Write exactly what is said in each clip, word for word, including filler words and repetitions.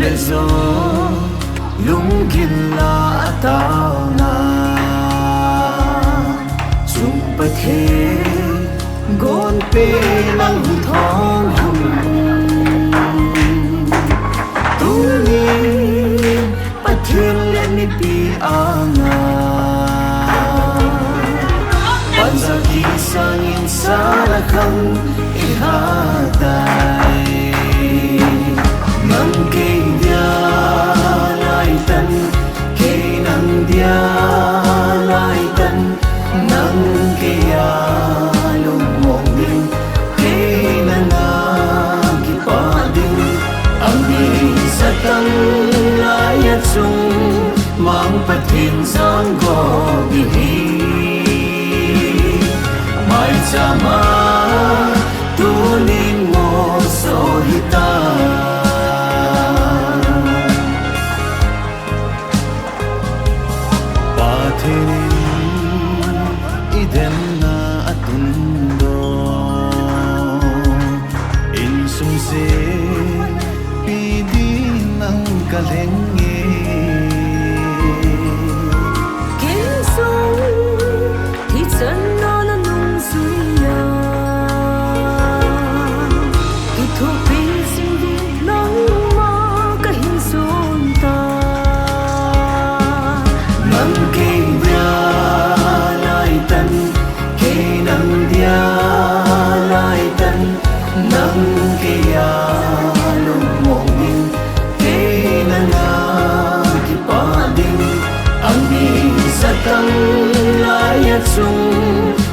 Lezo lunggil la atao na, chung Pathen gonpe nang hi thong hung. Tuni Pathen le mipi anga pansa kisangin sala khang ihatai. Nang kei dia laitan, kei nang dia laitan, nang kei a lungmong ding, kei nang a kipah ding. Angni satang lai a chung Mang Pathen sanggo bihi. Maichama tunin moso hita. Pathen in idemna atundoh, insung se pidin nang kalheng e. Kinsung hichan na nanung suya, kithupi sing di nangma kahin sunta. Nang kei dia laitan, kei nang dia laitan, nang kei a lungmong ding, kei nang a kipah ding. Angni satang lai a chung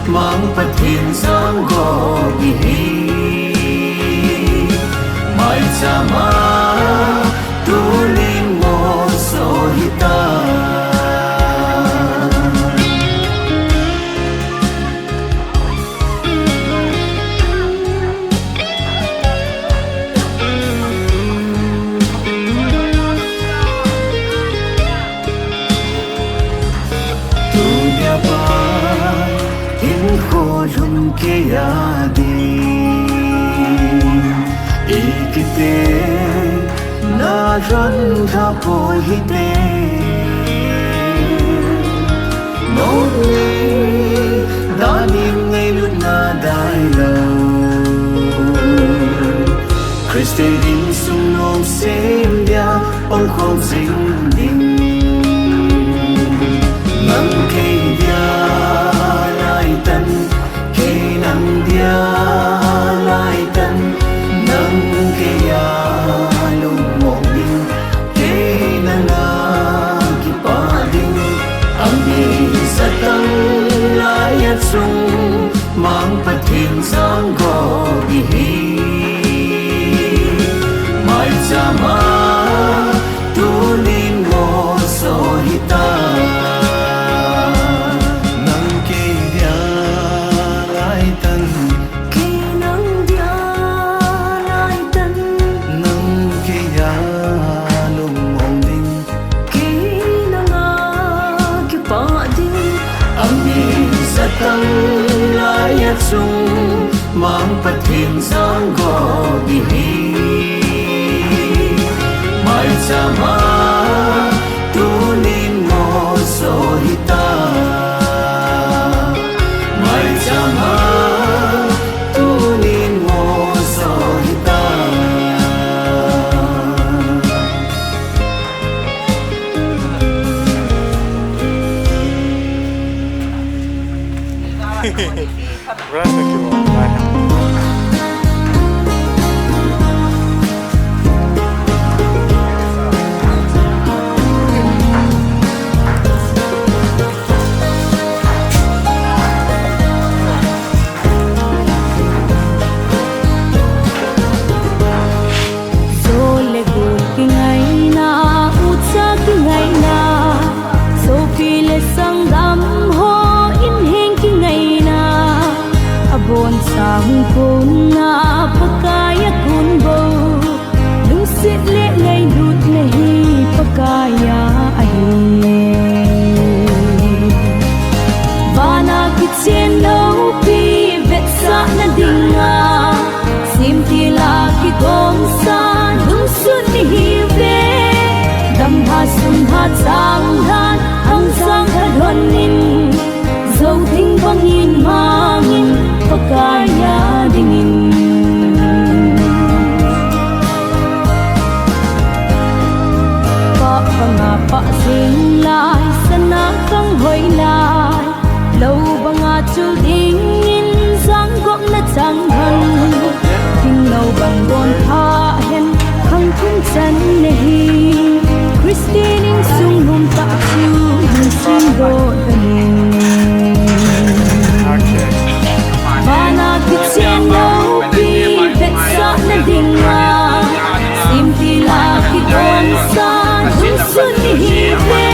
Mang Pathen sanggo bihi. Maichama tunin moso hita. Tunia pa hinkho lhun kei a ding, ikite na lhon tha poi hite. Nong ni danin ngailutna dailou, Christian insung nom sem dia pangkhom jing ding. Nang kei dia laitan, kei nang dia laitan, nang kei a lungmong ding, kei nang a kipah ding. Angni satang lai a chung Mang Pathen sanggo bihi. Maichama tunin moso hita. Nang kei dia laitan, kei nang dia laitan, nang kei a lungmong ding, kei nang a kipah ding. Angni satang lai a chung Mang Pathen sanggo bihi. Maichama tunin moso hita. Maichama tunin moso hita. Jou le gol kingaina, ucha kingaina, sopi le sanggam ho inheng kingaina, abon sang kona Pakai a kon bou, lungset le ngailutna hi Pakai a ahi. Vana kichen loupi vetsahna dinga, semtil a kigongsa lungsun ihiuve. Chang lhan, hang sang khat lhon in, zo ding bangin mangin, Pakai a dingin. Pah banga pah jing lai, sana kang hoi lai, lou banga chul dingin, jang gopna chang lhon. Ding lou bang don pha hen, khang khun chan na hi. Christian insung lhum tah chu, insung go ta ni. Vana kichen loupi, vetsahna dinga, simtila kidonsa, dungsun ni hi ve.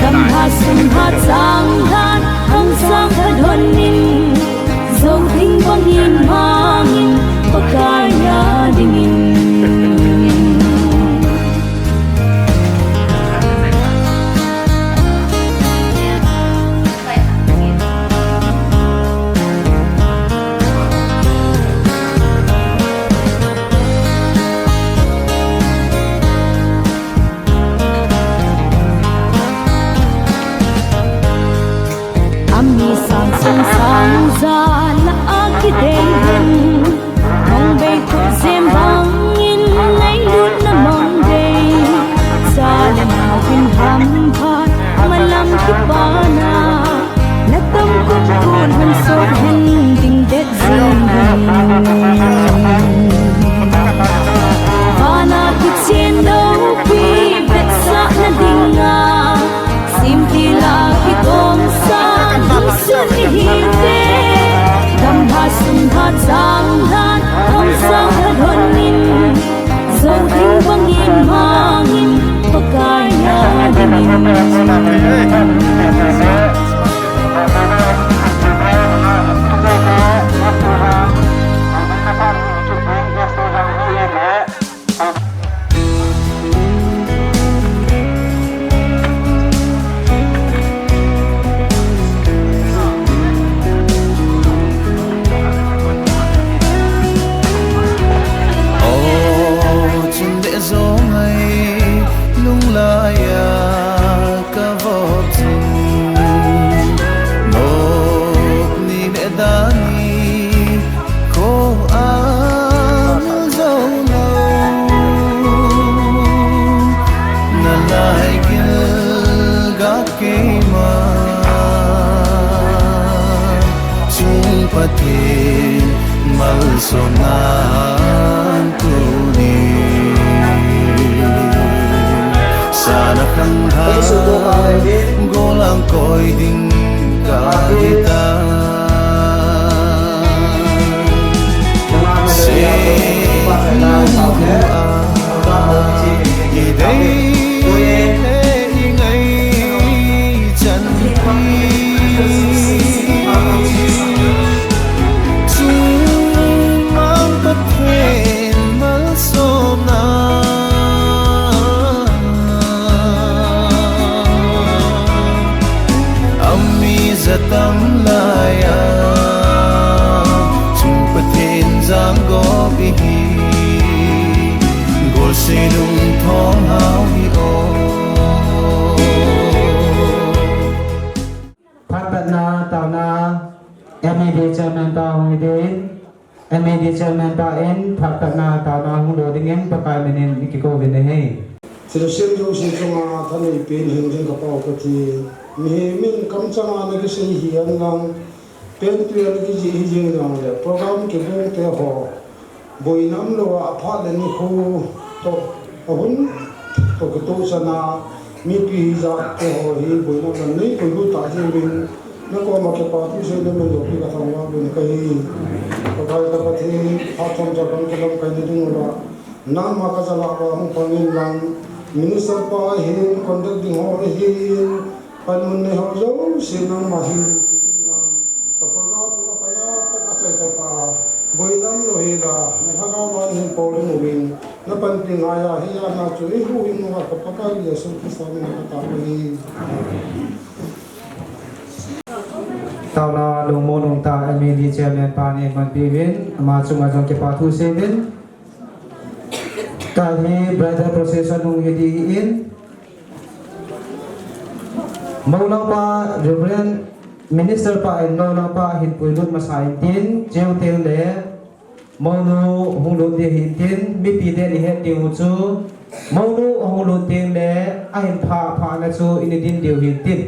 Gamla sum ha chang lhan, hang sang khat lhon in, zo ding bangin mangin, Pakai a dingin. Ami sang sung sang ja la a kidei hen, mong bei khup jem bangin ngailutna mong bei. Cha le nau in hamphat malam kipana, na tam kop kun hung sot hen ding det jing hen. Vana kichen loupi vetsahna dinga, simtila kidonsa, dungsun ni hi ve. Gamla sum ha chang lhan, hang sang khat lhon in, zo ding bangin mangin, Pakai a dingin. O, chun deh jong ai, lunglai a ka vop chun, nok ni le dani, kho a mil jou lou, na lai gil ga keima, chung Pathen malsomna tuni. Sana khang ha, golang koi ding ka hi ta. Ami jatam laiya, chung Pathen jangop ihi, golsei lungthom hao hi o. Phat phatna taona, M A D chairman pa hung hi din. M A D chairman pa in phat phatna taona hung lo dingin Pakai minin i kikouvin ahi. Thilsem jouse chunga thanei pen hing ding ka Pau Pathen. Mihem in kamchanga na kisei hi hen lang, pen tui a na kijih hi jing jongle, program kibang te ho, boina umlou a, aphat le nikho toh, ahun toh kitoh chana, mipi hijat te ho hi boina umlou a nei koilut ta jeh uvin, na koma kipa thu sei le min loupi ka thangvah uvin ka hi. Pakai ka Pathen, phat chomcha kam ka lamkai na ding uva, nangma ka jal a hung pang in lang, minister pa ahin, conduct ding ho ahin, panmun nei ho jouse nangma hin dinpi in lang, ka program a pan a pat a chai tah pa, boina umlou hi la, na lhagao a hin pol ding uvin, na panpi ngai a, hi a na chu i huhhing uva ka Pakai Jesu Christa min in ka tao ahi. Taona lungmong lungtah M A D chairman pa in panpi uvin, ama chunga jong kipa thu sei uvin. Tua hi bridal procession hung hi ding ahin, Mounaupa Reverend Minister pa in Mounaupa hin puilut masa intin, cheu teng le Mounu hung lut ding hintin, mipi ten ihet diu chu, Mounu hung lut teng le ahin pha pha na chu ini din diu hintin.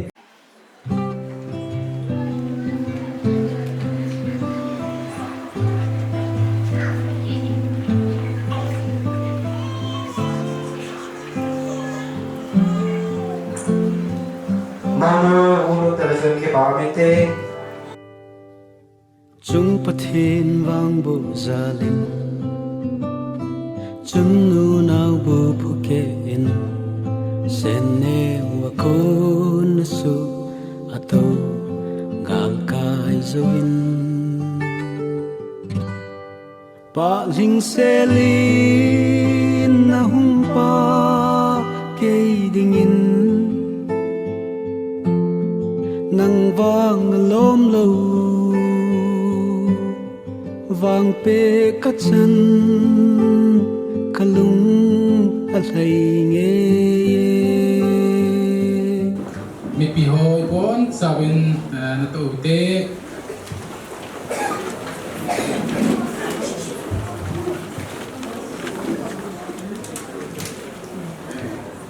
Mounu hung lut teng le chun kipa mite. Chung Pathen vang bu jalin, chun nunau bu phuke in, sen neu a kon su ato galkai join. Pa lhingselin na hung pa kei dingin, nang vang lom lo vang pe ka chan, ka lung a hlei nge. Mipi ho ibon chauvin, eh, na to te.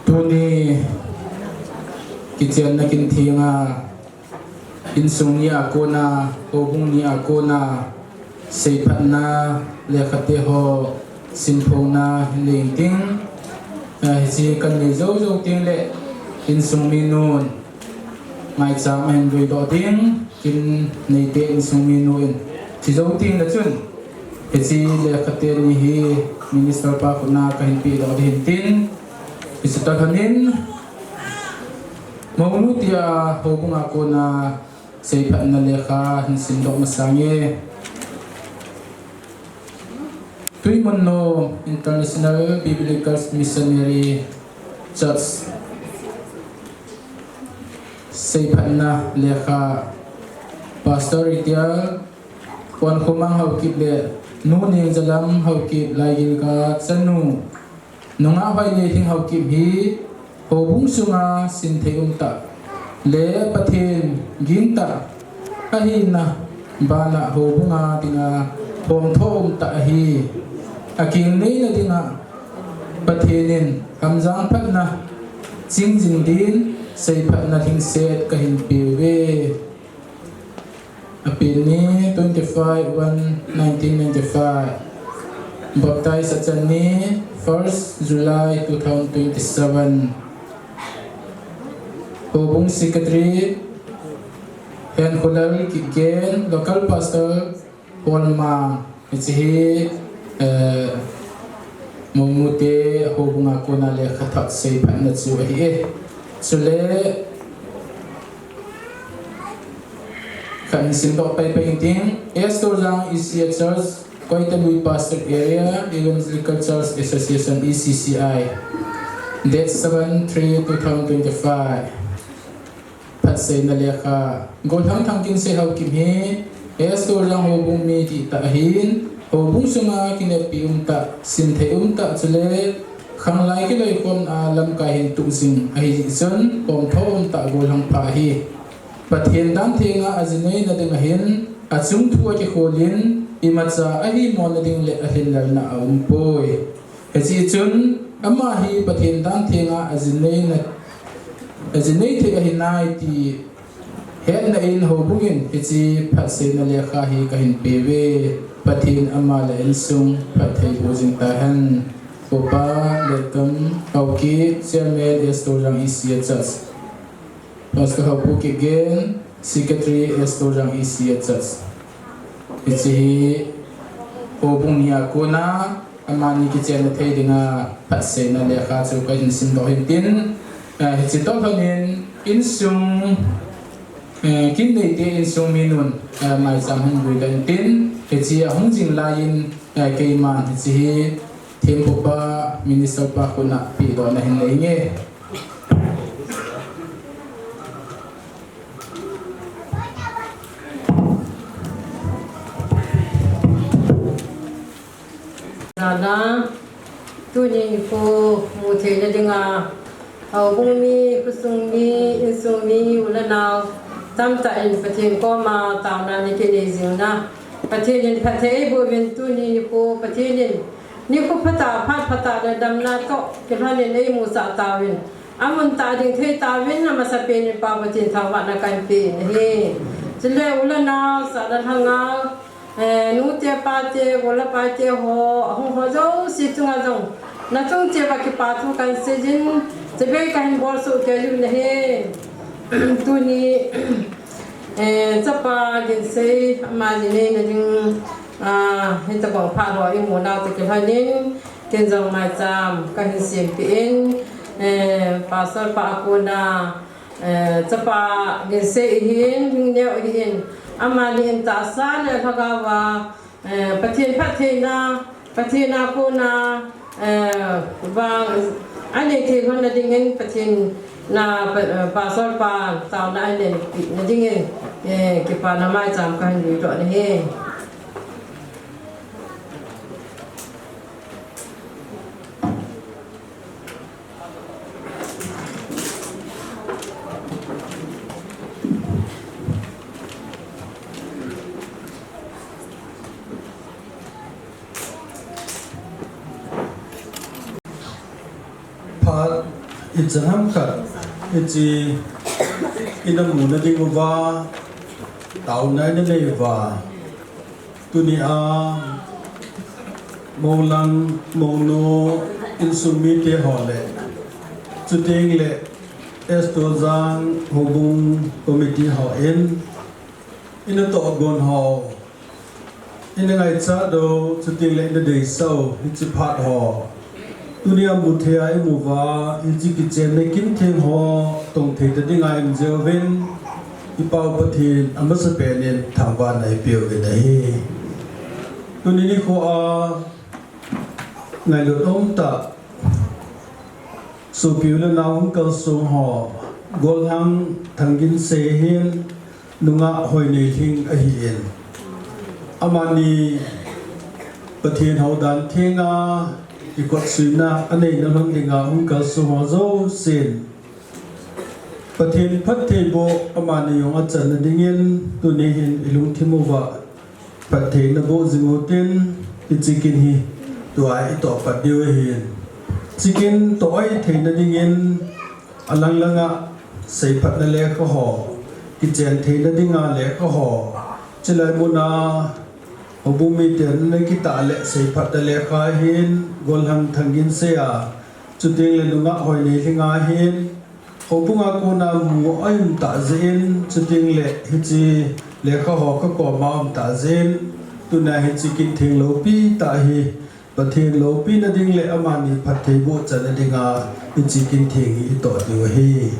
Tuni kichenna kin thenga, insung ni a kona, houbung ni a kona, seiphatna, lekhate ho, sinphona, leng ting, eh, hiche kan nei jou jou teng le, insung minun, maicham ahin vei doh ding, kin neite insung minu in, thi jou teng le chun, hiche lekhate ni hi, Minister pa khutna kahin pe doh ding tin, hiche tah khanin, Mounu tia houbung a kona seiphatna lekha hin sim doh masa nge. Tuimonnom International Biblical Missionary Church seiphatna lekha, Pastor Retired Wankhomang Haokip le Nu Nengjalam Haokip, Laigilga chanu, nungah Hoinelhing Haokip hi houbung sunga sinthei umtah le Pathen gingtah ahina bana houbunga dinga pomtho umtah ahi. Akeng neina dinga Pathen in hamjang phatna ching jing din seiphatna lhingset kahin peuve. Apen ni twenty-five one nineteen ninety-five. Baptize achan ni first July two thousand twenty-seven. Houbung Secretary Henkholal Kipgen, Local Pastor Holmang. Hiche hi, eh, Mounu te houbunga kona lekha thot seiphatna chu ahi e. Chule, khat hin sim doh pai pai inting, S Torjang E C A Church, Koitalui Pastor Area, Evangelical Church Association, E C C I, date seven three two thousand twenty-five. Phatseina lekha. Golhang Thangkinsei Haokip hi S Torjang houbung mi dihtah ahin, houbung sunga kineppi umtah, sinthei umtah chule khanglai kiloikhomna lamkai hin tuh jing ahi jeh chun, pomtho umtah golhang pha ahi. Pathen danthenga ajineina ding ahin, achung thu akikholin, imacha ahimona ding le alhinlelna aumpoi. Hiche chun, ama hi Pathen danthenga ajinei na, ajinei thei ahi nai ti hetna in houbung in hiche phatseina lekha hi kahin peuve. Pathen in ama le insung phatthei boh jing tahen. Upa Lekam Haokip, Chairman, S Torjang E C A Church. Pastor Haopu Kipgen, Secretary, S Torjang E C A Church. Hiche hi houbung ni a kona, amani kichenna thei dinga phatseina lekha chu kahin simdoh hintin, eh, hiche toh lhonin insung, eh, kin neite insung minun, eh, maicham hin vui lhonin tin, hiche ahung jing laiyin, eh, keiman hiche hi thempupa, minister pa khutna pehdohna hin nei nge. Dada, tuni nikho mu theina dinga Houbung mi, khosung mi, insung mi, u le nao tamtah in Pathen koma taona nei kinei jing na, Pathen in phatthei eiboh uvin tuni nikho Pathen in nikho phatah, phat phatah le damna toh kilhon in eimusah tauvin, amun tah ding thei tauvin, amasapen in Pa Pathen thangvahna kahin pe in ahi. Chule u le nao, sahna lhangao, eh, nute pate, gol le paite ho, ahung ho jouse chunga jong nachung cheh uva kipa thu kahin seijin, chibai kahin bolsoh kei uvin ahi. Tuni, eh, chapa Ginsei ama ji neina ding, ah, hitabang phat ho imu nau toh kilhon in, ken jong maicham kahin sempeh in, eh, Pastor pa a kona, eh, chapa Ginsei ahin, Lhingneo ahin, amani in tahsa le lhagao a, eh, Pathen phattheina, Pathen a kona, eh, vang anei thei lhon na dingin, Pathen na, eh, Pastor pa taona anei na dingin, eh, kipana maicham kahin lui doh na ahi. Phat ichan ham khat, hiche ina muna diuva, taona ina nei uva, tunia Moulang, Mounu insung mite ho le, chuteng le East Tujang Houbung Committee hon ina tohgon ho, ina ngaichat u, chuteng le ina deisah u hiche phat ho tunia muthei a imu uva, hiche kichenna kintheng ho tong thei ta dinga ium jeh uvin, i Pa u Pathen amasapen in thangvahna ipeuvin ahi. Tuni nikho a ngailut umtah sopi u le nao hung kalsong ho, Golhang Thanginsei hin nungah Hoineilhing ahin, amani Pathen houdan thenga kikotsuina aneina lhon dinga hung kalsong ho jousen Pathen phattheiboh amani jong achanna dingin tuni hin ilungthim uva phatthei naboh jing utin, hiche kin hi tua itoh pat diu ahin. Hiche kin toh-oi theina dingin alang langa seiphatna lekha ho, kichen theina dinga lekha ho, chulai muna houbung miten ana kitah le seiphatna lekha hin Golhang Thanginsei a, chuteng le nungah Hoineilhing a hin, houbung a kona mu aum tah jeh in, chuteng le hiche lekha ho kakoma um tah jeh in, tunia hiche kin theng loupi tah hi Pathen loupina ding le amani phattheiboh channa dinga hiche kin theng hi itoh diu ahi.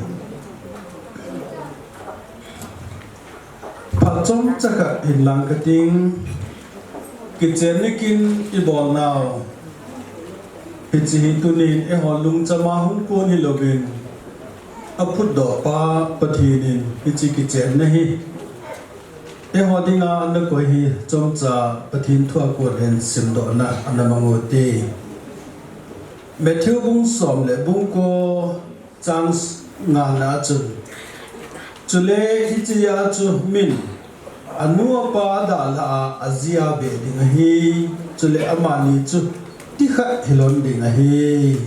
Phat chomcha khat hin lang kating, kichenna kin ibolnau hiche hi tunin eiho lungchama hung kon hilouvin, aphutdoh pa Pathen in hiche kichenna hi eiho dinga ana koi hi chomcha Pathen thu a kon hin simdohna ana mang u hite. Matthew bung som le bung ko chang ngana chun, chule hichea chu min anu apa dalha a, aji a beh ding ahi, chule amani chu tikhat hilon ding ahi.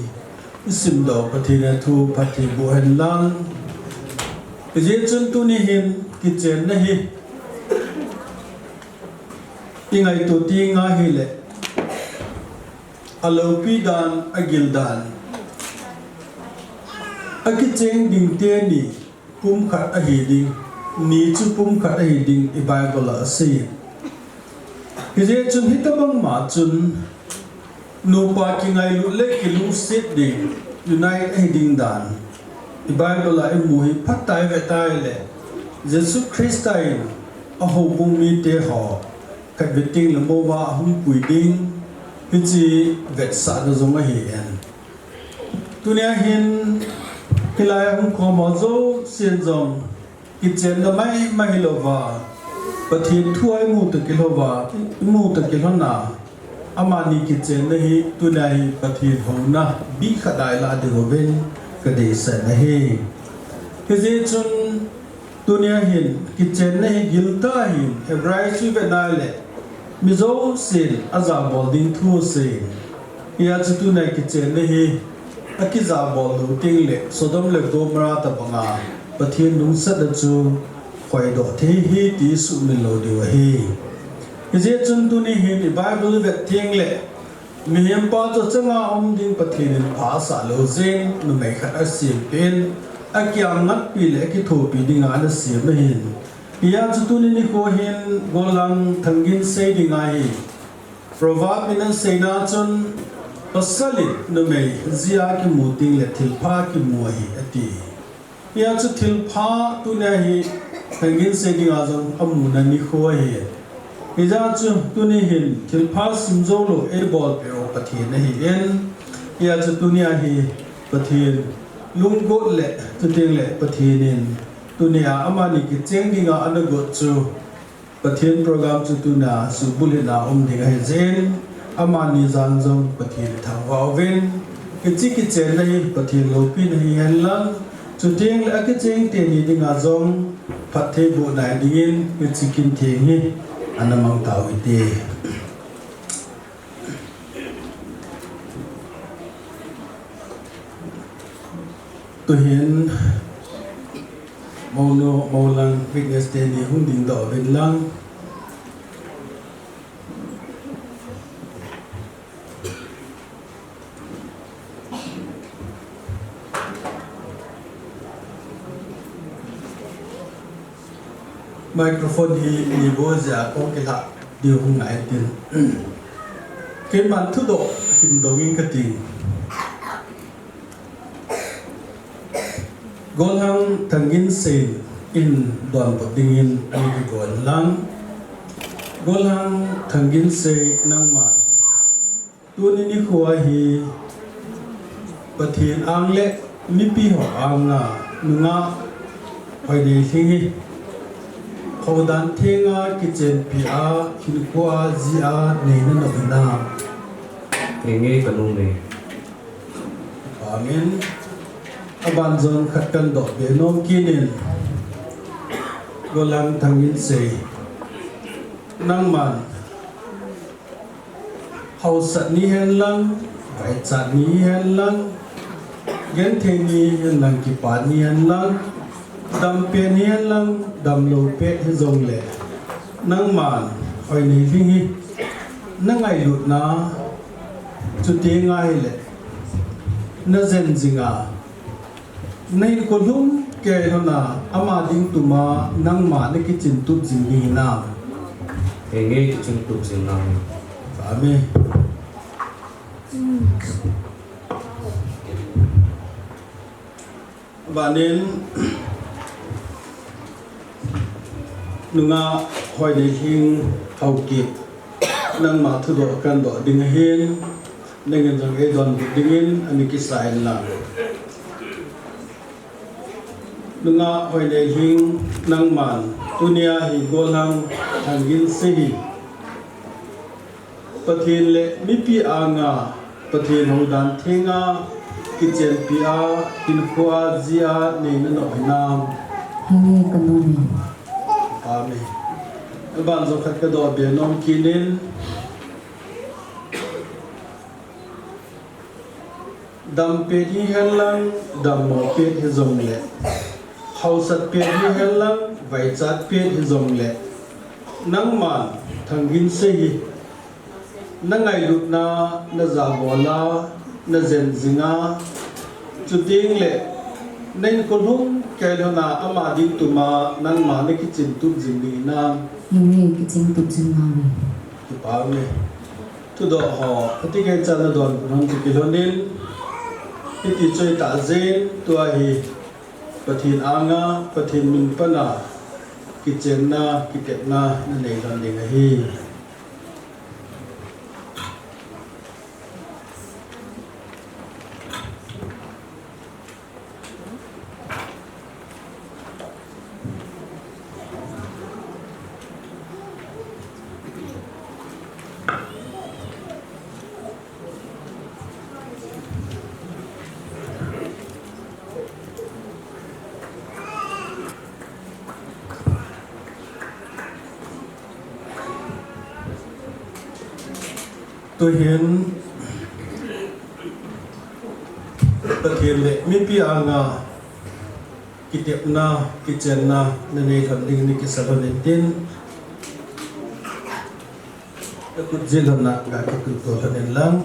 Isimdoh Pathen a thu phatthei boh hen lang. Hijeh chun tuni hin kichenna hi ingaito teng ahile, aloupi dan, agil dan, akicheng ding teni pumkhat ahi ding, ni chu pumkhat ahi ding i Bible a asei. Hijeh chun hitobang ma chun nupa kingailut le kilungset ding, unite ahi ding dan i Bible a imu hi phatah a ivet a ahile, Jesu Christa in ahoubung mite ho khatvei teng le mouva ahung pui ding, hiche vetsahna jong ahi in. Tunia hin hilai a hung khom ho jousen jong kichenna maimai hilouva, Pathen thu a imu toh kilouva, imu toh kilhona, amani kichenna hi tunia hi Pathen houna bih khat a ilah diuvin, Ka deisah na hi. Hijeh chun tunia hin kichenna hi giltah hin Hebrai chu i vet na le mi jousen ajabol ding thu asei. Hijeh chun tunia kichenna hi akijabol lou teng le Sodom le Gomorrah tabanga Pathen lungsatna chu khoidoh thei ahi ti sumil lou diu ahi. Hijeh chun tuni hin i Bible vet teng le Mihem pa chu achanga um ding Pathen in pha asah lou jeh in numei khat asem pen, akiang ngatpi le akithopi dinga ana sem ahin. Hijeh chun tuni nikho hin gollhang Thangginsei dinga hi Proverb in asei na chun pasal in numei jia kimu teng le thilpha kimu ahi ati. Hijeh chun thilpha tunia hi Thangginsei dinga jong amuna nikho ahi. Hijeh chun tuni hin thilpha sim jou lou eibolpeh u Pathen ahin. Hijeh chun tunia hi Pathen lunggot le chuteng le Pathen in tunia amani kicheng dinga ana got chu Pathen program chu tuna subulhit na um ding ahi jeh in, amani jal jong Pathen thangvah uvin, hiche kichenna hi Pathen loupina hihen lang, chuteng le akicheng teni dinga jong phattheiboh nai dingin hiche kin theng hi ana mang tau hite. Tuhin, mounu, moulang, witness teni hung dingdoh uvin lang. Microphone hi neiboh jeh a kon kilha diu hung ngai tin. Keiman thudoh hin dong ing kating. Gollhang Thangginsei in donbut dingin ana kigon lang. Gollhang Thangginsei nangman Tuni nikho hi Pathen ang le mipi ho anga nungah Hoineilhing hi houdan thenga kichenpi a hinkhoa jia nei nanop hinam? Henge ka nome. Amen. Aban jong khat kahin dohbe nom kit in. Gollhang Thangginsei, nangman hausat ni hen lang, vaichat ni hen lang, genthei ni hen lang, kipa ni hen lang, dam pet ni hen lang, damlou pet hijongle, nangman Hoineilhing hi nangailutna, chuteng ahile najen jinga, nahinkho lhumkei lhona ama ding tuma nangma nakichingtup jing ding hinam? Henge, kichingtup jing nang. Amen. Abanin, nungah Hoineilhing Haokip, nangma thudoh kahin doh ding ahin, nangin jong eidonbut dingin ana kisa in lang. Nungah Hoineilhing, nangman tunia hi gollhang Thangginsei hi Pathen le mipi anga Pathen houdan thenga kichenpi a hinkhoa jia nei nanop hinam? Henge ka nome. Amen. Aban jong khat kadohbe nom kit in. Dam pet ni hen lang, dammo pet hijongle, hausat pet ni hen lang, vaichat pet hijongle, nangman Thangginsei hi nangailutna, najabola, najen jinga, chuteng le nahinkho lhumkei lhona ama ding tuma nangma nakichingtup jing ding hinam? Henge, kichingtup jing nang. Kipa ume. Thudoh ho, atikei chan nadonbut hon chu kilhonin, hiti chu itah jeh in, tua hi Pathen anga, Pathen min pana kichenna, kitepna nanei lhon ding ahi. Tuhin Pathen le mipi anga kitepna, kichenna nanei lhon dingin kisa lhon intin, nakhut jih lhon na ga kituh to lhon inlang.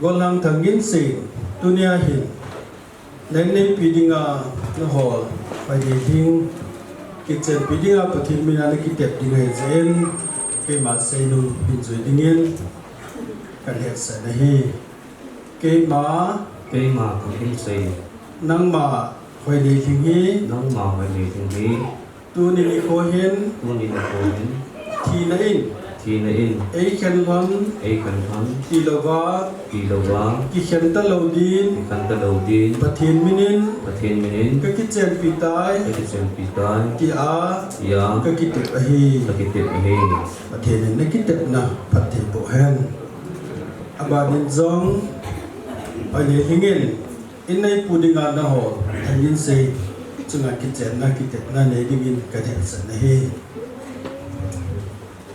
Golhang Thanginsei, tunia hin neineipi dinga nahol, Hoinei Lhing, kichenpi dinga Pathen mina nakitep ding ahi jeh in, keima seinung hin jui dingin kahin hetsah nahi. Keima, keima Thanginsei, nangma Hoinei Lhing hi, nangma Hoinei Lhing hi, tuni nikho hin, tuni nikho hin, thina in, thina in, eikhen lhon, eikhen lhon, tilouva, tilouva, kikhen talou din, kikhen talou din, Pathen minin, Pathen minin, kakichenpi tai, kakichenpi tai, tia, tia, kakitep ahi, kakitep ahi. Pathen in nakitepna phatthei boh hen. Abanin jong, Hoinei Lhing in, inneipu dinga nahol, Thanginsei chunga kichenna, kitepna nei dingin kahin hetsah nahi.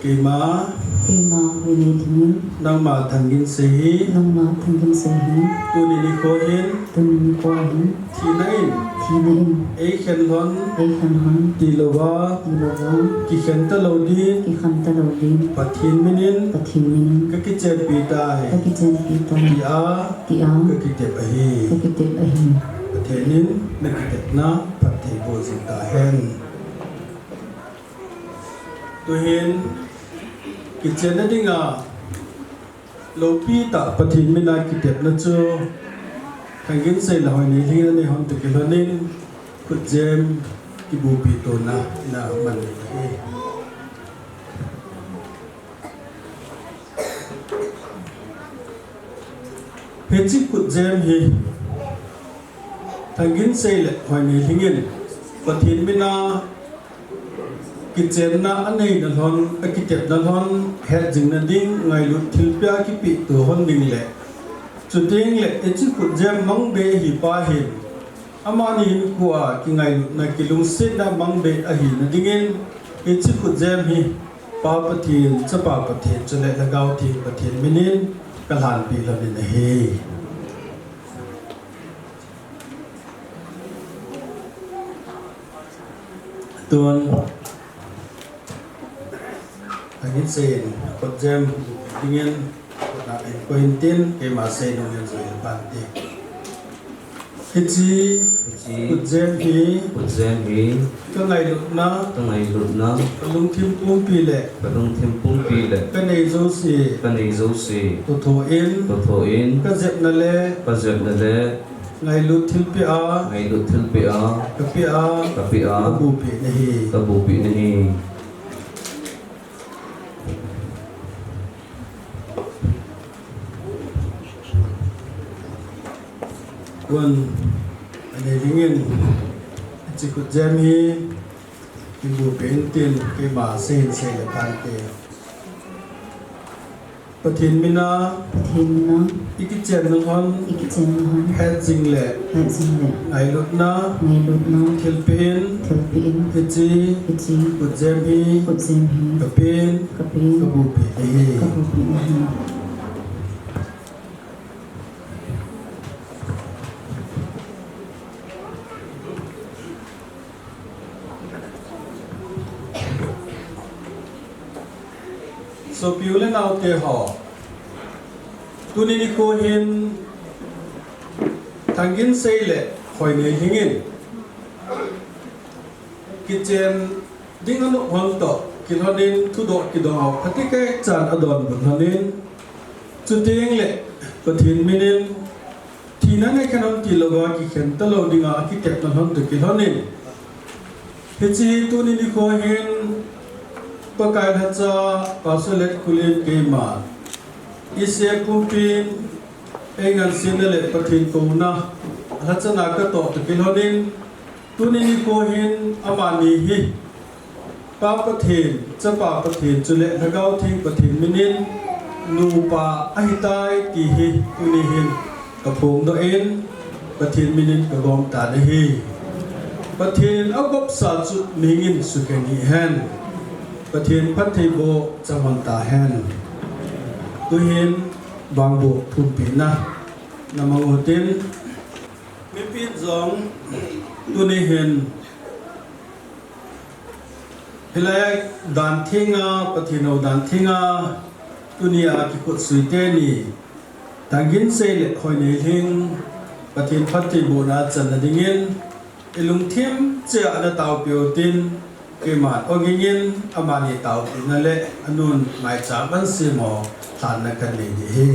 Keima, keima Hoinei Lhing in, nangma Thanginsei hi, nangma Thanginsei hi, tuni nikho hin, tuni nikho hin, thina in, thina in, eikhen lhon, eikhen lhon, tilouva, tilouva, kikhen talou din, kikhen talou din, Pathen minin, Pathen minin, kakichenpi tai, kakichenpi tai, tia, tia, kakitep ahi, kakitep ahi. Pathen in nakitepna phatthei boh jing tahen. Tuhin kichenna dinga loupi tah Pathen mina kitepna chu Thanginsei le Hoinei Lhing in anei lhon toh kilhonin, khutjem kibupi tona ina man ahi. Hiche khutjem hi Thanginsei le Hoinei Lhing in Pathen mina kichenna aneina lhon, akitepna lhon, hetjingna ding ngailut thilpeh a kipehto lhon ding le, chuteng le hiche khutjem mang bei ahi pa hin, amani hinkhoa kingailutna, kilungsetna mang bei ahina dingin, hiche khutjem hi Pa Pathen, Chapa Pathen, chule Lhagao Theng Pathen minin kalhanpeh lhonin ahi. Tun, Thanginsei in khutjem dingin, khut na in koiyin tin, keima seinung in jui lhon te. Hiche, hiche khutjem hi, khutjem hi, kangailutna, kangailutna, kalungthim pumpi le, kalungthim pumpi le, kanei jouse, kanei jouse, thotho in, thotho in, kajepna le, kajepna le, ngailut thilpeh a, ngailut thilpeh a, kapeh a, kapeh a, kabupi nahi, kabupi nahi. Tun, Hoinei Lhing in, hiche khutjem hi, hin bupi in tin, keima seiyin sei le tante. Pathen mina, Pathen mina, ikichenna lhon, ikichenna lhon, hetjing le, hetjing le, ngailutna, ngailutna, thilpeh in, thilpeh in, hiche, hiche, khutjem hi, khutjem hi, kapen, kapen, kabupi nahi, kabupi nahi. Sopi u le naote ho, tuni nikho hin Thanginsei le Hoinei Lhing in kichen ding anop lhon toh kilhonin thudoh kidong ho phatecha in adonbut lhonin, chuteng le Pathen minin thina neikhen hon tilouva kikhen talou dinga akitepna lhon toh kilhonin, hiche hi tuni nikho hin Pakai lhacha Pastor Letkhul in keima, E C F pumpin eingansena le Pathen kouna lhachana katoh toh kilhonin, tuni nikho hin amani hi Pa Pathen, Chapa Pathen, chule Lhagao Theng Pathen minin nupa ahitai ti hi tuni hin kaphongdoh in, Pathen minin kagom tan ahi. Pathen agopsa chu mihing in sukhen hih hen. Pathen phattheiboh chang lhon tahen. Tuhin bangbu thumpina namang utin, mipi jong tuni hin hilai dan thenga, Pathen hou dan thenga, tunia kikhutsui teni, Thangginsei le Hoineilhing, Pathen phattheibohna channa dingin, ilungthim cheh a nataopiu tin, keiman ogingin amani taopina le anun maicham ahin sem u lhanna kanei ding ahi.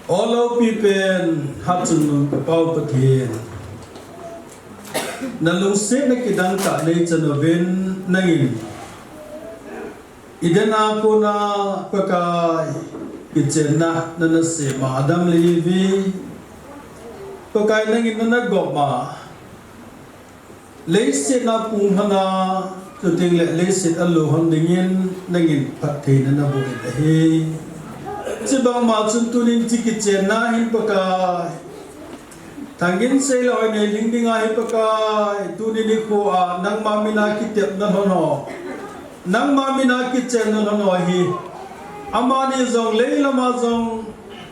O loupi pen Hatchungnung ka Pa u Pathen, nalungsetna kidang tah neichan uvin nangin Eden a kona Pakai kichenna nana sem a Adam le Evi, Pakai nangin nana gop a, leiset a pung lhon a, chuteng le leiset a lo lhon dingin nangin phatthei nana boh in ahi. Chubang ma chun tunin hiche kichenna hin Pakai, Thangginsei le Hoineilhing dinga hi Pakai, tuni nikho a nangma mina kitepna lhon ho, nangma mina kichenna lhon ho hi, amani jong leilam a jong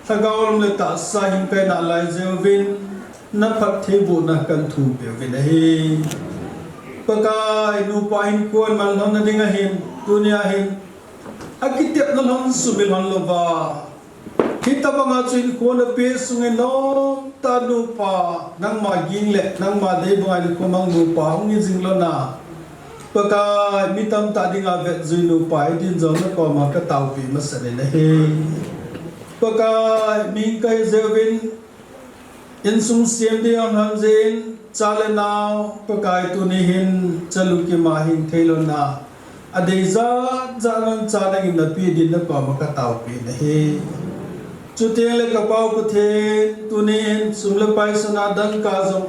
lhagao lam le tahsa hin kaina lai jeh uvin, na phattheibohna kahin thumpi uvin ahi. Pakai, nupa hinkho man lhonna ding ahin, tunia hin akitepna lhon sumil lhon louva, hitobanga chu hinkho napeh sungin nomtah nupa, nangma ging le nangma dei banga hinkho mang nupa hung hi jing lhon a, Pakai, mi tamtah dinga vetjui nupa hitin jong nakoma kataopi masan in ahi. Pakai, mihing kahi jeh uvin, insung sem ding ahung lhon jeh in, cha le nao, Pakai, tuni hin chalu kima hing thei lhon a, adei jat jat nangin napeh din nakoma kataopi in ahi. Chuteng le ka Pa u Pathen, tuni hin sum le pai sana dangka jong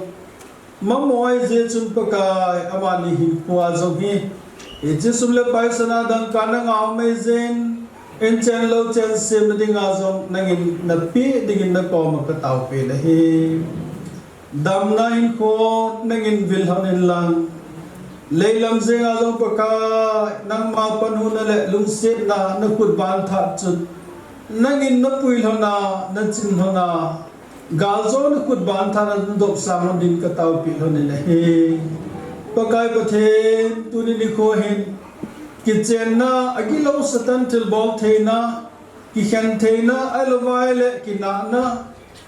mamo ahijeh chun Pakai, amani hinkho a jong hi, hiche sum le pai sana dangka nangah um ahijeh in, inchen louchen semna dinga jong nangin napeh dingin nakoma kataopi in ahi. Damna hinkho nangin vil lhon in lang, leilam jenga jong Pakai, nangma panhuna le lungsetna nakhut banthat chun, nangin napui lhon a, nachin lhon a, galjona khut banthatna nadopsang lhon din kataopi lhon in ahi. Pakai Pathen, tuni nikho hin kichenna, agilou Satan thilbol theina, kikhen theina, ahilouva ahile kinahna,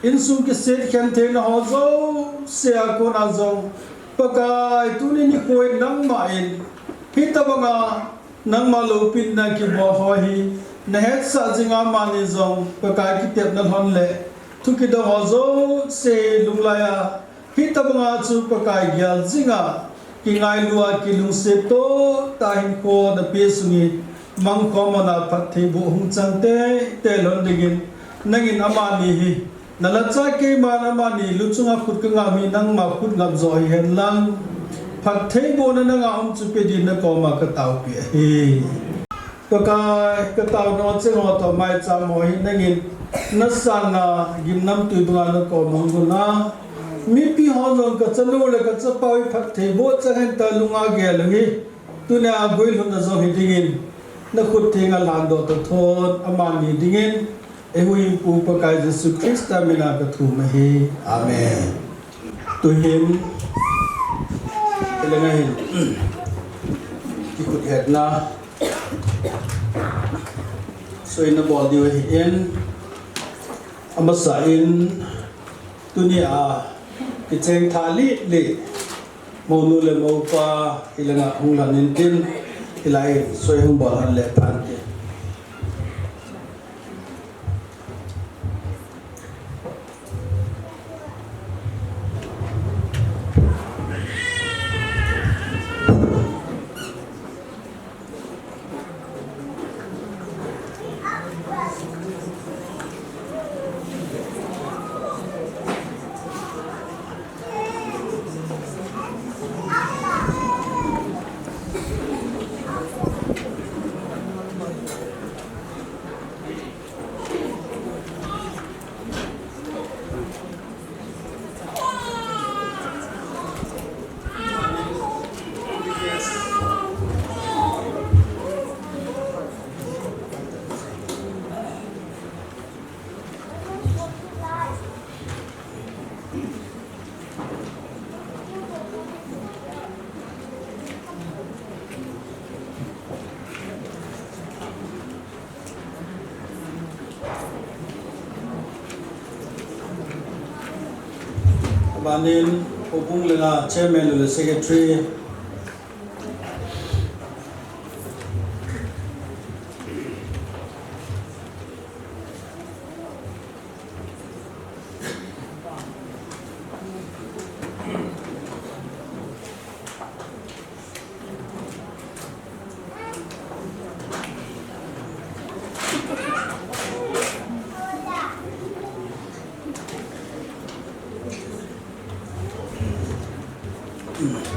insung kiset khen theina ho jouse a kona jong, Pakai, tuni nikho hin nangma in hitobanga nangma loupina kibol ho hi nahetsah jinga, amani jong Pakai kitepna lhon le thu kidong ho jouse lunglai a, hitobanga chu Pakai gel jinga, kingailu a, kilungset toh tah a hinkho napeh sungin mangkhom lhon a, phattheiboh hung chang teitei lhon dingin, nangin amani hi nalhacha, keiman amani luchunga khut kangap hi nangma khut ngap joh hihen lang, phattheibohna nangah um chu pe din nakoma kataopi ahi. Pakai, kataona cheng ho toh maicham ho hi nangin nasanna gimnamtui banga nakoma hung hun a, mipi ho jong kachanu le kachapau hi phattheiboh chang hen tia lunga gel u hi, tunia guilhunna jong hi dingin nakhut thenga lhandoh toh thon, amani dingin eihuhhingpu Pakai Jesu Christa mina kathum ahi. Amen. Tuhin, hilanga hin kikhut hetna soi nabol diu ahin, amasa in tunia kicheng thah lih lih mounu le moupa hilanga hung lhon intin, hilai in soi hung bol lhon le phante. Banin, Houbung Lenga Chairman le Secretary.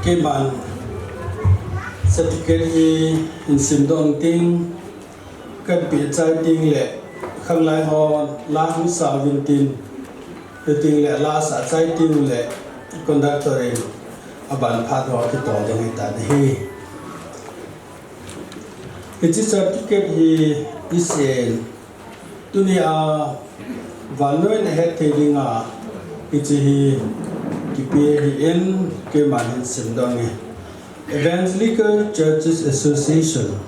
Keiman certificate hi hin simdoh ding, kahin peh chai ding le, khanglai ho la hung sa uvin tin, hitin le la sa chai ding le, conductor in aban phat ho kitol ding ahitan ahi. Hiche certificate hi isen, tunia vannoiya het thei dinga hiche hi kipe ahin, keiman hin simdoh inge. Evangelical Churches Association,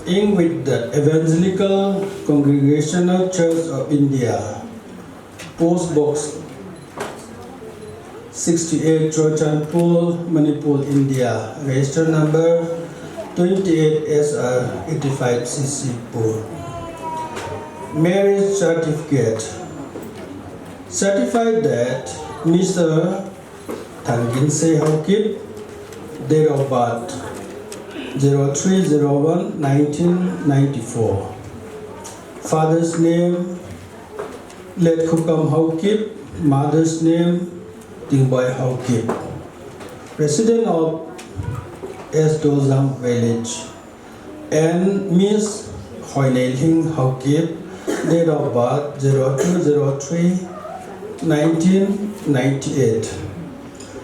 Inc., with the Evangelical Congregational Church of India, Post Box sixty-eight, Churachandpur, Manipur, India, register number twenty-eight S R eighty-five C C four. Marriage certificate. Certified that Mister Thanginsei Haokip, date of birth zero three zero one nineteen ninety-four. Father's name, Letkhokam Haokip, mother's name, Tingboi Haokip. Resident of S Dozang village. And Miss Hoineilhing Haokip, date of birth zero two zero three nineteen ninety-eight.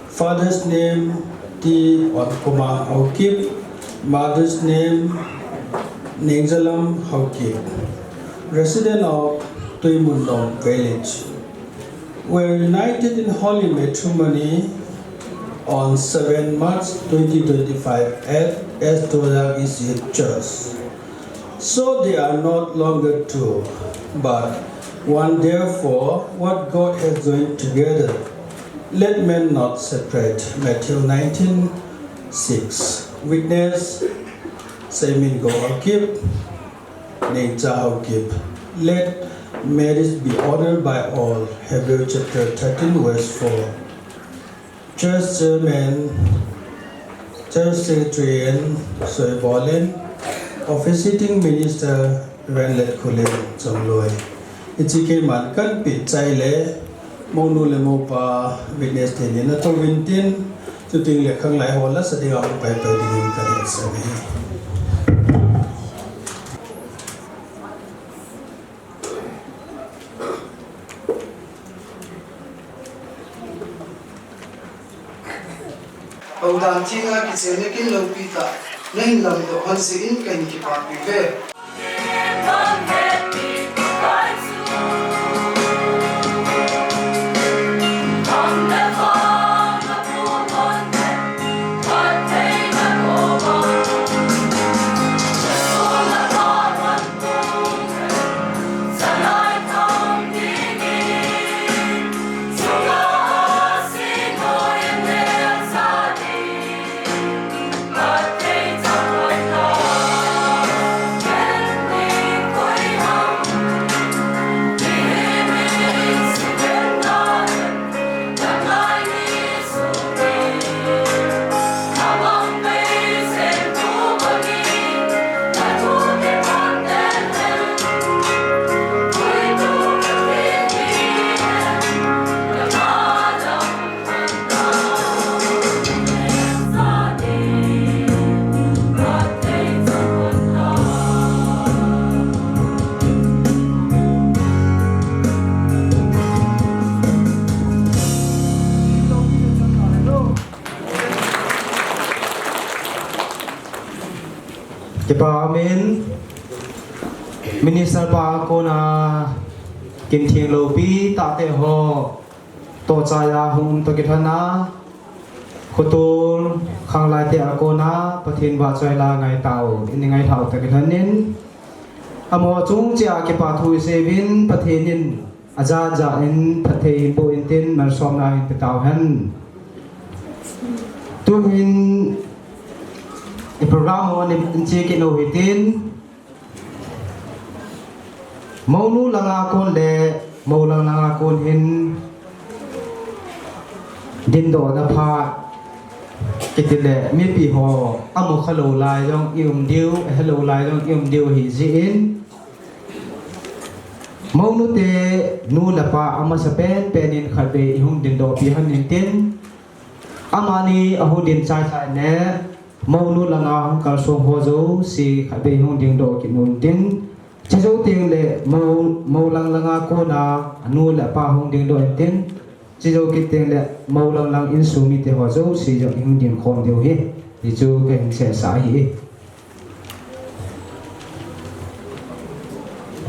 Father's name T. Onkomang Haokip, mother's name Nengzalam Haokip, resident of Tuimunlom village, were united in holy matrimony on seventh March twenty twenty-five at S Dozang E C Church. So they are not longer two, but one. Therefore, what God has joined together, let man not separate. Matthew nineteen six. Witness, Seimingo Haokip, Nengcha Haokip. Let marriage be honored by all. Hebrew chapter thirteen, verse four. Church Chairman, Church Secretary N. Soibolin, Officiating Minister Reverend Letkhullen Chongloi. Hiche keiman kahin peh chai le, mounu le moupa witness teni natouvin tin, chuting le khanglai ho la sa dinga hung paipai dingin kahin seiye. Houdan thenga kichena kin loupi tah, nahin lamdoh hon jeh in kahin kipapi uve. Kipa umin, Minister pa a kona kin theng loupi tahte ho, toh chaiya hung um toh kilhon a, khotol khanglai te a kona Pathen vahchoi la ngai tau, in ngai thau toh kilhon in, amaho chung cheh a kipa thu isei uvin, Pathen in Aja ja in phatthei hin boh intin malsomna hin pe tau hen. Tuhin i program ho in, in che kit u hitin. Mounu langa kon le Moulang langa kon hin dindohna phat kiti le mipi ho amu kha lou lai jong i um diu, ahe lou lai jong i um diu ahi jeh in. Mounu te nu le pa amasa pen pen in khatvei i hung dindoh pi hen intin. Amani ahung din chai chai le, Mounu langa hung kalsong ho jouse khatvei hung dingdoh kit un tin. Chujou teng le Mou, Moulang langa kona anu le apa hung dingdoh intin. Chujou kit teng le Moulang lang insung mite ho jouse jong hung ding khom diu ahi. Hichu kahin seiya ahi.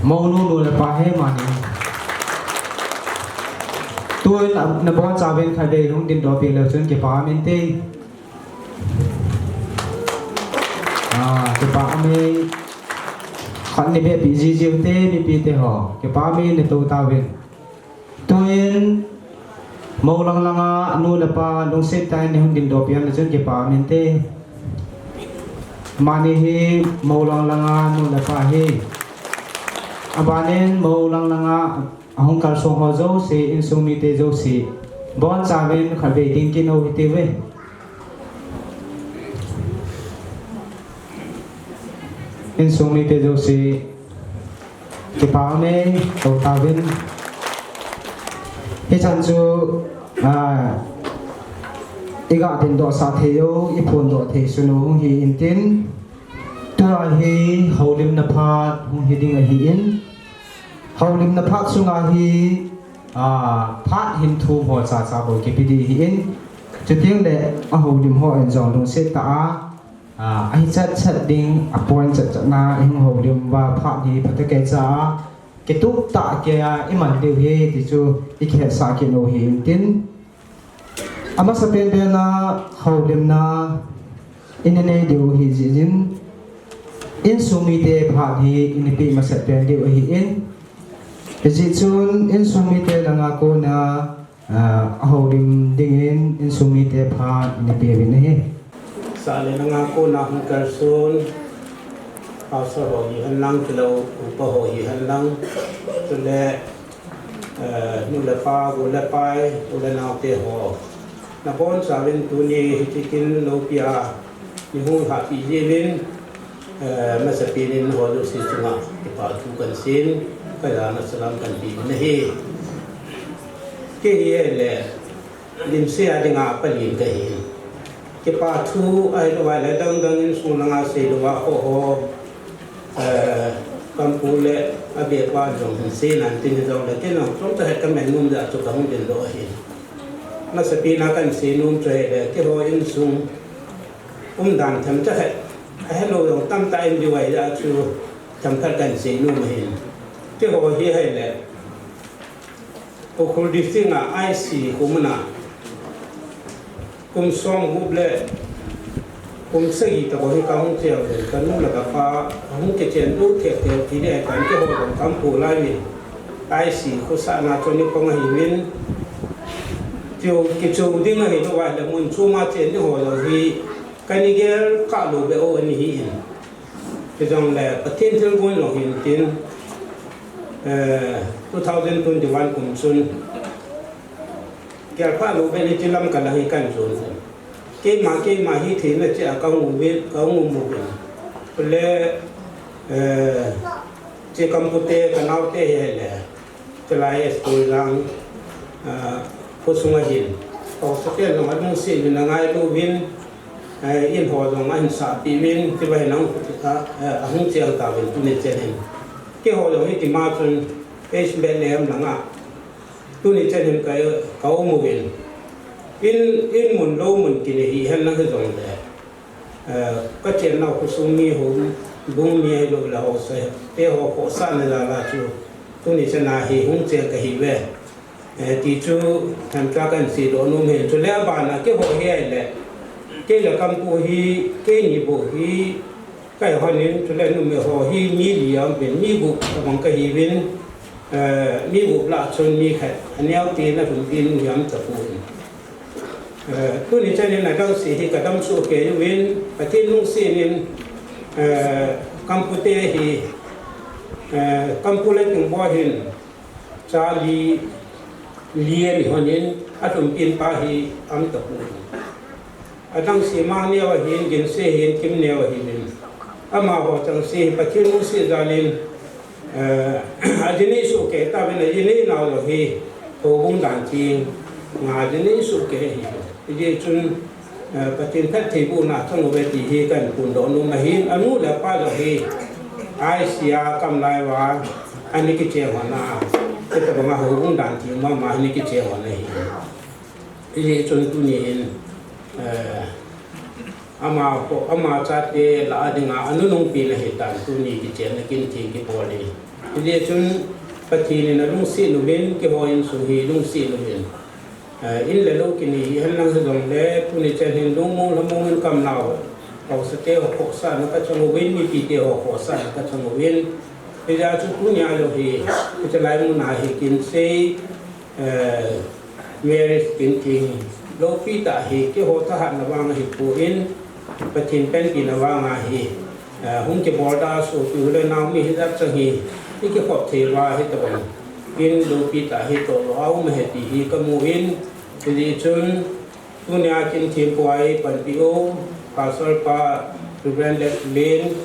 Mounu nu le pa he mani. Tun na, nabonchauvin khatvei hung dindoh peh leu chun kipa um inte. Ah, kipa um e. Khat ni beh pi ji jiu te, mipi te ho. Kipa um e, natou tauvin. Tuin, Moulang langa nu le pa lungset tah in nei hung dindoh peh leu chun kipa um inte. Mani hi Moulang langa nu le pa hi. Abanin Moulang langa ahung kalsong ho jouse, insung mite jouse. Bonchauvin khatvei ding kit u hite ve. Insung mite jouse. Kipa um e, tou tauvin. Hichan chu, ah, i ga dindoh sah thei u, i phondoh thei sun u hung hi intin. Tua hi houlimna phat hung hi ding ahin. Houlimna phat sunga hi, ah, phat hin thum ho cha cha bou kipe ding ahin. Chuteng le ahoulim ho in jong lungset tah a, ah, ahi chat chat ding, apoint chat chat na, i hung houlim uva phat hi phatah kei cha a, kitup tah kei a, i man diu ahi ti chu i kihetsah kit u hi intin. Amasa pen pen a houlimna i nei diu ahi jeh in, insung mite phat hi i nei peh masat pen diu ahin. Hijeh chun insung mite langa kona, ah, ahoulim dingin insung mite phat i nei peh uvin ahi. Sale langa kona hung kalson, pastor ho hihen lang, chule upa ho hihen lang, chule Eh, nu le pa, u le pai, u le nao te ho. Nabonchauvin tuni hitikin loupia nei hung lhahpi jeh uvin, eh, masapen in ho jouse chunga kipa thu kahin seiyin, ka jana salam kahin pe ahi. Kei hi le, Limsea dinga palen kahi. Kipa thu ahilou le dang dang insung langa seilou a ho ho. Eh, Kampu le abeh pa jong hin seinan tin jong le kei jong chomcha het kaman nom jeh a chu kahung dindoh ahi. Masapen a kahin seinom chu ahile keiho insung umdan themcha het. Ahelou jong tamtah in diu ahi jeh a chu themkhat kahin seinom ahi. Keiho hi ahile Ukhrul District a I C Kumna, kum som gup le kum sagi tobang hi kahung cheng le, kanu le kapa hung kichen lou thei thei ti le, kan keiho Kampu lai uvin I C khosahna chun i pang ahiuvin, kichou ding ahilou le mun chom a chen ding ho jong hi kana gel kha lou beh u ahi in. Hijongle Pathen thilgon jong hin tin, eh, two thousand twenty-one kum chun, kialpha lou beh ni ti lam kalang hi kahin jon. Keima, keima hitheina cheh a kahung um uvin, kahung um uvin. Chule, eh, che Kampu te, kanao te hi le. Chulai school lang, ah, khosung a hin. Haosa ten jong alungset uvin angailou uvin, eh, in ho jong ahin sahpeh uvin, tia hin ahung, ah, ahung cheng tauvin tuni chen hin. Keiho jong hitima chun, East Bethlehem langa, tuni chen hin ka, ka um uvin. In, in mun lou mun kiti hi hen lang hijongle. Eh, kachennau khosung mi, houbung mi ahilou le haosa te ho khohsahna jal a chu tuni chan a hi hung cheng kahi uve. Eh, ti chu themcha kahin seidoh nom ahin, chule abana keiho hi ahile, kei le Kampu hi, keini bou hi, kahi hon in, chule numei ho hi mi li a um uvin, mi gup tobang kahiuvin, Eh, mi gup lah chun mi khat, aneo tina lhumpi nu hi aum tapon. Eh, tuni chan in adang se hi kadam soh kei uvin, Pathen lungset in, eh, Kampu te hi, eh, Kampu le Tingboi hin, cha li, li ani hon in, alhumpi pa hi aum tapon. Adang se Mangneo ahin, Ginse ahin, Kimneo ahin. Amaho chang se hi Pathen lungset jal in, eh, ajinei soh kei tauvin, ajinei nau jong hi, houbung dan teng, nga ajinei soh kei ahi. Hijeh chun, eh, Pathen phattheibohna chang uve ti hi kahin phondoh nom ahin, anu le apa jong hi, I C R kam lai uva, ana kicheng lhon a, hitabang a houbung dan teng mama ana kicheng lhon ahi. Hijeh chun tuni hin, eh, ama, ama chate lah a dinga anunungpina hitan tuni kichenna kin theng kibol hi. Hijeh chun Pathen in alungset uvin, keiho insung hi lungset uvin. Eh, in le lou kinei hi henlang hijongle, tuni chan hin lungmong lhamong in ka um nau. Haosa te ho khohsahna kachang uvin, mipi te ho khohsahna kachang uvin. Hijeh chun tunia jong hi, hiche lai muna hi kin sei, eh, marriage kin theng loupi tah hi, keiho thahatna vang ahipon, Pathen panpina vang ahi, eh, hung kibol da sopi u le nao mi hijat chang hi, i kikhop thei uva hitabang kin loupi tah hi toh lou a um ahi ti hi kamun, hijeh chun, tunia kin thempu a eipanpi u, Pastor pa, Reverend Lek Lin,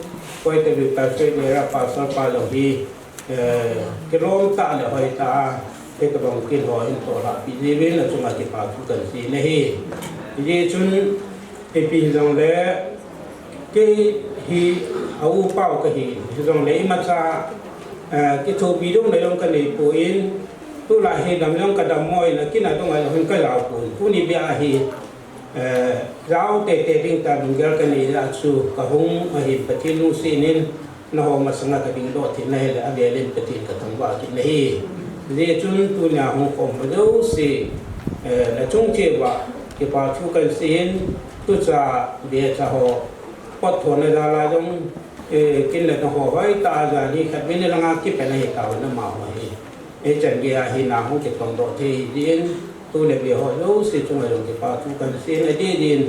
Koitali Pastor Nera Pastor pa jong hi, eh, kilom tah le hoitah a, hitabang kin ho hin toh lhahpi jiuvin, achunga kipa thu kahin sei ahi. Hijeh chun, ipi hijongle, kei hi a upa u kahi, hijongle imacha, eh, kithopi ding le jong kanei pon, tulai hi dam jong kadam mo in, akin adong a jong hin kajao pon, tuni beh a hi, eh, jao teitei ding tah lunggel kanei jeh a chu kahung ahin, Pathen lungset in, nangho masanga kadingdoh theina hile avel in Pathen kathangvah kit ahi. Hijeh chun tunia hung khom ho jouse, eh, nachung cheh uva kipa thu kahin sei in, tucha becha ho potthona jal a jong, eh, kin le nangho hoitah a jani khat min langa kipan ahitauvin amaho hi. Hichan geiya hi nahung kitongdoh thei ahi jeh in, tu le be ho jouse chunga jong kipa thu kahin sei in, adeh deh in,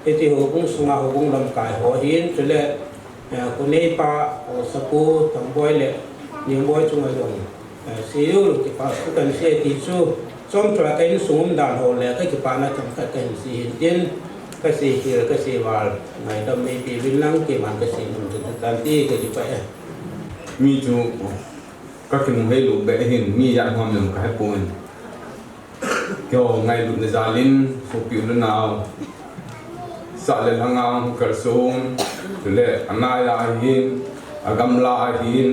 hiti houbung sunga houbung lamkai ho ahin, chule, eh, Kuneipa, Haosapu, Tangboi le Ningboi chunga jong, eh, seijou lou kipa thu kahin sei ti chu, chomcha ka insung umdan ho le kakipana chomkhat kahin sei ahin tin, kasei khel, kasei val, ngaidam neipeuvin lang, keiman kasei nom chu chutan ti kakipah e. Mi chu, kakimu heilou beh ahin, mi jat ham jong kahepon. Keiho ngailutna jal in, sopi u le nao, sah le lhanga hung kalson, chule anai a ahin, agamla a ahin,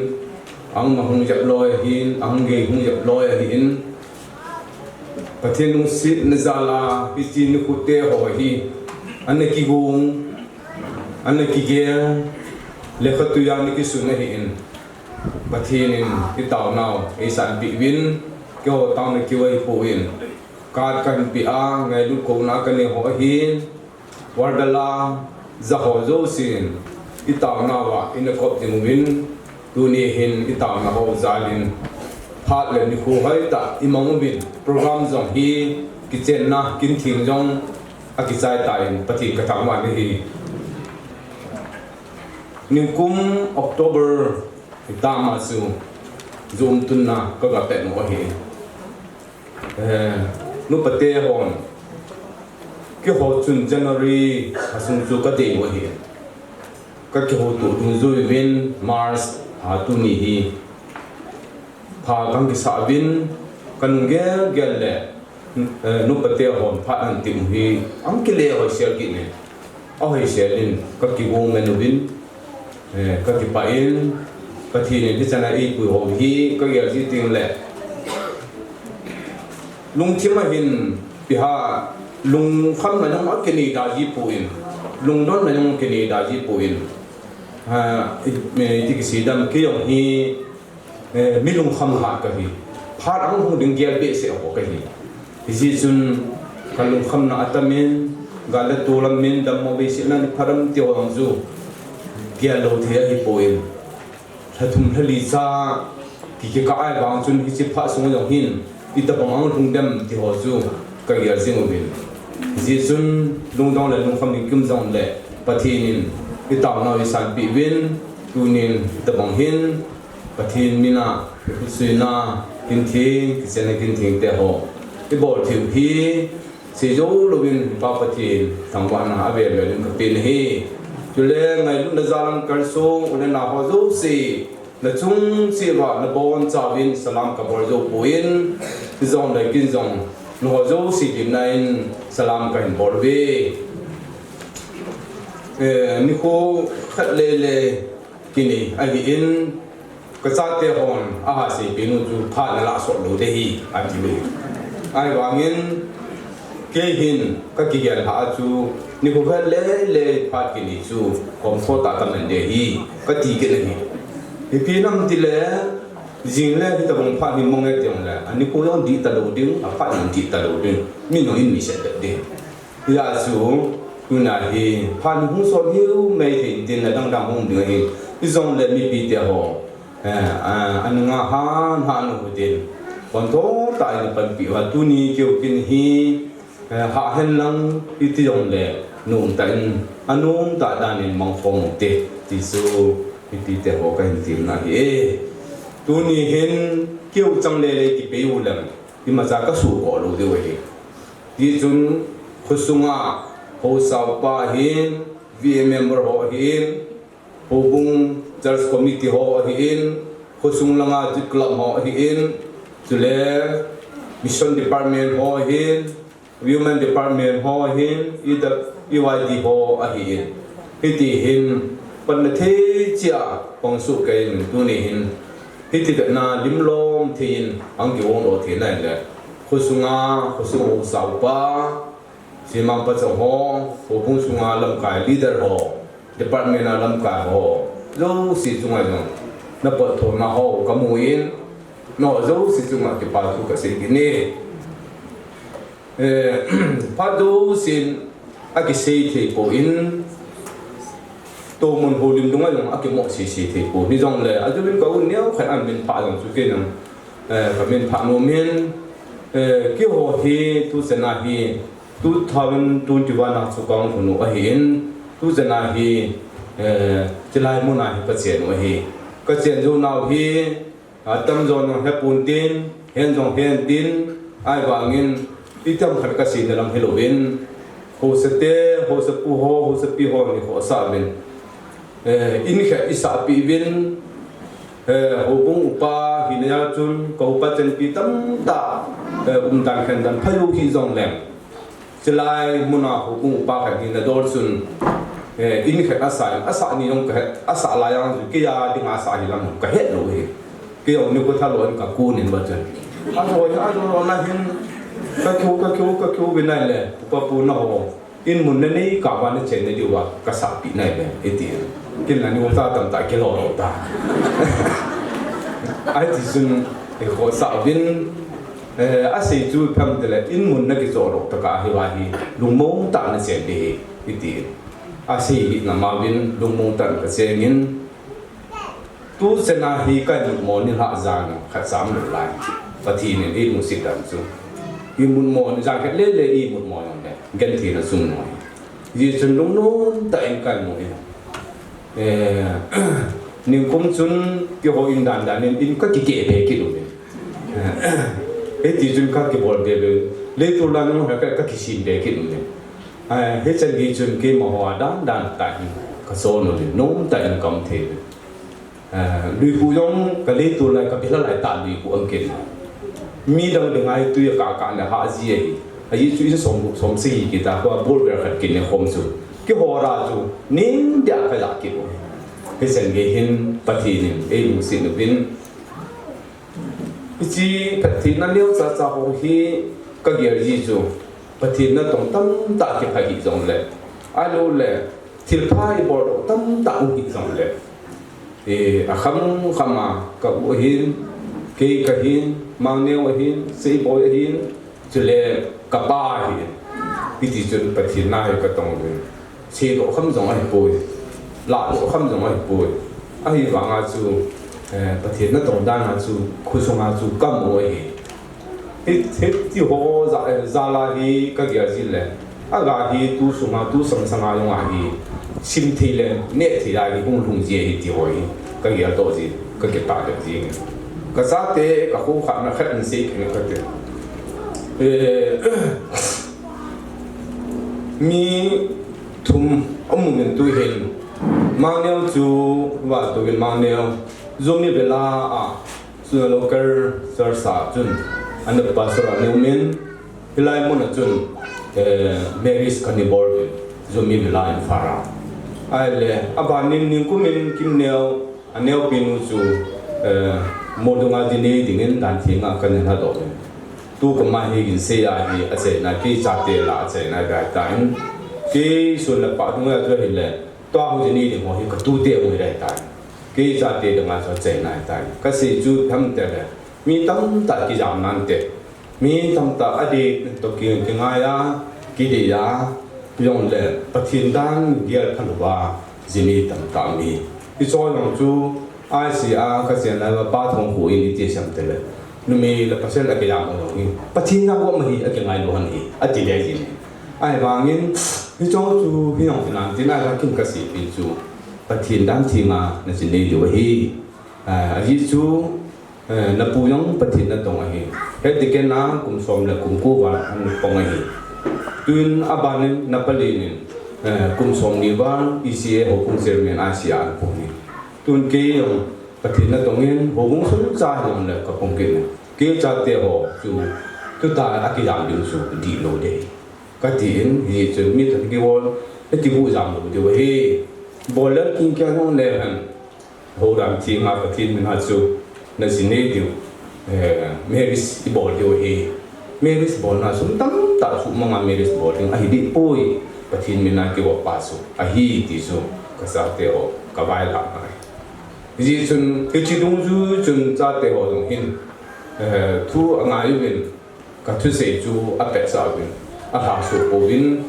ahung ahung jep loi ahin, ahung gei hung jep loi ahin, Pathen lungsetna jal a, hiche nikho te ho hi, ana kigong, ana kigel, lekhatui a ana kisun ahin, Pathen in itaonau eisanpeh uvin, keiho taona keu ahipon, card kahin peh a, ngailut kouna kanei ho ahin, Wardala, jaho jousen, itaonauva ina kop ding uvin, tuni hin itaona ho jal in, phat le nikho hoitah imang uvin, program jong hi, kichenna kin theng jong akichai tan, Pathen kathangvah in ahi. Nikum October hitam a chu, jomtunna kagapet u ahi. Eh, nupate hon, keiho chun January a sung chu kadei u ahi. Kakihoutoh dungjuiyin March a tuni hi pha kahung kisah uvin, kanung gelgel le, eh, nupate hon phat ahin tep u hi, ahung kile hoisel kit in, ahoisel in kakigong men uvin, eh, kakipah in, Pathen in hichana eipui ho hi kagel ji teng le, lungthim a hin ipi ham, lungkhamna jong akinei da jipoi, lungdonna jong akinei da jipoi, ah, i, eh, iti kisei dam, kei jong hi, eh, mi lungkham hat kahi. Phat ahung hung ding gel behseh ho kahi. Hijeh chun kalungkhamna atamin, gal le tol amin, dammo beisetna ni phat am ti ho jong chu gel lou thei ahipoi. Lha thum lha li cha Kikah a vang chun hiche phat sung jong hin, itobang a hung lhung dem ti ho chu kagel jing uvin. Hijeh chun lungdong le lungkham in kium jongle Pathen in itaonau eisanpeh uvin, tunin itobang hin Pathen mina, ikhutsuina, kintheng, kichenna kintheng te ho ibol thei u hi, seijou louvin Pa Pathen thangvahna avel vel in kapen ahi. Chule ngailutna jalam kalsong u le nao ho jouse, nachung cheh uva nabonchauvin salam kabol jou poi, hijongle ken jong nangho jouse limna in salam kahin bol uve. Eh, nikho khat lele kinei ahin, kachate hon aha seipeh nu chu phat nalah sot lou ding ahi, ati uve. Ahivangin kei hin kakigel lhah a chu nikho khat lele phat kinei chu khomtho tah kaman ding ahi, kati kit ahi. Ipi ham itile, jing le hitobang phat hi mong e ti jongle, anikho jong dih talou ding, aphat jong dih talou ding, mi nung in mi set ding. Hijeh chun, tuna hi phat hung sot hiu mai thei tin, adang dang hung ding ahi. Hijongle mipi te ho, eh, a, ana ngah han han u hitin, khomtho tah in panpi uva, tuni keu kin hi, eh, hah hen lang iti jongle, nomtah in, anomtah dan in mang khom u hite, ti chu mipi te ho kahin temna ahi e. Tuni hin keu chang lele kipei u leng, imacha kasuh kol lou diu ahi. Tichun khosunga haosa upa ahin, V A member ho ahin, houbung church committee ho ahin, khosung langa youth club ho ahin, chule mission department ho ahin, women department ho ahin, E W, E Y D ho ahin. Hiti hin, panna thei cheh a pang soh kei in tuni hin, hiti vetna lim lom thei in, ahung kivon lou thei nai le, khosunga, khosung haosa upa, Chemang pachong ho, houbung sunga lamkai leader ho, department a lamkai ho, jouse chunga jong napotdohna ho kamu in, nangho jouse chunga kipa thu kasei kit e. Eh, phat jousen akisei thei poi, tomun houlim dunga jong akimoh sese thei poi. Hijongle, ajeh in ka u neo khat amin phah jong chu kei jong, eh, kamin phah nom in, eh, keiho hi tuchan a hi, two thousand twenty-one a chu kahung lhun u ahin, tuchan a hi, eh, chulai mun a hi kachen u ahi. Kachen jou nau hi, atamjo nang hepon tin, hen jong hen tin, ahivangin, itam khat kasei na lam hilouvin, haosa te, haosa pu ho, haosa pi ho nikho asah uvin. Eh, in khat isahpeh uvin, eh, houbung upa hina a chun, ka upa chanpi tamtah, eh, umdan khendan phai u hijongleng. Chulai muna houbung upa khat hina dol chun, eh, in khat asah in, asah ni jong kahet, asah lai jong chu kei a dinga asah hilam kahet lou hi. Kei jong nikho thalou in kakon in ba chun. Ajo, ajo, na hin, kakeu, kakeu, kakeu uvin ahile, upa pu naho. In mun nanei kah uva nachenna diuva kasahpeh nai ve, iti. Ken la ni uta tamtah kilou lou ta. Ahiti chun, eh, khosa uvin, eh, asei chu ipi ham itile, in mun nakichoh lou tah kah a hiva hi, lungmong tah a nachen ding ahi, iti. Asei hih na ma uvin, lungmong tah in kacheng in, Tuchan a hi ka imut mo nilhah jan khat cha aum lou lai. Pathen in eilungset dan chu. Imut mo ni jan khat lele imut mo jong le. Gentheina chung noi. Hijeh chun lungnom tah in ka imu in. Eh, nikum chun keiho in dan dan in, in kakikeh be kit u in. Eh, hiti chun kakibol be be. Leiset lang jong ka, kakisem be kit u in. Eh, hichan gei chun keima ho a dan dan tah in kachon u in. Nom tah in ka um thei u in. Eh, lui khu jong ka leiset lai ka bil a lai tah lui khu aum kit. Mi dang dang a hi tui a kah kah le hah ji ahi. Ajeh chu in som, som sagi kit a, kho a bol vel khat kit ne khom chu. Kihol a chu, ning dia ka ja kit u. Hichan gei hin Pathen in eilungset u in. Hiche Pathen na neocha cha ho hi ka gel ji chu. Pathen natong tamtah kiphah hih jongle. Ahilou le, thilpha ibol doh tamtah um hih jongle. Eh, akham kham a, ka u ahin, kei kahin, Mangneo ahin, Seiboi ahin, chule kapa ahin. Hiti chun Pathen na hi katong uvin. Sedoh kham jong ahipoi. Lahdoh kham jong ahipoi. Ahivanga chu, Eh, Pathen natong dan a chu, khosung a chu kamu ahi. Hi, hiti ho ja, eh, jal a hi kagel jin le. Aga hi tu sung a, tu sang sang a jong ahi. Sim thei le, neh thei a hi hung lhung ji ahi ti ho hi. Kagel doh jin, kakipah doh jin. Kachate, kakho khat na khat in sei kit kate. Eh, mi thum amu min tu hin. Mangneo chu, va tu hin Mangneo. Zomi Villa a, chu local church a chun, ana pastor a neo min, hilai mun a chun, eh, marriage kana bol uvin, Zomi Villa in Phara. Ahile, aban in ningkum in Kimneo, aneo pinu chu, eh, Mordung a jin nei dingin dan theng a kana lhadoh uvin. Tu kama hi ginsei a hi achaina, kei chate la achaina gai tan. Kei sun le pah dunga chu hile, tua hung jin nei ding ho hi katute hung hi rai tan. Kei chate dang a chu achaina hi tan. Kasei chu tham te le, mi tamtah kijam nante. Mi tamtah adeh toh ki, kingai a, kidei a, jong le, Pathen dan gel phalou a, jin nei tamtah mi. Hicho jong chu, I C R a kachen lai uva pa thong khu in iti siam te le. Numei le pasal a kijam ho jong hi. Pathen dan gom ahi, akingai lou ahi, ati le jin. Ahivangin, hicho chu, hi jong hinan tin a la kin kasei pin chu. Pathen dan theng a, najin nei diu ahi. Ah, ajeh chu, Eh, napu jong Pathen natong ahi. He deacon a kum som le kum ko val ana pang ahi. Tun aban in napalin in, eh, kum som ni val E C A houbung chairman I C R a ana pang ahi. Tun kei jong Pathen natong in houbung suncha jong le kapang kit in. Kei chate ho chu tuta akijam ding chu dihlou ding. Kati in, hichun mi toh kibol, kibu jam lou diu ahi. Bol le kin kei jong le hen. Houbung theng a Pathen min a chu najin nei diu, eh, marriage ibol diu ahi. Marriage bolna sum tamtah sumang a marriage bol ding ahi deh poi. Pathen min a kivoh pa chu ahi ti chu kachate ho kavailah nai. Hijeh chun hiche dungjui chun chate ho jong hin, eh, thu angai uvin, kathusei chu apetsah uvin, alhahsuh pouvin,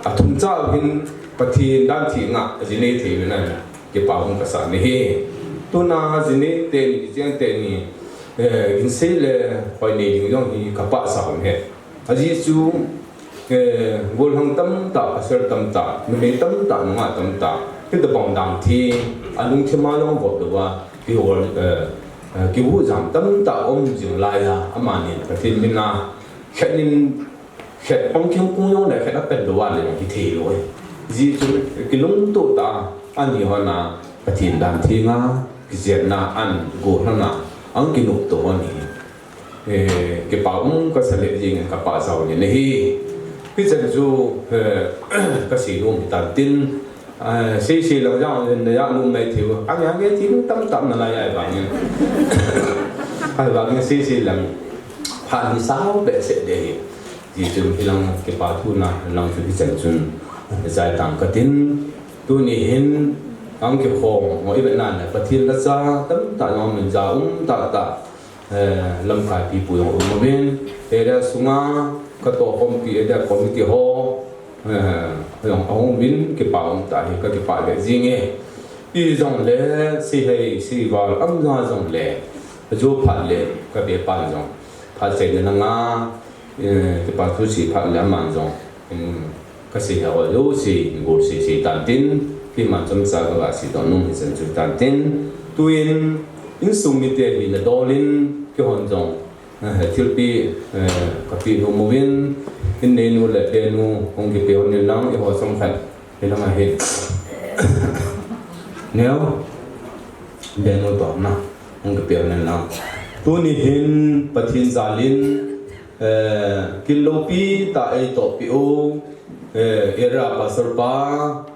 athumcha uvin, Pathen dan theng a jin nei thei uvin ahi, kipa um kasah ahi. Tuna jin nei teni, kichen teni, eh, ginsei le hoi nei ding jong hi kapahsa um ahi. Ajeh chu, eh, gollhang tamtah, pasal tamtah, numei tamtah, nungah tamtah, hitabang dan theng, alungthim a jong vop lou a, kihol, eh, eh, kibu jam tamtah um jing lai a, amani Pathen min a, khat in, khat pang kim kung jong le khat apen lou a le jong hithei lou ahi. Hijeh chun kilungtoh tah a, ani hon a, Pathen dan theng a, kijepna an, gollhang a, ahung kinoptoh u ahi. Eh, kipa um kasa le jing in kapah jao in ahi. Hichan chu, eh, kasei nom hitan tin, eh, sei sei lang jang in na ja nom nai thei u. Ange ange ti tamtah nalai ahivangin. Ahivangin sei sei lang phat hi sao behseh ding ahi. Hijeh chun hilang kipa thu na lang chu hichan chun jai tang katin. Tuni hin ang kikhom mo ibe nan Pathen la cha tamtah jong min ja um tah tah. Eh, lamkai pipu jong um uvin, area sunga katohkhompi area committee ho, eh, jong ahung uvin kipa um tah hi kakipah le jing e. Ijongle, sei hei, sei val, amja jongle, ajo phat le, kabe pan jong, phat sei le nanga, eh, kipa thu sei phat le aman jong, in, Kasei hou jouse, gol sei sei tan tin, keiman chomcha kaga seidoh nom hichan chu tan tin, tuin, insung mite hina dol in, keihon jong, eh, thilpeh, eh, kapeh nom uvin, inneinu le penu, hung kipe hon in lang, eiho chomkhat, hilang ahi. Neo, penu toh na, hung kipe hon in lang. Tuni hin, Pathen jal in, eh, kin loupi tah eitohpeh u, eh, area pastor pa,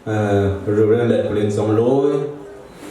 eh, Reverend Letpulin Chongloi,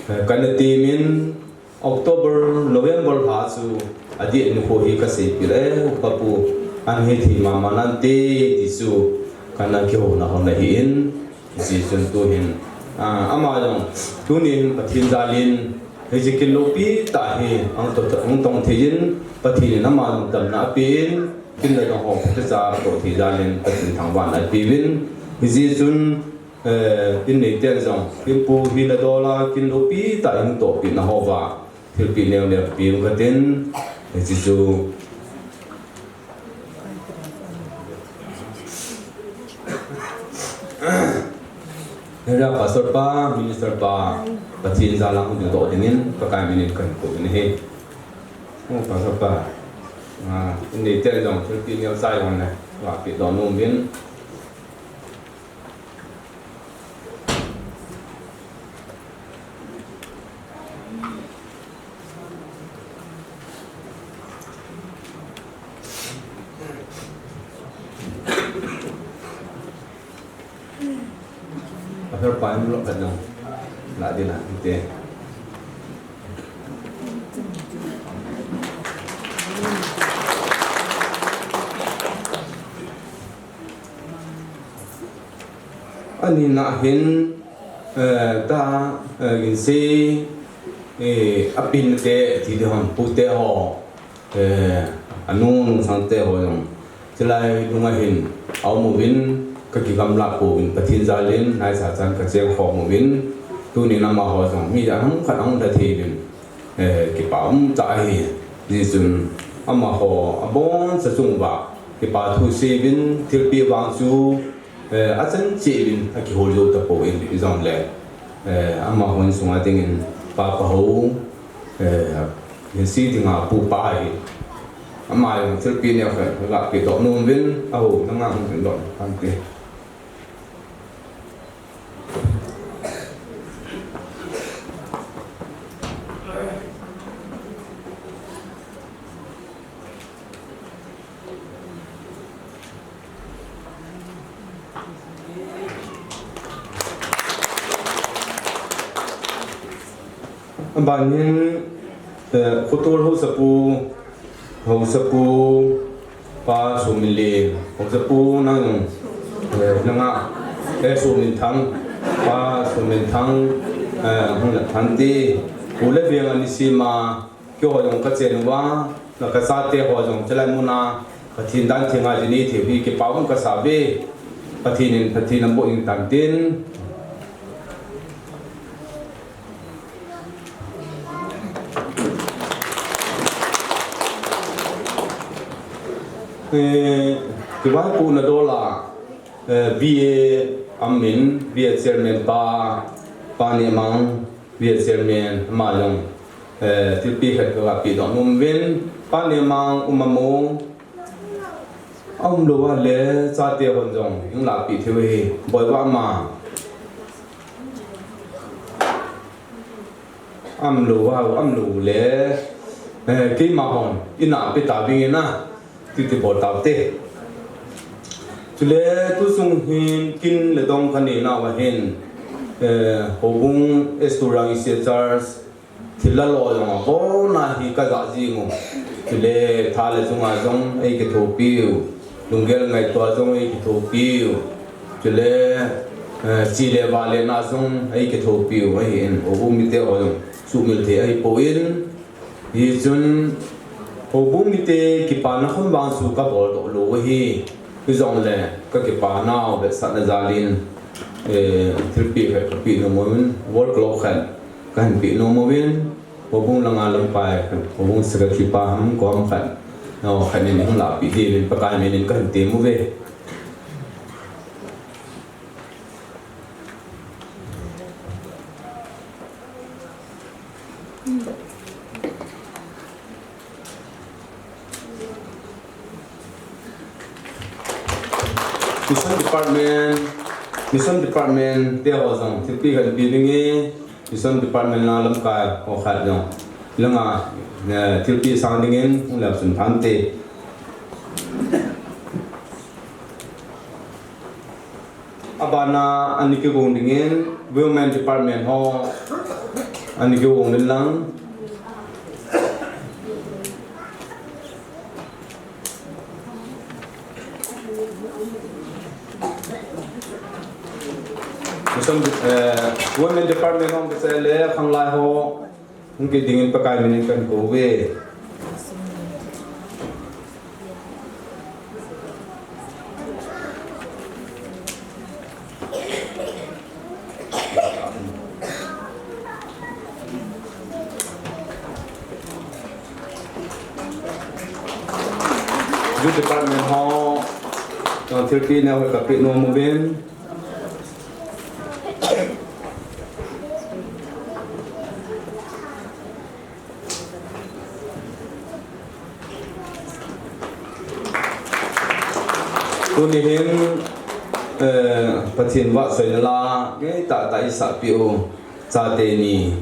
eh, kana temin October, November lha chu adeh nikho hi kaseipeh le, Papu, ahin thei mama nante ti chu kana kihouna hon ahin, Hijeh chun tuhin, ah, ama jong, tunin Pathen jal in, hiche kin loupi tah hi, ahung to, ahung tong thei in, Pathen in ama jong damna apen, kin le jong ho, phatecha toh thei jal in, Pathen thangvahna apeuvin, hijeh chun, eh, in neiten jong, kin pu hina dol a, kin loupi tah in tohpeh na houva, thilpeh neo neo pe ung katin, hiche chu Hera Pastor pa, Minister pa, Pathen jal a hung dingdoh dingin, Pakai minin kahin kou in ahi. O Pastor pa, a, in neite jong thilpeh neo chai jong le, gah pehdoh nom uvin. Pastor pa in lo khat jong la ding a, hiti. Ani na hin, eh, ta, eh, ginse, eh, apin te, ti ding ham, pu te ho, eh, anu, nungsang te ho jong. Chulai nunga hin, aum uvin, ka kigamla pouvin, Pathen jal in, nai sa chan ka cheng khom uvin, tunin amaho jong, mi ja ham khat ahung da thei uvin. Eh, kipa um tah ahi. Hijeh chun amaho aboncha chunguva kipa thu seiyuvin, thilpeh vang chu, eh, achan cheh uvin akihol jou tapon, hijongle, eh, amaho insunga dingin pa, pa ho, eh, inse dinga pu pa ahi. Ama jong thilpeh neo khat gah pehdoh nom uvin, aho nanga hung pehdoh tante. Aban hin, eh, Khotol Haosapu, Haosapu, Pa Sominlen, Haosapu nang, eh, nanga, eh, Sominthang, Pa Sominthang, eh, hung la thante, u le veng ani sema, keiho jong ka chen uva, na ka chate ho jong chulai muna, Pathen dan theng a ji ni thei hi kipa um kasa uve, Pathen in, Pathen in aboh in tantin. Eh, kivaipohna dol a, eh, V A amin, V A chairman pa, Pa Nemang, V A chairman, ama jong, eh, thilpeh khat ka gah pehdoh nom uvin, Pa Nemang, um a mo, aum lou a le, chate hon jong, hung lahpeh thei u ahi, boi uva ama. Aum lou a, aum lou le, eh, keima hon, ina pe ta ding ina, titi bol taute. Chule, tu sung hin, kin le dong ka nei nauva hin, eh, Houbung S two Rank C A Church, thil la lo jong a, kona hi ka ja jing u. Chule, tha le chunga jong, ei kithopi u. Lunggel ngaito a jong ei kithopi u. Chule, eh, chi le va le na jong ei kithopi u ahin, Houbung mite ho jong suhmil thei ahi pon. Hichun, Houbung mite kipana khun vang chu ka bol doh lou u ahi. Hijongle, ka kipa nau vetsahna jal in, eh, thilpeh khat ka peh nom uvin, wall clock khat ka hin peh nom uvin, Houbung langa lamkai, Houbung secretary pa ham koi ham khat, no, khat in hung lahpeh diuvin Pakai minin kahin tem uve. Mission Department, Mission Department te ho jong thilpeh kahin pe ding e, Mission Department langa lamkai ho khat jong langa, eh, thilpeh sang dingin hung leu chun phante. Abana ani kigong dingin Women Department ho ani kigong ding lang. Mission, eh, Women Department ho kisei le khanglai ho. Hung kit dingin Pakai minin kahin kou uve. Youth Department ho, tang thirty neo ka pi no mo ben. Tuni hin, eh, Pathen vahchoina la ngeitah tah isahpeh u chate ni,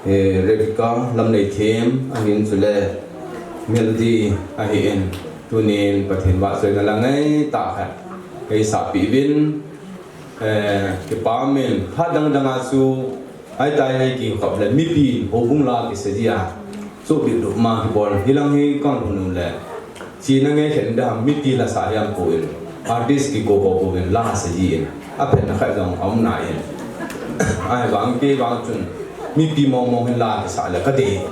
eh, Rebecca Lamneithem ahin chule Melody ahin, tunin Pathen vahchoina la ngeitah khat eisahpeh uvin, eh, kipah in phat dang dang a chu Ahitai, hei kikhop le mipi houbung la kisa jia. Chu bit duh ma kibol. Hilang hi kang hunu le. China nge khen da mipi la sa hiam ko in. Artist kiko ko ko in la sa ji in. Aphen na khat jong aum na in. Ahivang kei vang chun mipi mong mong hin la kisa le kati.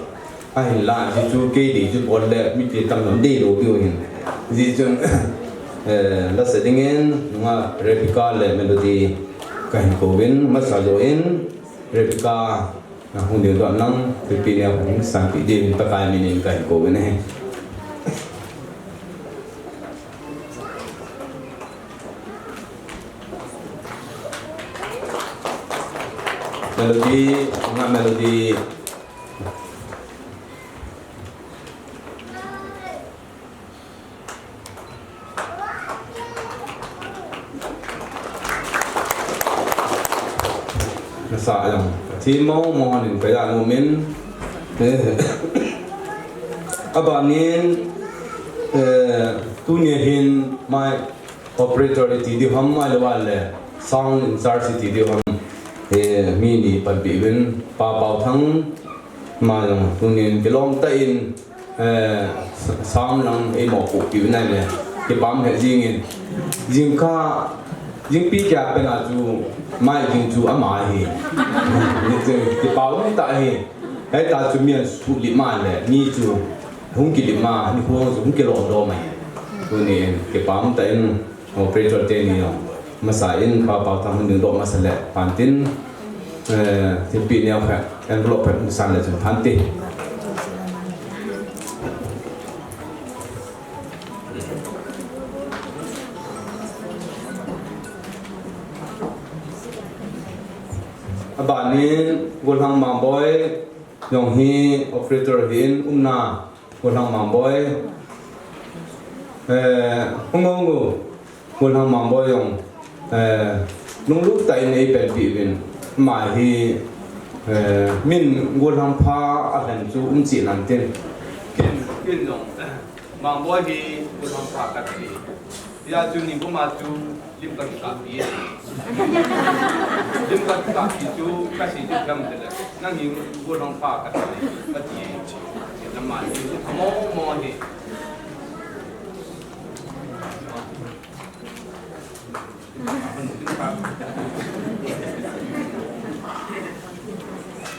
Ahin la ji chu kei di chu bol le mipi tam lam dei lou piu hin. Ji chun, eh, la sa ding in, nunga Rebecca le Melody kahin ko in, masa jo in, Rebecca, na hung ding doh nang, pipi neo hung sanpeh ding, Pakai min in kahin ko in ahi. Melody, nunga Melody. Nasa ayang. Team mo mo hanin kaya ngumin. Eh. Abanin, eh, tunia hin mai operator ti di ham, mai le wale sound in charge ti di ham. Eh, mi ni pan pi win, Pa Pau Thang, mai jong tunin kilom ta in, eh, sa-, sound lang ei mo ko pi win ai le, kipah he jing in. Jing kha, jing pi kya pe na chu, mai jing chu ama hi. Ni chu, kipah ta hi. Hei ta chu mian su li ma le, ni chu, hung ki li ma, ni hung chu, hung ki lo do mai. Tunin, kipah ta in, operator te ni jong masa in, Pa Pau Thang hung ding doh masa le, phan tin, eh, thilpeh neo khat, envelope khat hung san le chun phan tin. Abanin, Golhang Mangboi, jong hi operator hin umna, Golhang Mangboi. Eh, hung hung u. Golhang Mangboi jong, eh, lunglut tah in ei panpi uvin. Ama hi, eh, min Golhang pha a lhen chu um cheh nan tin. Kin, kin jong, Mangboi hi Golhang pha ka ti. Hia chu ni puma chu lim ka kikah pi. Lim ka kikah pi chu ka sei chu kam te le. Nang hi Golhang pha ka ti, ka ti. Nama hi mo mo hi.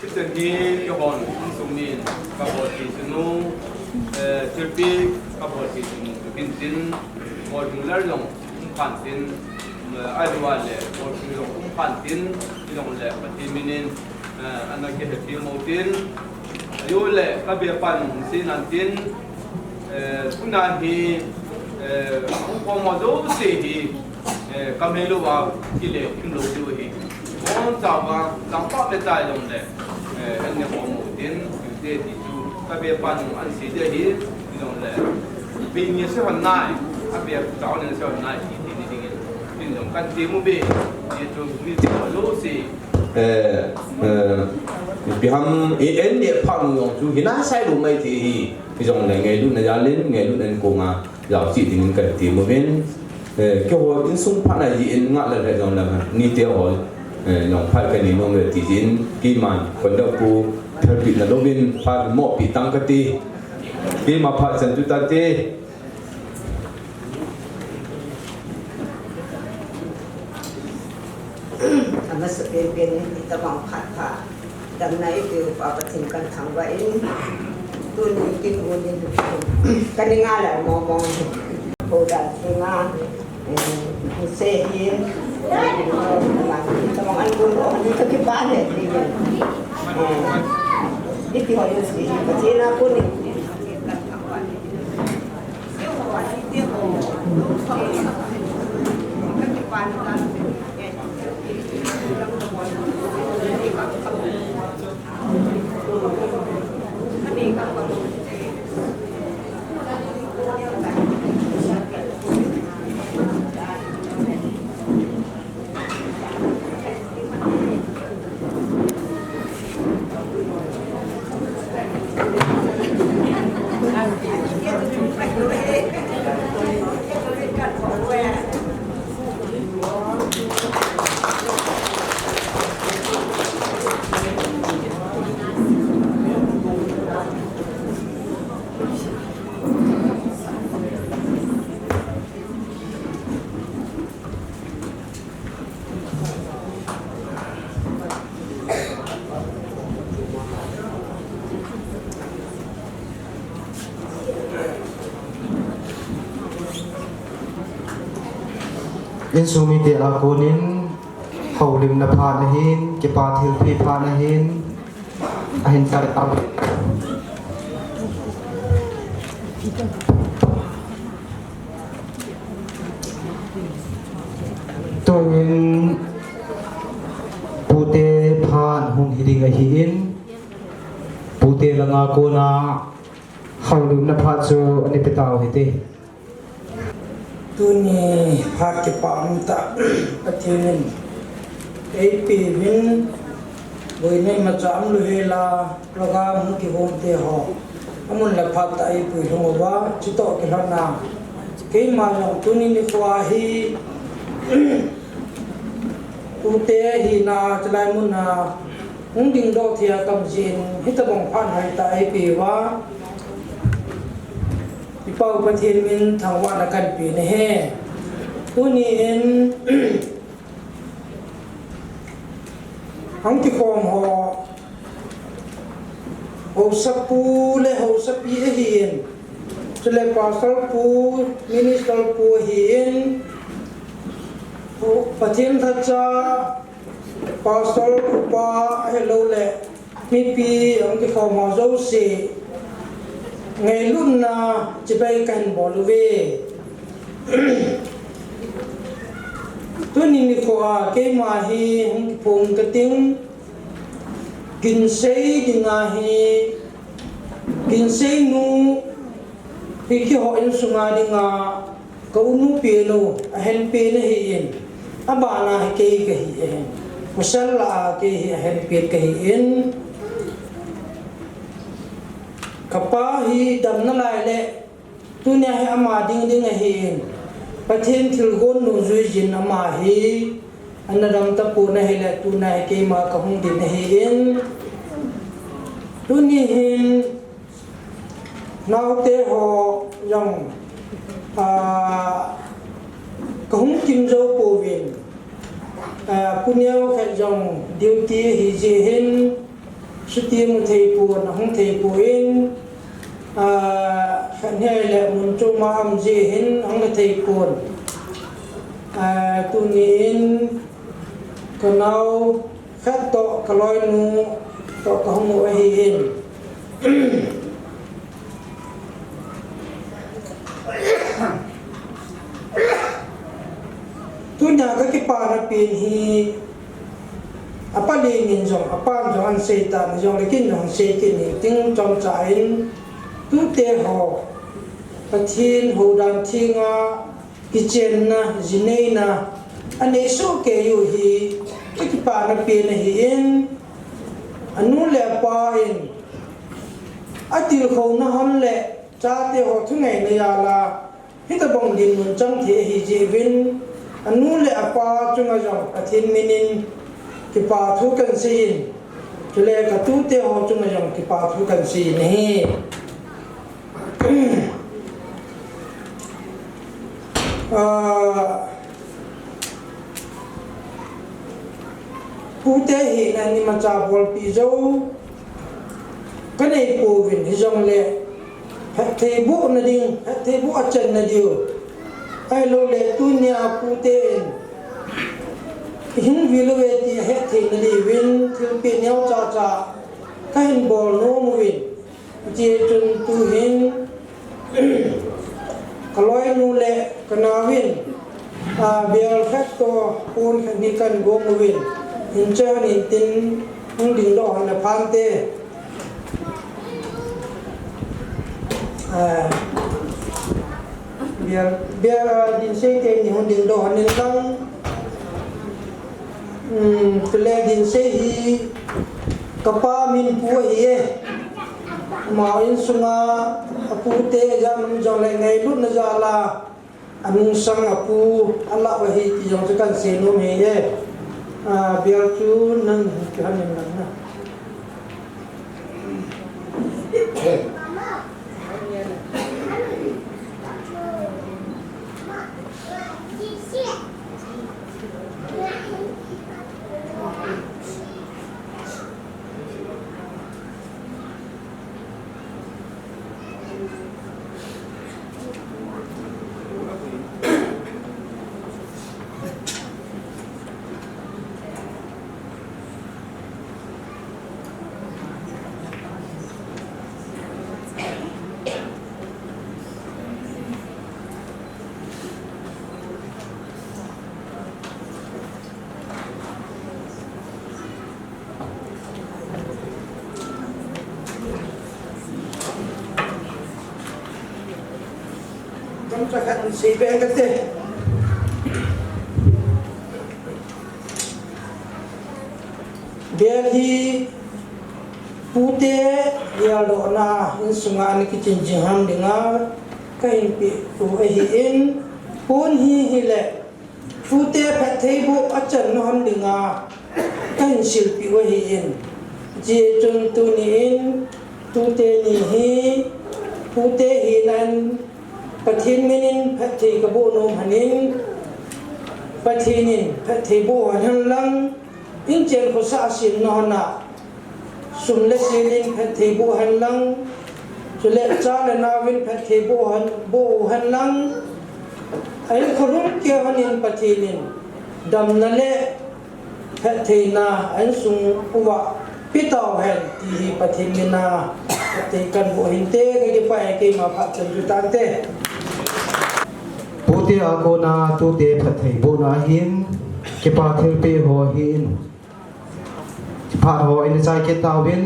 Hiche hi keihon insung min ka bol thei chunu, eh, thilpeh ka bol thei chunu, tu kin tin, bol thei lar jong um phan tin, eh, ahilou le, bol thei jong um phan tin, ti jong le, Pathen min in, eh, ana kihepi mo tin, ajo le, ka be pan sei nan tin, eh, tuna hi, eh, hung khom mo jouse hi, eh, ka mei lou va, kile kim lou diu hi. Boncha va, lampa me chai jong le, eh, an ne khom mo tin, te ti chu, ka be pan an sei dia hi, jong le, be ni se hon nai, a be chao le se hon nai, ti ti ni ding in, tin jong kan ti mu be, ti chu, mi ti mo jouse, Eh, eh, ipi ham, i en le pha nu jong chu, hina sai lu mai ti hi, hi jong le ngailutna jal in, ngailutna in kong a, jao chi ding in kan ti mo ven. Eh, keiho insung phat na ji in nga le le jong le, ni te ho, eh, jong phat ka ni nom le ti ji in, keiman, kon da pu, thal pi na lo vin, phat mo pi tang ka ti. Keima phat chan tu ta te. Amasa penpen in itobang phat pha damna eipeu Pa Pathen kathangvah in, tuni kin unin kaning a la mong mong ho dan sunga, eh, huse hin, eh, itobang an kun o ni kakipah le, eh, iti ho jouse hi Pathen a kon in, Pathen kathangvah in. Insung mite a konin houlimna phat ahin, kipa thilpeh phat ahin, ahin tai. Tuin pute phat hung hiding ahin, pute langa kona houlimna phat chu ana pe tau hite. Tuni phat kipa umtah Pathen in eipeuvin, boina imacha umlou hela program hung kigong te ho, amun le phat tah a eipui lhung uva, chutoh kilhonna keima jong tuni nikho hi pute hina chulai muna hung dingdoh thei a tam jeh in, hitobang phat hoitah eipeuva, i Pa u Pathen min thangvahna kahin pe ahi. Tuni in hung kikhom ho, haosapu le haosapi ahin, chule pastor pu, minister pu ahin, Pathen lhacha, pastor upa ahilouleh mipi hung kikhom ho jouse ngailutna chibai kahin bol uve. Tuni nikho a keima hi hung kiphong kating, ginsei dinga hi, ginseinu hi keiho insunga dinga ka unu pen u ahin pen ahin, abana hi kei kahi ahin, pasal lah a kei hi ahin pen kahin, kapa hi damna lai le tunia hi ama ding ding ahin, Pathen thilgon nungjui jin ama hi ana dam tapon ahile, tuna hi keima kahung ding ahin, tuni hin naote ho jong, ah, kahung kim jou pouvin, ah, pu neo khat jong duty ahi jeh hin, chuti amu thei pon, ahung thei pon, ah, khat hile mun chom a um jeh hin ahung thei pon. Ah, tuni in kanao khat toh kaloinu toh kahung u ahin. Tunia kakipana pen hi, apa lengin jong, apan jong ahin sei tan, jongle ken jong ahin sei kit ning ting chomcha in, tute ho Pathen houdan thenga kichenna, jineina anei soh kei u hi kakipana pen ahin, anu le apa in atilkhouna hon le chate ho thungaina jal a hitobang dinmun chang thei ahi jeh uvin, anu le apa chunga jong Pathen min in kipa thu kahin sei in, chule katute ho chunga jong kipa thu kahin sei in ahi. Ah, pute hina imacha bolpi jou kanei pouvin, hijongle phattheibohna ding, phattheiboh achanna diu, ahiloule tunia pute in ihung vil uve ti ahetthei na diuvin thilpeh neocha cha kahin bol nom uvin, hijeh chun tuhin kaloinu le kanaovin, ah, bel khat toh pon khat ni kahin gong uvin, hiche hon intin hung dingdoh hon le phante. Ah, bel, bel, ah, dinsei teni hung dingdoh hon in lang. Hmm, chule dinsei hi kapa min pu ahi e. Ama insunga apute jam jongle ngailutna jal a anungsang apu alah u ahi ti jong chu kahin sei nom ahi e. Ah, bel chu nang kihan in lang na. Chomcha khat sei beng kate. Bel hi pute geldohna insunga ana kichin jing ham dinga kahin peh u ahin, pon hi hile pute phatthei boh achan na ham dinga kahin silpeh u ahin. Hijeh chun tuni in tute ni hi pute hinan Pathen minin phatthei kaboh nom hanin, Pathen in phatthei boh hen lang, inchen khosah asemna hon a sum le sil in phatthei boh hen lang, chule cha le nao in phatthei boh hen, boh hen lang, a hinkho lhumkeiho in Pathen in damna le phattheina insung uva pe tauhen ti hi Pathen mina phatthei kaboh hinte, kakipah e, keima phat chan chu tante. Pute a kona tute phatthei bohna hin kipa thilpeh ho hin phat ho ina chai kit tauvin,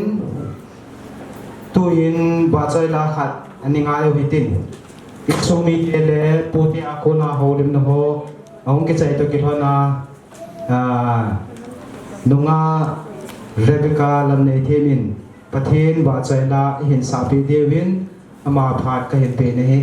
tuin vahchoi la khat ana ngai u hitin, insung mite le pute a kona houlimna ho ahung kichai toh kilhona, a, nungah Rebecca Lamneithem in Pathen vahchoi la ahin sahpeh diuvin ama phat kahin pe nahi.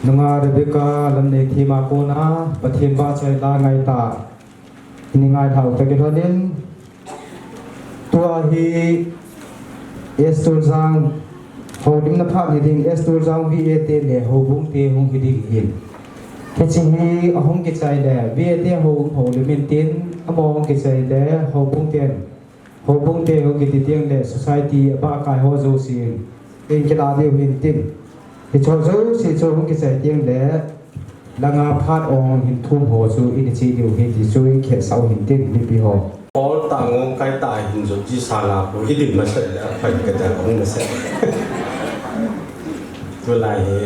Nunga Rebecca Lamneithim a kona Pathen vahchoi la ngai tah in i ngai lhau tah kilhonin, tua hi S. Tuljang houlimna phat ni ding, S. Tuljang V A te le houbung te hung hi ding hin. Hiche hi ahung kichai le V A te houlim houlim in tin, amaho hung kichai le houbung ten, houbung te hung kiti teng le society abah kai ho jousen in kila diu hin tin. Hicho jouse chu hung kichai teng le, langa phat ong hin thum ho chu in che diu hi ti chu i khetsah u hin tin mipi ho. Paul ta ngong kai ta hin jot ji sanga ko i dim masat le a phai ka ta ong masat. Tulai hi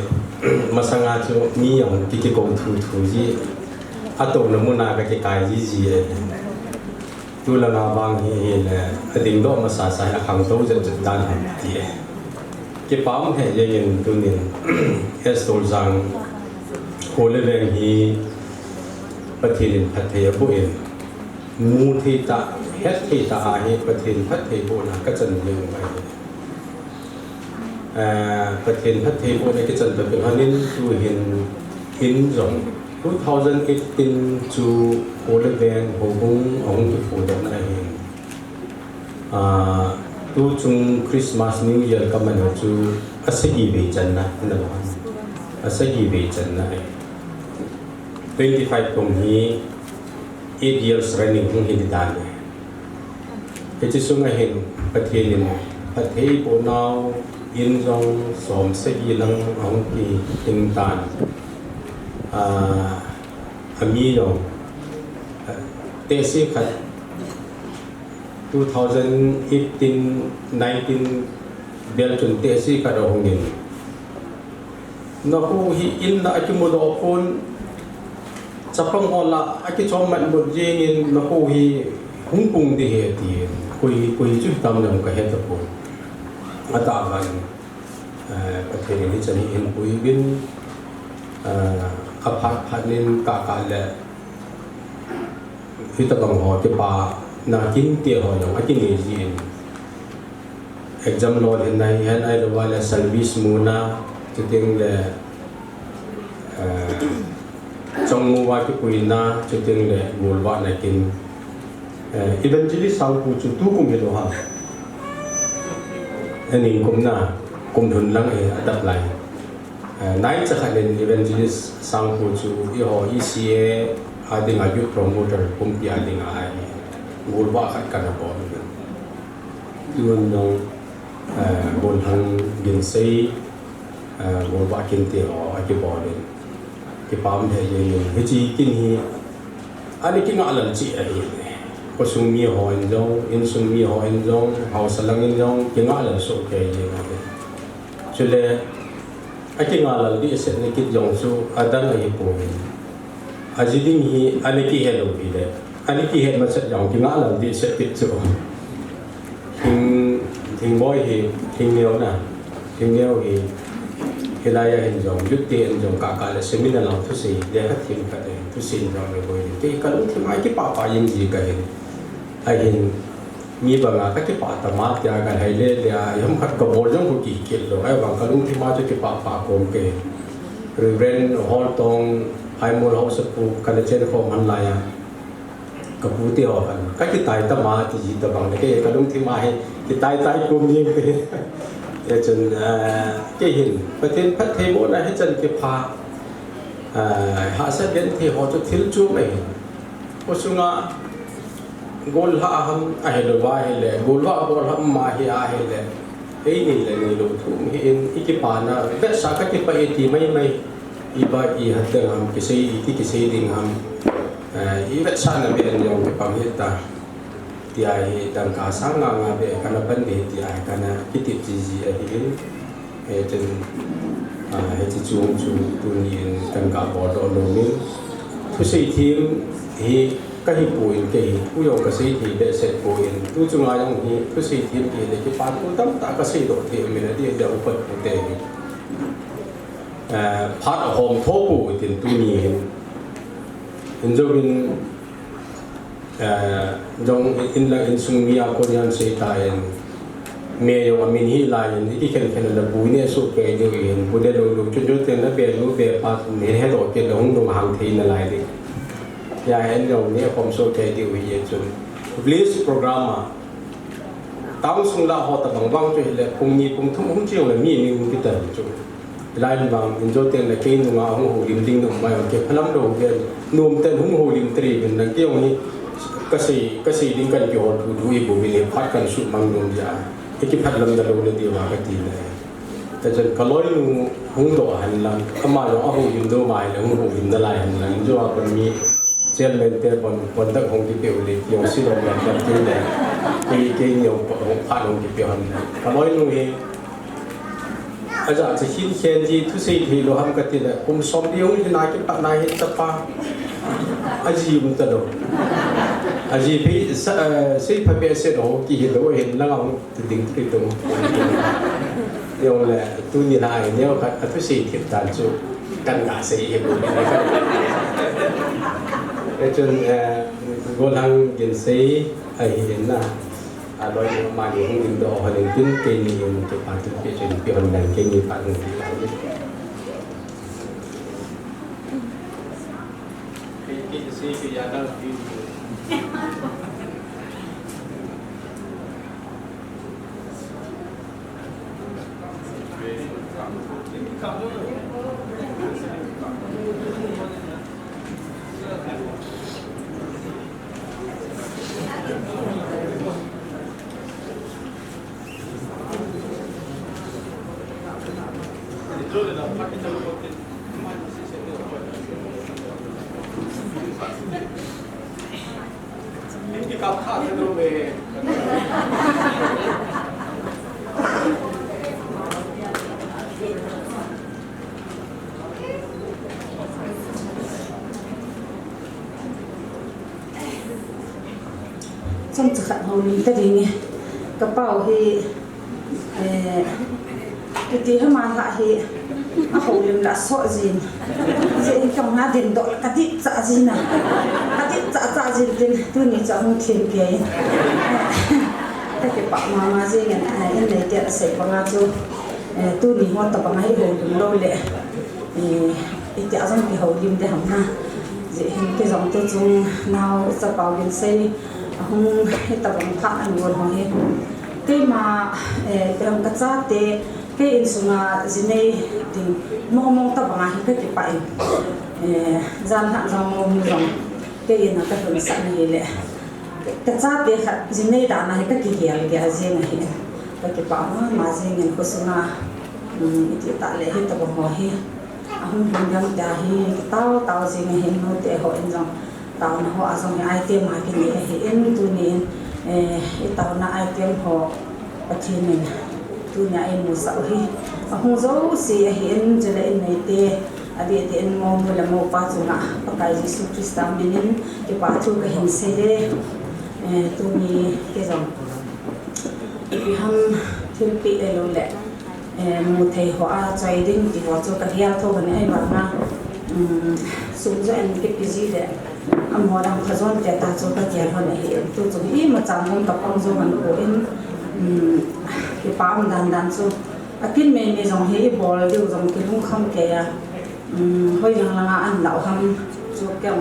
masanga chu mi jong kiki ko thu thu ji. Atouna muna ka kikai ji ji e. Tulanga vang hi, hi le, ading doh masa sa hi akhangtou jep jep dan ham ti e. Kipa um he jengin tunin, S. Tuljang, Kho le Veng hi Pathen in phatthei aboh in, mu thei tah, het thei tah a hi Pathen phatthei bohna kachan jeng u ahi. Eh, Pathen phatthei bohna kichan toh kilhonin tuhin in jong two thousand eighteen chu Kho le Veng houbung ahung kiphudohna ahin. Ah, tuchung Christmas New Year kaman u chu asagi vei channa, na lo. Asagi vei channa ahi. Twenty-five kum hi eight years running hung hi dan ahi. Hiche sunga hin Pathen in phatthei boh nau in jong som sagi lang ahung kiting tan. Ah, ami jong, ah, tehse khat two thousand eighteen nineteen bel chun tehse khat ahung in. Nakho hi in la akimu doh pon, chapang ho la akichom mat mut jengin nakho hi hung pung ding ahi ti, koi, koi chu hitam jong kahe tapon. Atah van, eh, Pathen in hichan hi ahin pui uvin, eh, aphat phat in kaka le hitabang ho kipana kinte ho jong akinei jin. Exam lolhinna hihen ahilouva le service muna, chuteng le, eh, chongmu va kipuina, chuteng le golvahna kin. Eh, Evangelist Sangpu chu tukum hilou ham. Aning kumna, kum lhun lang ahi adap lai. Eh, naicha khat in Evangelist Sangpu chu eiho E C A a dinga youth promoter pumpi a dinga ahi. Golvah khat kana bol. Tun jong, eh, golhang ginsei, eh, golvah kinte ho akibol in. Kipa um lheh jengin. Hiche kin hi, ana kingah lal cheh ahi. Khosung mi hon jong, insung mi hon jong, haosa lang in jong, kingah lal soh kei jeng ahi. Chule, akingah lal dehset na kit jong chu adang ahipoi. Aji ding hi ana kihe lou hile, ana kihet masat jong kingah lal dehset kit chu. Thing, Thingboi hi, Thingneo na, Thingneo hi, hilai a hin jong, youth te in jong kaka le seminar lang thusei, lekha them khat in thusei in jong le boi in. Kei kalungthim a kipah pah jeng ji kahin. Ahin, mi banga kakipah tama tia kalhai le le a, iham khat kabol jong khu kikit lou. Ahivang kalungthim a chu kipah pah kom kei. Reverend Holtong, Phaimol Haosapu, kana chen khom man lai a. Kapu te ho khan, kakitai tama ti ji tabang le kei kalungthim a hi, kitai tai kom jeng kei. Hichun, eh, kei hin, Pathen phattheibohna hichan kipha, eh, hahsat genthei ho chu thil chom ahi. Khosunga, Golhah ham ahilouva ahile, golvah bol ham ma hi ahile, eini le neilou thu um hi in, ikipana, vetsah kakipah e ti maimai, iba ihat ding ham, kisei, iti kisei ding ham, eh, ivetsahna beh in jong kipang hita, tia hi dangka sang nga nga beh kana pan ding tia hi kana kitep jiji ahi in. Hichun, ah, hiche chung chu tunin kana bol doh nom in. Thusei them hi kahi poi, kei hi, pu jong kasei thei behseh poi. Tu chunga jong hi, thusei them hi le kipa thu tamtah kasei doh thei um in, adeh deh upat pute hi. Ah, phat ahom tho poi tin tunin. Injong in, Eh, jong in lang insung mi a kon jong sei tan, Me jong amin hi lai in, iki khen khen la bu ne su ke diu in, bu ne lo lo, chu chu ten la be lo be pa, ne he lo ke lo hung lo hang thei na lai di. Ya hen lo ne khom su ke diu hi chun. Bliss program a. Tang sung la ho ta bang bang chu hi le, pung ni pung thum hung chiu le mi ni hung ki ta chu. Lai in bang in jo ten le kei nunga hung houlim ding nung mai ke phalam lo ve. Num ten hung houlim tri bin na ke hung ni ka sei, ka sei ding kan ki hol thu thu i bu bin le phat kan su mang nung ja. Ki phat lam da lo le di wa ka ti le. Ta chen ka loi nu hung do han lang. Ka ma lo a houlim do mai le hung houlim da lai han lang. Jo a kon mi Chairman te pon, pon dak hong kipe u le, yong si lo le, dak tu le. Kei, kei ni hong, hong phat hong kipe hon le. Ka loi nu hi, aja chi hin khen ji, thusei thei lo ham ka ti le, kum som di hong hi na kipat na hin ta pa. Aji um ta lo. Aji phe, sa, eh, sei pha pe se lo, ki hi lo, hin la hong. Tu ding tu tum. Yong le, tuni la ai neo khat, a thusei thip tan chu, kan ka sei he bu le kan. E chun, eh, golhang gin sei, a hi in na. A loi ma ni hung ding do, hon ding tin, kei ni in, kei pa tu, kei chun, kei hon ding, kei ni pa hung ding. Kei, kei sei, kei ya dang, kei Chomcha khat houlim ta ding e. Ka pau hi, eh, kiti hama la hi, a houlim la so jin. Jin ka nga din do ka di cha jin na. Ka di cha cha jin tin, tuni cha hung thin ke. Ka kipah mama jin, eh, in nei te a sei pa nga chu, eh, tuni ho ta pa nga hi houlim lo le. Eh, iti a jong kihoulim te ham na. Jeh hin kei jong tu chung nao chapau gin sei, ahung hitabang phat an gon ho hi. Keima, eh, kei jong ka chate, kei insunga jinei ding mong mong tabang a hi ka kipah in. Eh, jan han jong mong mong jong kei in a ka hun sah ni le. Ka chate khat jinei dan a hi ka kigel gel jeng ahi. Ka kipah mama jeng in khosunga, um, iti ta le hitabang ho hi. Ahung hung dam ta hi, tao, tao jing ahin nu te ho in jong. Tao na ho a jong hi item a kini ahin tuni in, eh, i tao na item ho Pathen in tuni a imu sah u hi. Ahung jouse ahin chule in nei te, a di te in mo nu le mo pa chunga Pakai Jesu Christa min in kipa thu ka hin sei le, eh, tuni kei jong. Ipi ham thilpeh le lo le. Eh, mu thei ho a choi ding ti ho chu ka hial tho ka ni ai ba na. Um, sum jo en kipe ji le. Amaho dang kha jon te ta chu ka hial ho na hi. Tu chu hi ma chang gon ka pang jo man ko in. Um, kipa um dan dan chu. A kin mei mei jong hi i bol diu jong kilung kham kei a. Um, hoi lang lang a an lau ham chu kei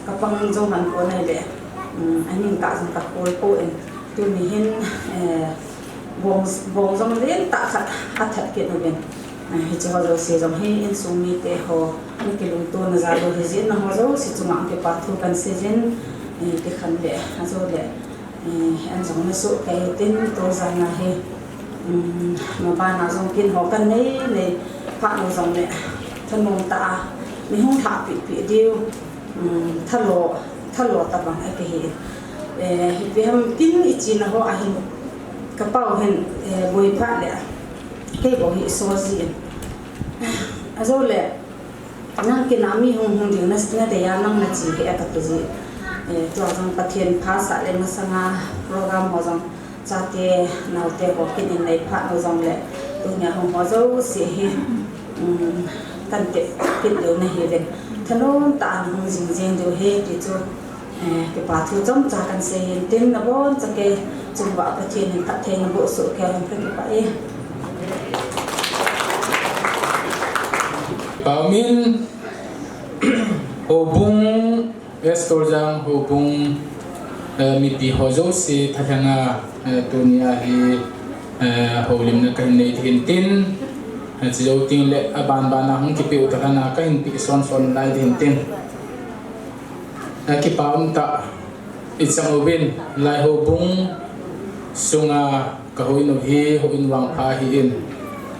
ka pang jo man ko nai le. Um, a ning ka jong ka khol ko in. Tuni hin, eh, bong, bong jong len tah khat a that kit uvin. Eh, hiche ho jouse jong hi insung mite ho, mi kilungtona jal u hi jeh in nangho jouse chunga kipa thu kan sei jin, eh, kikhen le, ajou le, eh, an jong na soh kei tin tu jan a hi, um, maban a jong kin ho kan nei, nei phat u jong le, thanom tah a, mi hung lhah pi pi diu, um, thalo, thalo tabang a kihi. Eh, ipi ham kin i china ho ahin, ka pau hin, eh, boi phat le, kei bou hi so ji in. Ajou le, nang kin a mi hung hung ding na, na dei a nang na chi hi a ka tu ji. Eh, tua jong Pathen pha sah le masanga program ho jong. Chate, naote ho kin in nei phat u jong le, tunia hung ho jouse hi, um, kan tep kit lou na hi ven. Thanom tah a hung jing jing diu hi ti chu, eh, kipa thu chomcha kan sei hin tin na bon cha kei, Chun va Pathen in phattheina boh soh kei in kakipah e. Pau min, houbung, Pastor Jang houbung, eh, mipi ho jouse thalheng a, eh, tunia hi, eh, houlimna kahin nei ding ahin tin, eh, chujou teng le abanban a hung kipeh u thalheng a kahin peh sonson lai ding ahin tin. Eh, kipa um tah, ichang uvin, lai houbung sunga kahouin u hi, houin vangpha ahin,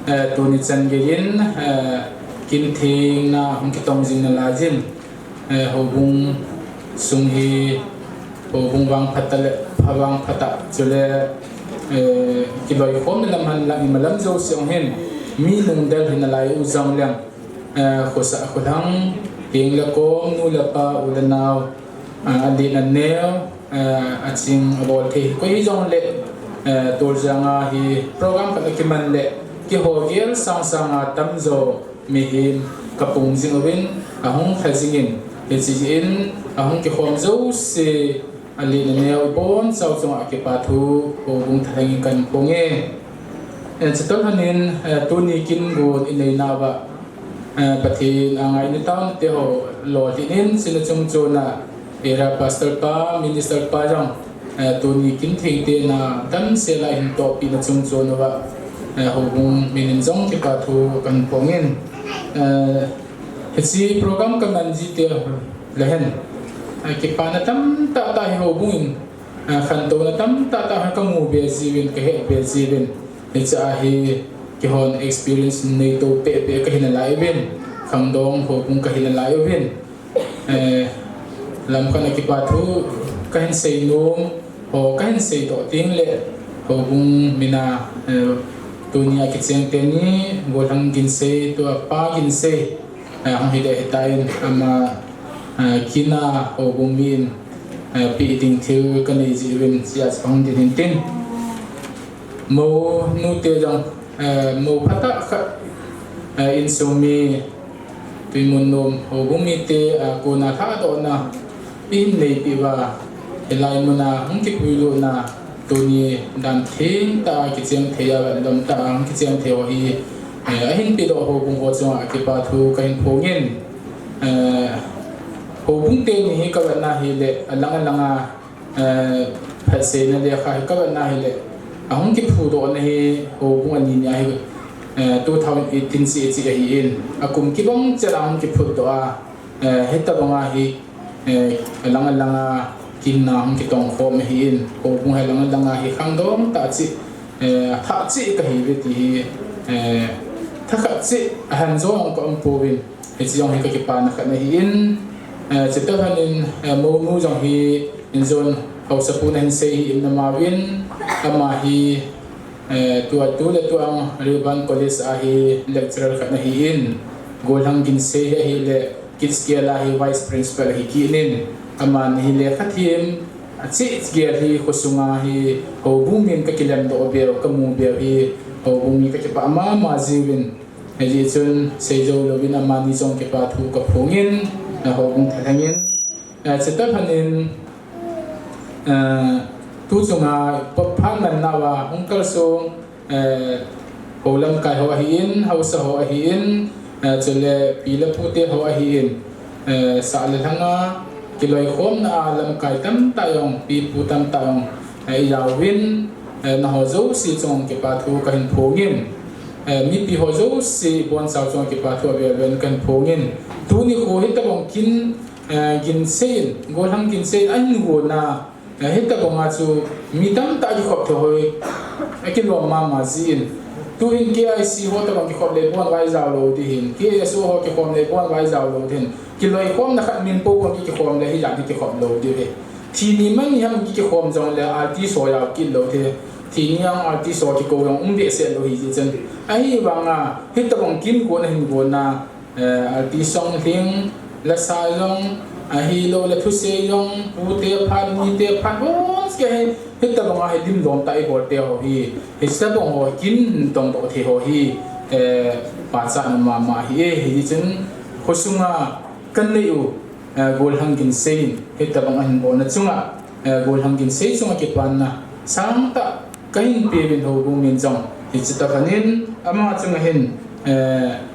eh, tuni chan geiyin, eh, kin thengna hung kitong jing nalai jin, eh, houbung sung hi, houbung vangpha tah le, pha vangpha tah, chule, eh, kiloikhomna lam hen lang imalam jouse jong hin, mi nungdel hi nalai u jong leng, eh, khosah kholhang, teng le kom, nu le pa, u le nao, eh, alen aneo, eh, aching abol thei koi hijong le, eh, Tuljang a hi program khat akiman le, keiho gel sangsang a tamjo mihem kapung jing uvin, ahung lha jingin, hiche jeh in ahung kikhom jouse, alen aneo ibonchau chunga kipathu houbung thalheng in kahin phong e. Eh, chutah lhonin, eh, tuni kin gon inei nauva, eh, Pathen a ngaina taona teho lolhin in, chuna chungchon a, Area Pastor pa, Minister pa jong, eh, tuni kin thengte na damsel a hin tohpeh na chungchon uva, eh, houbung min in jong kipathu kahin phong in, eh, hiche program kaman jite le hen, eh, kipana tamtah tah hi houbung in, eh, khantouna tamtah tah hi kamu be jiuvin, kahet be jiuvin, hiche a hi keihon experience neito pehpeh kahi nalai uvin, khangdong houbung kahi nalai uvin. Eh, lamkhat a kipathu kahin seinom, ho kahin seidoh teng le, houbung min a, eh, tunia kicheng teni, Golhang Ginsei, tua Pa Ginsei, eh, hung hile hitan, ama, eh, kin a houbung min, eh, peh ding thil kanei jiuvin, hichea hung ding ahin tin. Mounu te jong, eh, mou phatah khat, eh, insung mi, Tuimun nom houbung mite, ah, kona lhadohna ihin neipeh uva, hilai muna hung kipuilutna, tuni dan thengtah a kicheng thei a, vetnom tah a hung kicheng thei ho hi, eh, ahin pedoh houbung ho chunga kipathu kahin phong in, eh, houbung teni hi kavetna hile, alang alang a, eh, phatseina lekha hi kavetna hile, ahung kiphudohna hi houbung ani nia hi, eh, two thousand eighteen cheh cheh ahin, akum kibang chet a hung kiphutdoh a, eh, hitobang a hi, eh, alang alang a kin a hung kitongkhom ahin, houbung hi alang alang a hi khangdong tah cheh, eh, athah cheh kahiuve ti hi, eh, thakhat cheh ahen jo jong ka um pouvin. Hiche jong hi kakipana khat ahin, eh, chutah lhonin, eh, mounu jong hi injon haosapu nahin sei hi in ama uvin, ama hi, eh, tua tu le tua Rayburn College a hi lecturer khat ahin, Golhang Ginsei hi ahile Kids Girl a hi vice principal ahi kit in, amani hi lekha them, acheh gel hi khosunga hi houbung min kakilem doh beu, kamu beu hi houbung min kakipah mama jiuvin, Hijeh chun seijou louvin amani jong kipathu kaphongin, eh, houbung thalhengin, eh, chutah lhonin, eh, tu chunga phat manna uva hung kalsong, eh, hou lamkai ho ahin, haosa ho ahin, eh, chule pi le pute ho ahin, eh, sah le lhanga kiloikhomna a lamkai tamtah jong, pipu tamtah jong, eh, ijaovin, eh, nangho jouse chunga kipathu kahin phongin, eh, mipi ho jouse ibonchau chunga kipathu avel vel kahin phongin. Tuni kho hitobang kin, eh, ginsei in, gollhang ginsei in ahin gonna, eh, hitobanga chu mi tamtah kikhop thei hoi, akilom mama jin. Tuhin K I C ho tobang kikhop le ibon uva ijao lou ding ahin. K S O ho kikhom le ibon uva ijao lou ding ahin. Kiloikhomna khat min poupou kikhom le hijat hi kikhop lou ding ahi. Thi ni man ni ham kikhom jongle R T S ho jao kit lou ding ahi. Thi ni jong R T S ho kikou jong um behseh lou ahi jeh chun. Ahivanga hitobang kin gonna hin gonna, eh, R T S jong lhing, lasa jong, ahilou le thusei jong, pute phat, mite phat, bonseh hi, hitobanga hi dimlom tah a ibol te ho hi, hitobang ho kin tongdoh thei ho hi, eh, pachatna mama ahi e, hijeh chun khosunga kanei u, eh, gollhang ginsei in, hitobang ahin bolna chunga, eh, gollhang ginsei chunga kipana, sangtah kahin peuvin houbung min jong. Hiche tah khat in ama chunga hin, eh,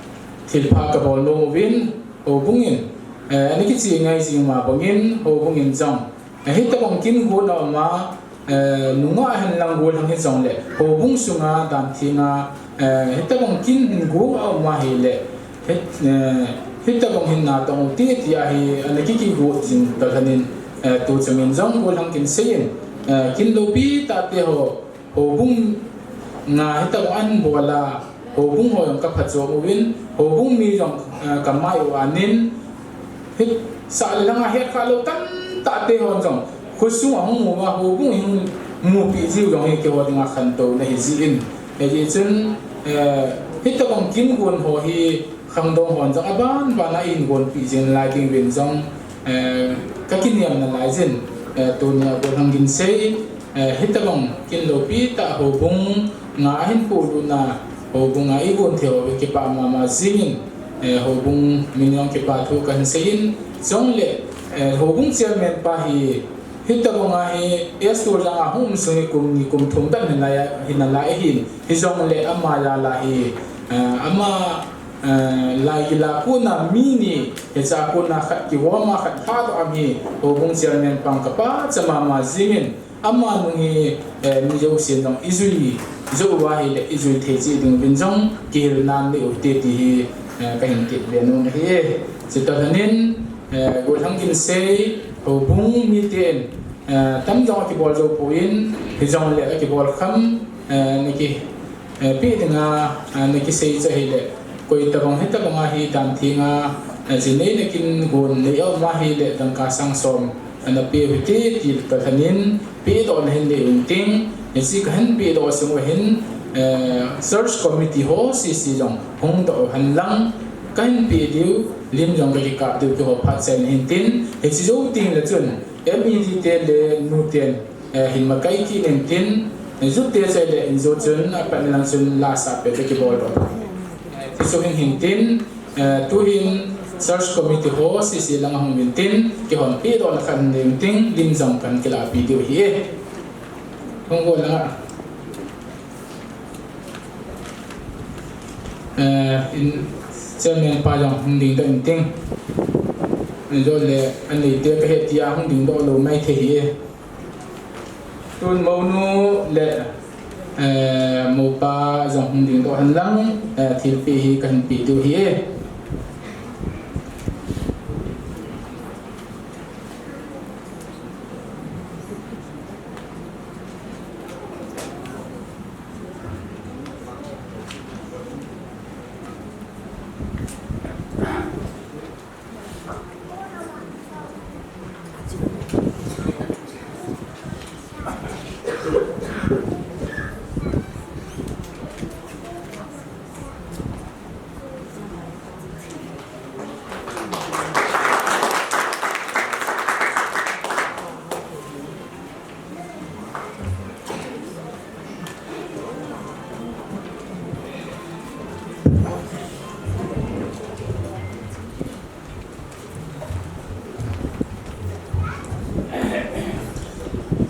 thilpha kabol nom uvin houbung in, eh, ana kiche ngai jing ma bangin houbung in jong, eh, hitobang kin gon a um a, eh, nungah hen lang golhang hijongle houbung sunga dan thenga, eh, hitobang kin hin gon a um ahile, hit-, eh, hitobang hin natong u hite tia hi ana kikigot jing tah khat in, eh, tu chungin jong golhang kin seiyin, eh, kin loupi tah te ho, houbung nga hitobang ahin bol a, houbung ho jong kaphatchom uvin, houbung mi jong, eh, kamai u anin, hitsah le langa hetkhah lou tamtah te hon jong, khosung a hung mu uva, houbung in hung mupi jiu jong hi keiho dinga khantouna ahi jin. Hijeh chun, eh, hitobang kin gon ho hi khangdong hon jong aban ban a eigonpi jing lai ding uvin jong, eh, kakinem nalai jin, eh, tunia golhang kin sei, eh, hitobang kin loupi tah houbung nga ahin polut na, houbung a eigon thei ho kipah mama jingin, eh, houbung min jong kipathu kahin seiyin, jongle, eh, houbung chairman pa hi, hitobang a hi, S. Toljang a hung um sung hi kum ni kum thum dan hinalai, hinalai ahin, hijongle ama jal a hi, eh, ama, eh, laigil a kona mi ni, hiche a kona khat kigom a khat lhadoh a hi, houbung chairman pan kapachat mama jingin, ama nung hi, eh, mi jousen jong ijui, jou uva ahile ijui thei cheh ding uvin jong kihilna nei u hite ti hi, eh, kahin tep be nom ahi. Chutah khat in, eh, golhang kin sei, houbung miten, eh, tam jong akibol jou poi, hijongle akibol kham, eh, naki, eh, pe dinga, eh, naki sei chu ahile, koi tobang hitobang a hi dan thenga, eh, ji neina kin gon nei a um ahile dangka sang som ana peu hite ti tah khat in pedohna hin nei uvin tin, hiche kahin pedoh sung uva hin, eh, church committee ho sese jong hung doh uhen lang, kahin pe diu lim jong kakikap diu keiho phat chaina hin tin, hiche jou tengle chun M E D te le nu ten, eh, hin makai kit in tin, jute chai le in jou chun, apat na lang chun la sap peh kakibol doh. Eh, ti chu hin hin tin, eh, tuhin church committee ho sese lang ahung uvin tin, keihon pedohna khat nei uvin tin, lim jong kahin kilahpi diu ahi. Hung go langa. Eh, in chairman pa jong hung dingdoh in tin. Ajole, anei te kahe tia hung dingdoh lou maithei ahi. Tun mounu le, eh, moupa jong hung dingdoh hen lang, eh, thilpeh hi kahin peh diu ahi.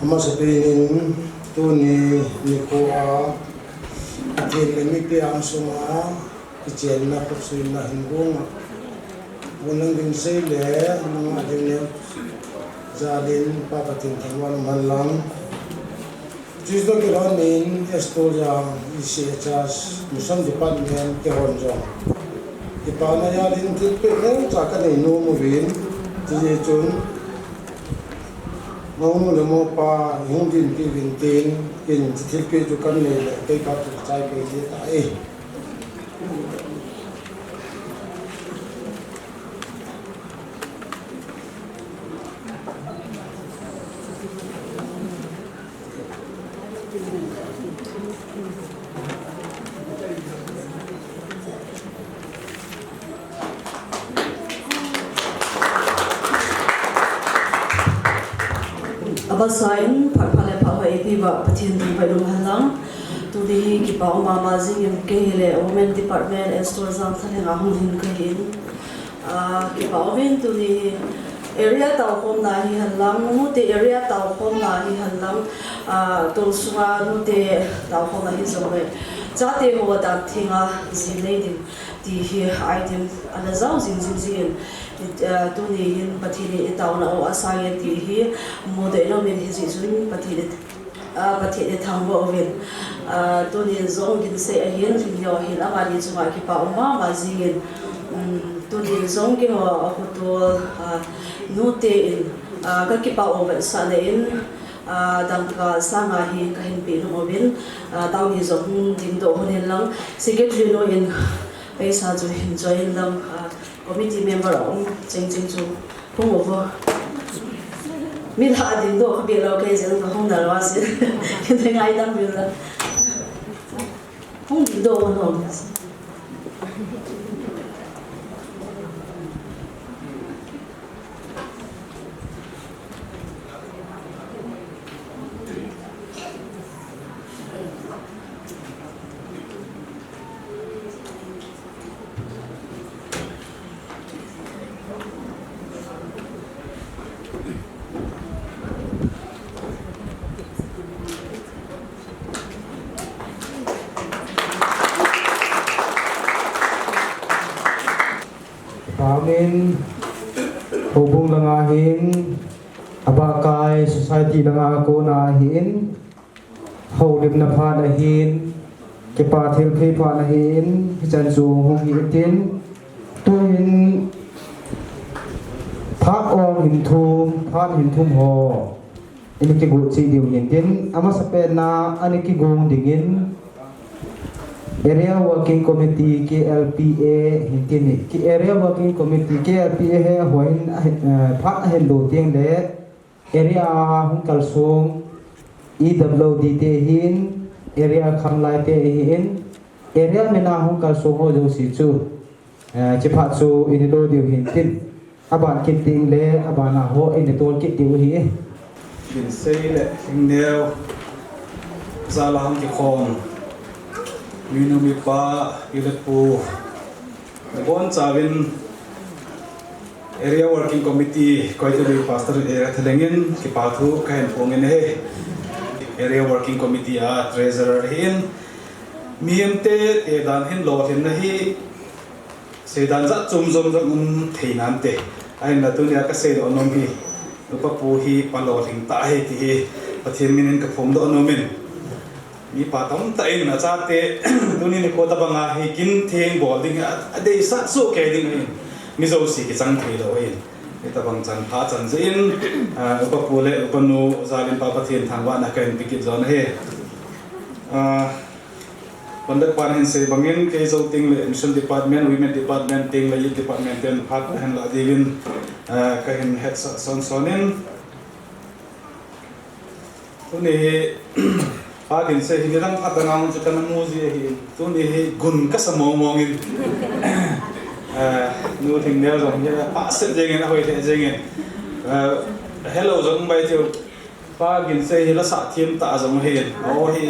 Amasapen in tuni nikho a Pathen le mipi angsunga kichenna, khutsuina hin gonga, golhang kin sei le nanga ding ne jalin Pa Pathen thangvah in umhen lang. Chutoh kilhonin S. Toljang E C H Church Mission Department keihon jong kipana jalin thilpeh neocha kanei nom uvin, chuti chun mounu le moupa hung dinpi uvin tin, kin thilpeh chu kanei le kei phat chu kachai pei ji tai. Abasa in phat pha le phat hoi eiti uva Pathen thangvah in umhen lang. Tuni hi kipa um mama jingin kei hile Women Department S. Toljang thalheng a hung hin kahin. Ah, kipa uvin tuni hi Area taokhomna hi henlang, nute area taokhomna hi henlang, ah, tolsunga nute taokhomna hi jongle, chate ho dan thenga ji nei ding ti hi item ana jao jing jing jingin, ah, tuni hin Pathen in i taona u asang e ti hi mudoh in aumin, hijeh chun Pathen in Ah, Pathen i thangvah uvin. Ah, tunin jong kinsei ahin, lingyo ahin, amani chunga kipa um mama jingin. Um, tunin jong keiho a khotol, ah, nute in, ah, kakipa u vetsahna in, ah, dangka sanga hi kahin peh nom uvin, ah, tuni jong hung dingdoh hon in lang, secretary nu in paisa chu hin choi in lang, ah, committee member a um chengcheng chu hung uvo. Mi la dingdoh kha beh lou kei jeng ka hung nalou a si. Kei ngaidam beh la. Hung dingdoh hon. Amen. Houbung langa hin, abakai society langa kona hin, houlimna phat ahin, kipa thilpeh phat ahin, hichan chu hung hi intin, tuhin phat ong hin thum, phat hin thum ho, ina kigot cheh diu hintin, amasapen a, ana kigong dingin, Area Working Committee, K L P A, hintin hi, ki Area Working Committee, K L P A hi, hohin, eh, phat ahin lou teng le, area a hung kalsong, E W D te hin, area khanglai te hin, area min a hung kalsong ho jouse chu, eh, chuphat chu ina lo diu hintin. Aban kit teng le, aban a ho ina tol kit diu ahi. Kinsei le, Lhingneo, jal a hung kikhom, minu mipa, pi le pu, nabonchauvin, Area Working Committee, Koitalui Pastor Area Thalhengin, kipa thu kahin phong in ahi. Area Working Committee a Treasurer ahin, mihemte, te dan hin lolhinna hi, seidan jat chom jom jong um thei nante. Ahinla tunia kaseidoh nom hi, Upa pu hi pa lolhing tah ahi ti hi, Pathen min in kaphongdoh nom in. Mipa tamtah in achate, tuni nikho tabanga hi kin theng bol ding hi, a, adeisah soh kei ding ahin. Mi jouse kichang thei lou ahin. Hitabang chan pha chan jeh in, ah, Upa pu le Upa nu jal in Pa Pathen thangvahna kahin pe kit jon ahi. Ah, Conduct pan ahin sei bangin, kei jou teng le Mission Department, Women Department teng le Youth Department ten phat ahin lah diuvin, ah, kahin hetsah son son in. Tuni hi, Pa Ginsei hi nidang phat dang a chu kana mu ji ahin. Tuni hi gun kasa mong mong in. Ah, Nu Lhingneo jong hi apha set jeng in, ahoi lheh jeng in. Ah, hello jong bai tiu. Pa Ginsei hi la sahthem tah jong ahin. Aw hi,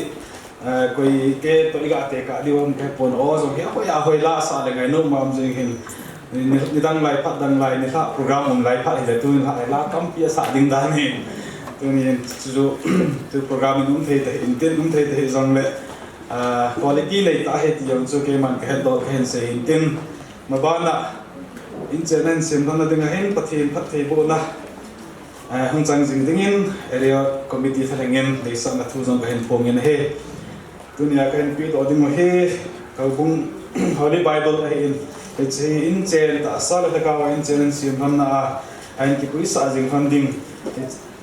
eh, koite toh iga tekah diu ham kahepon. Aw jong hi ahoi ahoi la sah le ngainom um jing hin. Ni, nidang lai phat dang lai nilhah program um lai phat hile tuni la, la tampi asah ding dan ahin. Tuni chu, chu program in um thei tahih intin, um thei tahih jongle, ah, quality nei tah ahi ti jong chu keiman kahetdoh kahin sei intin. Mabana, inchen a hin semlhonna dinga hin Pathen phattheibohna, eh, hung chang jing dingin, Area Committee thalheng in deisahna thu jong kahin phong in ahi. Tunia kahin pedoh ding u hi, ka houbung Holy Bible ahin, hiche inchen tahsa le lhagao a inchen a hin semlhonna a, ahin kipuisah jing lhon ding.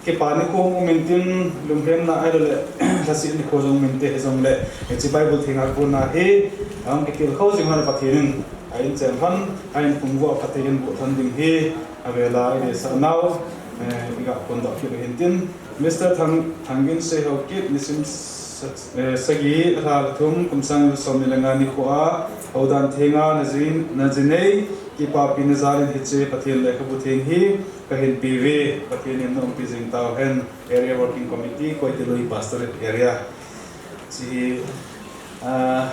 Kipa nikho um intin, lungkhemna ahilou le, lhaset nikho jong um inte, hijongle, hiche Bible thenga kona hi, ahung kitilkhou jing lhon Pathen in, a inchen lhon, a inphung uva phatthei in boh lhon ding hi, avela ideisah nau, eh, iga phondoh kit u hintin, Mister Thang, Thangginsei Haokip, nisim sa-, eh, sagi, lha lha thum, kum sang somni le nga nikho a, houdan thenga, najin, najinei, kipapina jal in hiche Pathen lekhabu theng hi, kahin peuve, Pathen in na umpi jing tauhen, Area Working Committee, Koitalui Pastorate Area. Hiche hi, ah,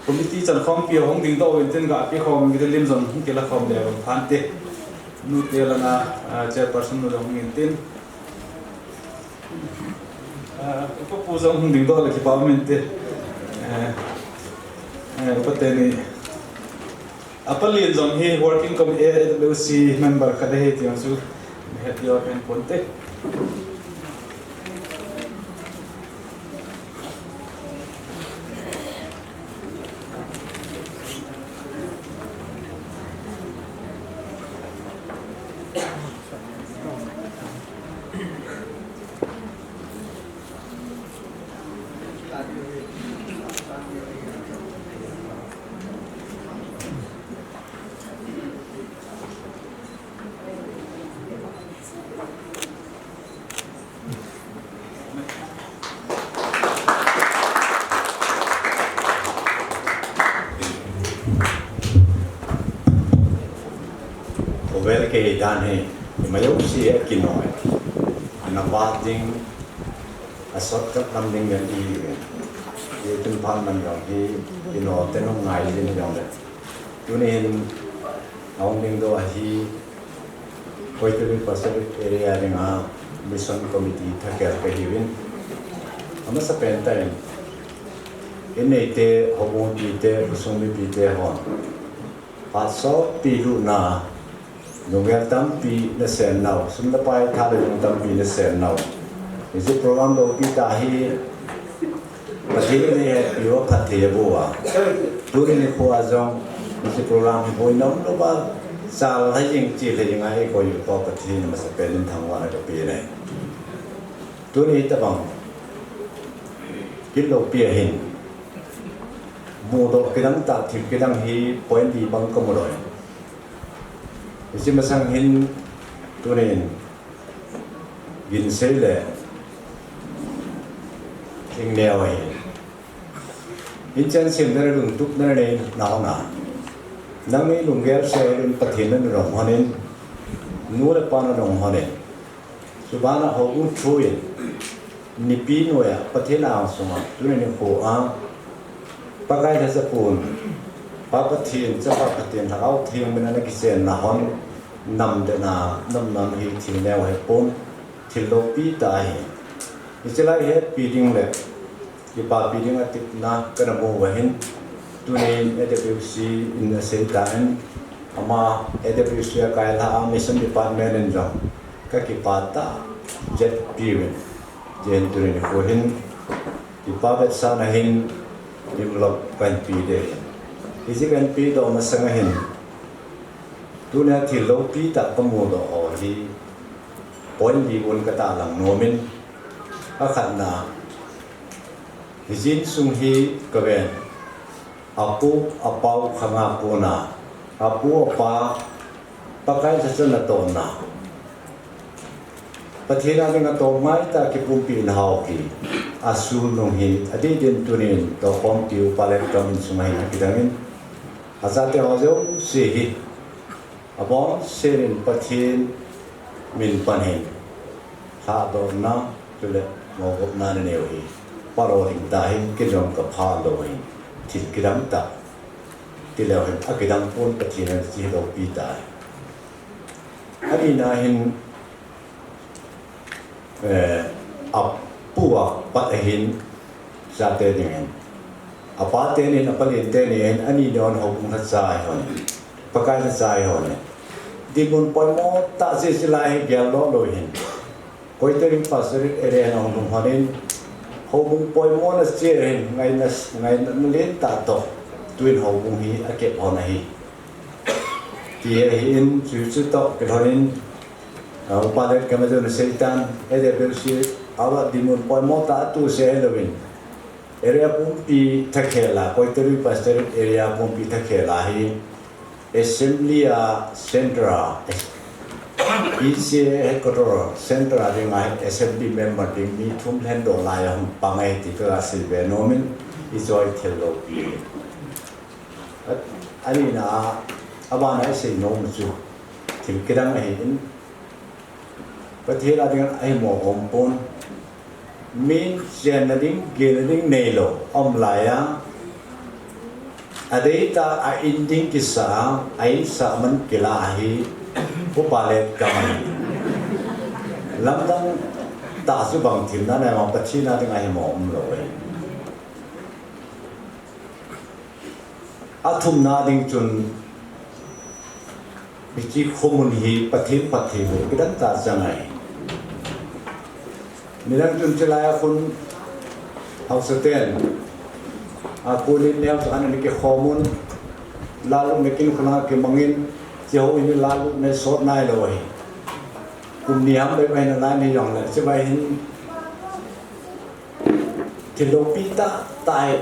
committee chankhompi hung dingdoh uvin tin ga pekhom kiti lim jong hung kila khom le vang phante. Nute langa, ah, chairperson nu jong hung in tin. Ah, upa pu jong hung dingdoh le kipa um inte. Eh, eh, upa teni. Apa lien jong hi working committee A W C member khat ahi ti jong chu het diu ahi ponte. Ovel ke dan hi, mayo si e kinoi. Ana bat ding, a shortcut lam ding den i, i tun pan man jong hi, kino te nung ngai ding jong le. Tunin, aung ding do ahi, Koitari Pastorate Area dinga Mission Committee thakhel kahiuvin. Amasa pen tah in, in neite, houbung pite, khosung mipite hon. Phat sotpi lutna, lunggel tampi nasem nau, sum le pai tha le lung tampi nasem nau. Hiche program loupi tah hi, Pathen in eihetpi uva phatthei abol uva. Tuni nikho a jong, hiche program hi boina umlouva, chal lha jing, chil lha jing a eikoi u toh Pathen in amasa pen in thangvahna kapeh e. Tuni tabang, kit loupi ahin, mudoh kidang tah, thil kidang hi point li bang kamu loi. Hiche masang hin, tunin, ginsei le, thingneo ahi. Inchen semna le lungtupna nei nau na. Nangni lunggel sel in Pathen na nalong lhonin, nu le pa nalong lhonin. Chubana houbung thu in, nipi noiya, Pathen angsunga, tuni nikho a, Pakai lhacha pon, Pa Pathen, Chapa Pathen, Lhagao Theng min a nakichenna hon, nam dena, nam nam hi thil neo hipon, thil loupi tah ahi. Hiche lai hetpi ding le, Kipapi ding a tepna kana mu uva hin, tunin A W C in asei tan, ama A W C a kailha a Mission Department in jong kakipah tah jeh in, jen tunin nikho hin, kipa vetsahna hin, envelope kahin pe ding ahi. Hiche kahin pedoh masang a hin, tunia thil loupi tah kamudoh ho hi, point li bou katahlang nom in, akhatna, Hiche insung hi kaven, apu, apau khanga kona, apu, apa, Pakai lhacha natohna, Pathen a dinga toh ngaitah a kipumpina hou hi, asul nung hi, adeh din tunin, tohkhompi u Paletkham insung a hin akidang in, achate ho jouse hi, abonsenin Pathen min pan hin, lhadohna, chule mogopna nanei u hi, palo ding tah hin, kei jong kapha lou hin, thil kidang tah, tileu hin, akidang pon Pathen in ache loupi tah. Anina hin, Eh, apu a pat ahin, chate dingin. Apa tenin, apa lien tenin, ani don houbung lhacha ahi hon. Pakai lhacha ahi hon. Dinmun poimo tah jeh jeh lai hi gel lou lou hin. Koitari Pastorate Area a hung lhung honin. Houbung poimo na che hin, ngaina, ngaina lentah toh. Tuin houbung hi akep hon ahi. Ti ahin, chu chu toh, kilhonin. Ah, Upa Letkham a jong asei tan, A W C, ava dinmun poimo tah atu se louvin. Area pumpi thakhel a, Koitari Pastorate Area pumpi thakhel a hi, Assembly a Central, E C A headquarter Central a dinga Assembly member ding mi thum lhen doh lai a hung pang ahi ti kasei be nomin, ichoi thil loupi. Anina a, abana isei nom chu, thil kidang ahin, Pathen a dinga ahimo um pon. Min chenna ding, gelna ding neilou, aum laiya. Adeitah a in ding kisa, a insah man kila ahi. Upa le kamai. Lamdang tah chu bang thim na nei ma Pathen a ding ahi mo um lo e. A thumna ding chun hiche khomun hi Pathen phattheiboh kidang tah chang ahi. Nidang chun chulai a khun haosaten a kunin neo chu an ani kikhom un, lalutna kin khun a kimangin, hiche ho hi lalutna sot nai lou ahi. Kum ni ham bep ahi nalai ni jongle, hiche vai hin thil loupi tah tah hi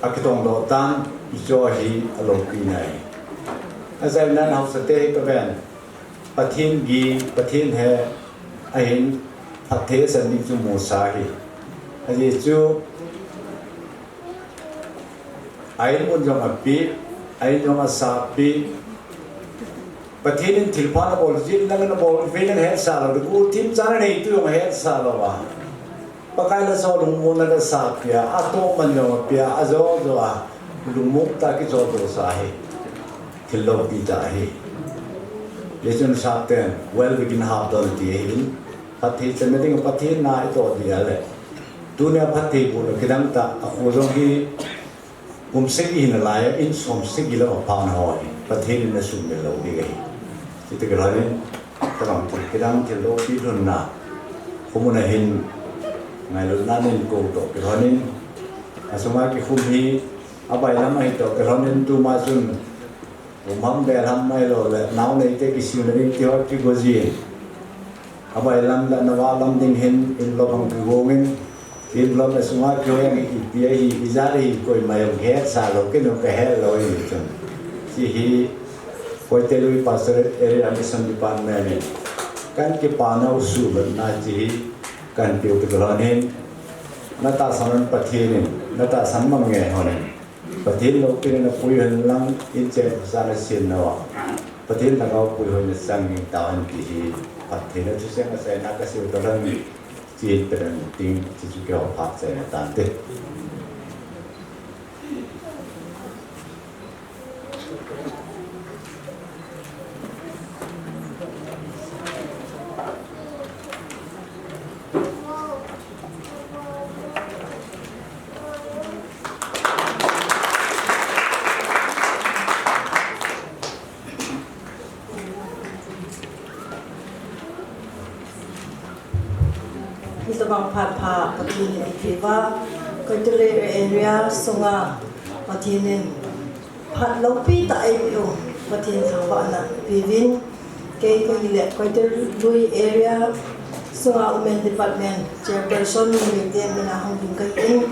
akitongdoh tan, hiche hi aloupi nai. Ajeh chu haosate hi kaven. Pathen gih, Pathen he, ahin phatthei asan ding chu musah ahi. Ajeh chu, a-in mun jong api, a-in jong asahpi. Pathen in thilpha nabol jeh in nang nabol, vei nang hetsah lou, gu thim chan anei tu jong hetsah lou a. Pakai la jo lungmonna kasah pia, atoh man jong apia, ajo jo a, lungmong tah a kijo jo sa hi. Thil loupi tah ahi. Hijeh chun sapten, well begin half done ti ahin. Phatthei channa ding Pathen na itoh ding ahile. Tunia phattheibohna kidang tah, akhu jong hi, kum sagi hi nalai a, in som sagi lam apha na ho hi Pathen in nasuhmil lou ding ahi. Chuti kilhonin, tabang thil kidang thil loupi lhunna, khomun a hin ngailutna nei kou toh kilhonin, asunga kikhum hi abailam ahi toh kilhonin tuma chun, um ham bel ham mai lou le, nao neite kisiuna ding ti ho kigo jin. Abailam le navah lam ding hin, in lom hung kigong in, in lom le sunga kihoi ang ipi ahi, ijat ahi, koima jong hetsah lou, ken jong kahet lou ahi chun. Hiche hi, Koite Lui Pastorate Area Mission Department in, kahin kipa nau suhbetna hiche hi, kahin peu kilhonin, natahsan un Pathen in, natahsan mang nge honin. Pathen loupina napui hen lang, in cheng khosah nasen nau a. Pathen lhagao puihoina chang in tao hen ti hi, phattheina thusei achaina kasei u toh lang, chen pena ting, hiche chu kihou phat chaina tante. Hitabang phat pha Pathen in eipeuva, Koitali area sunga Pathen in phat loupi tah eipeu, Pathen thangvahna peuvin, kei kahile Koitali area sunga Women Department Chairperson Nunglite mina hung ding kahin,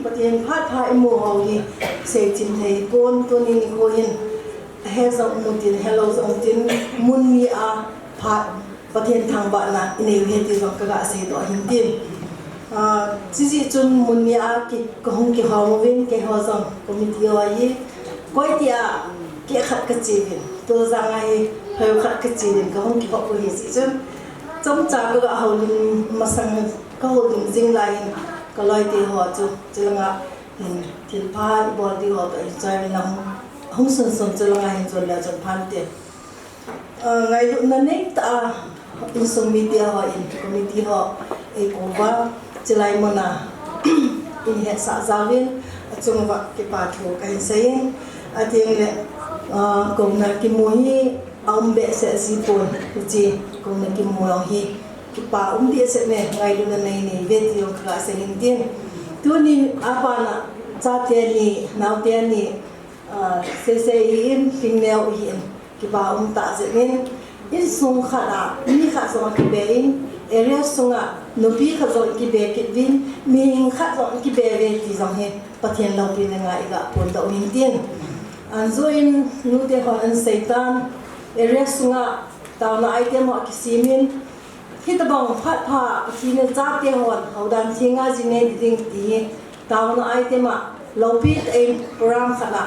Pathen phat pha imu ho hi seichim thei pon, tuni nikho hin ahe jong um utin, helou jong um utin, mun ni a phat Pathen thangvahna inei u ahi ti jong kaga seidoh ahin tin. Ah, chujeh chun mun ni a ki, kahung kihom uvin, keiho jong committee ho hi, koi tia keh khat kache uvin, tu jang a hi pheo khat kache uvin, kahung kihop u ahi jeh chun, chomcha kaga houlim masang, kahoulim jing lai hin, kaloite ho chu, chulanga hin, thilpha ibol diu ho toh hin choi uvin lang, hung sunsun chulanga hin jon le jon phante. Ah, ngailutna neitah a, insung mite ho in, committee ho eikouva, chulai muna in hetsah jaovin, achunguva kipa thu kahin seiyin, atengle, ah, kouna kimu hi aum behseh jipon, hiche kouna kimu jong hi kipa um behseh me, ngailutna nei neive ti jong kaga seiyin tin. Tuni a bana chate ni, naote ni, ah, seisei hi in, thingneo hi in, kipa um tah jeh in, insung khat a mi khat jong akibe in, area sunga nupi khat jong kibe kit uvin, mihing khat jong kibe uve ti jong hi Pathen loupina ngai iga phondoh u ahin tin. Anjoh in nute hon ahin seitan, area sunga taona item ho akisemin, hitabang phat pha Pathen in chate hon houdan thenga ji nei ding ti hi taona item a loupi tah in program khat a,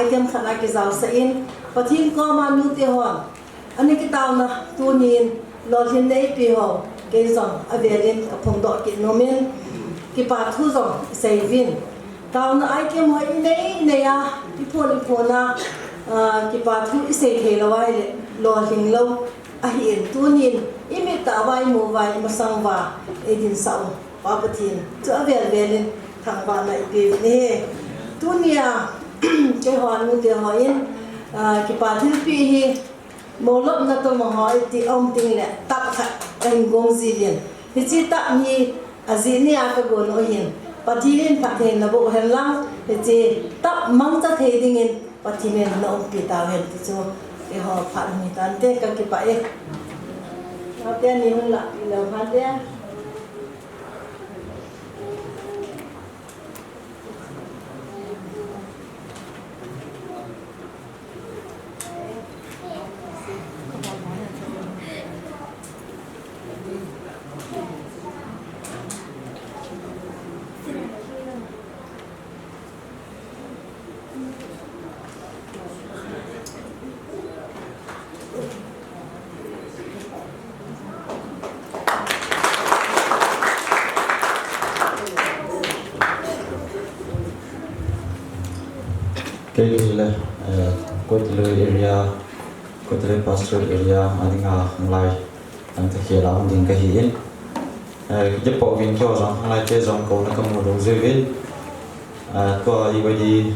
item khat a kijaosah in, Pathen koma nute hon ana kitaona tunin lolhinna eipeu ho, kei jong avel in kaphongdoh kit nomin, kipa thu jong isei uvin. Taona item ho inei nei a, iphon iphon a, ah, kipa thu isei thei lou ahile, Lolhing lou ahin, tunin i mit a vai mu vai masang va ei dinsah u Pa Pathen chu avel vel in thangvahna i pe u ahi. Tunia keiho nute ho in, ah, kipa thilpeh hi, molopna toh mo ho i ti um ting le tap khat ka hin gong ji uvin. Hiche tap hi ajeh nia ka gon u ahin, Pathen in phatthei naboh hen lang, hiche tap mangcha thei dingin Pathen in na umpi tau hen ti chu, keiho phat ni tante, ka kipah e. Naote ni hung lah pi lou phante. Kei hile, eh, Koitaloi area, Koitaloi Pastoral Area, a dinga khanglai, ang ta khela hung ding kahi in. Eh, kei po vin keiho jong khanglai te jong kouna kamu lou jeh uvin. Eh, tua E Y D,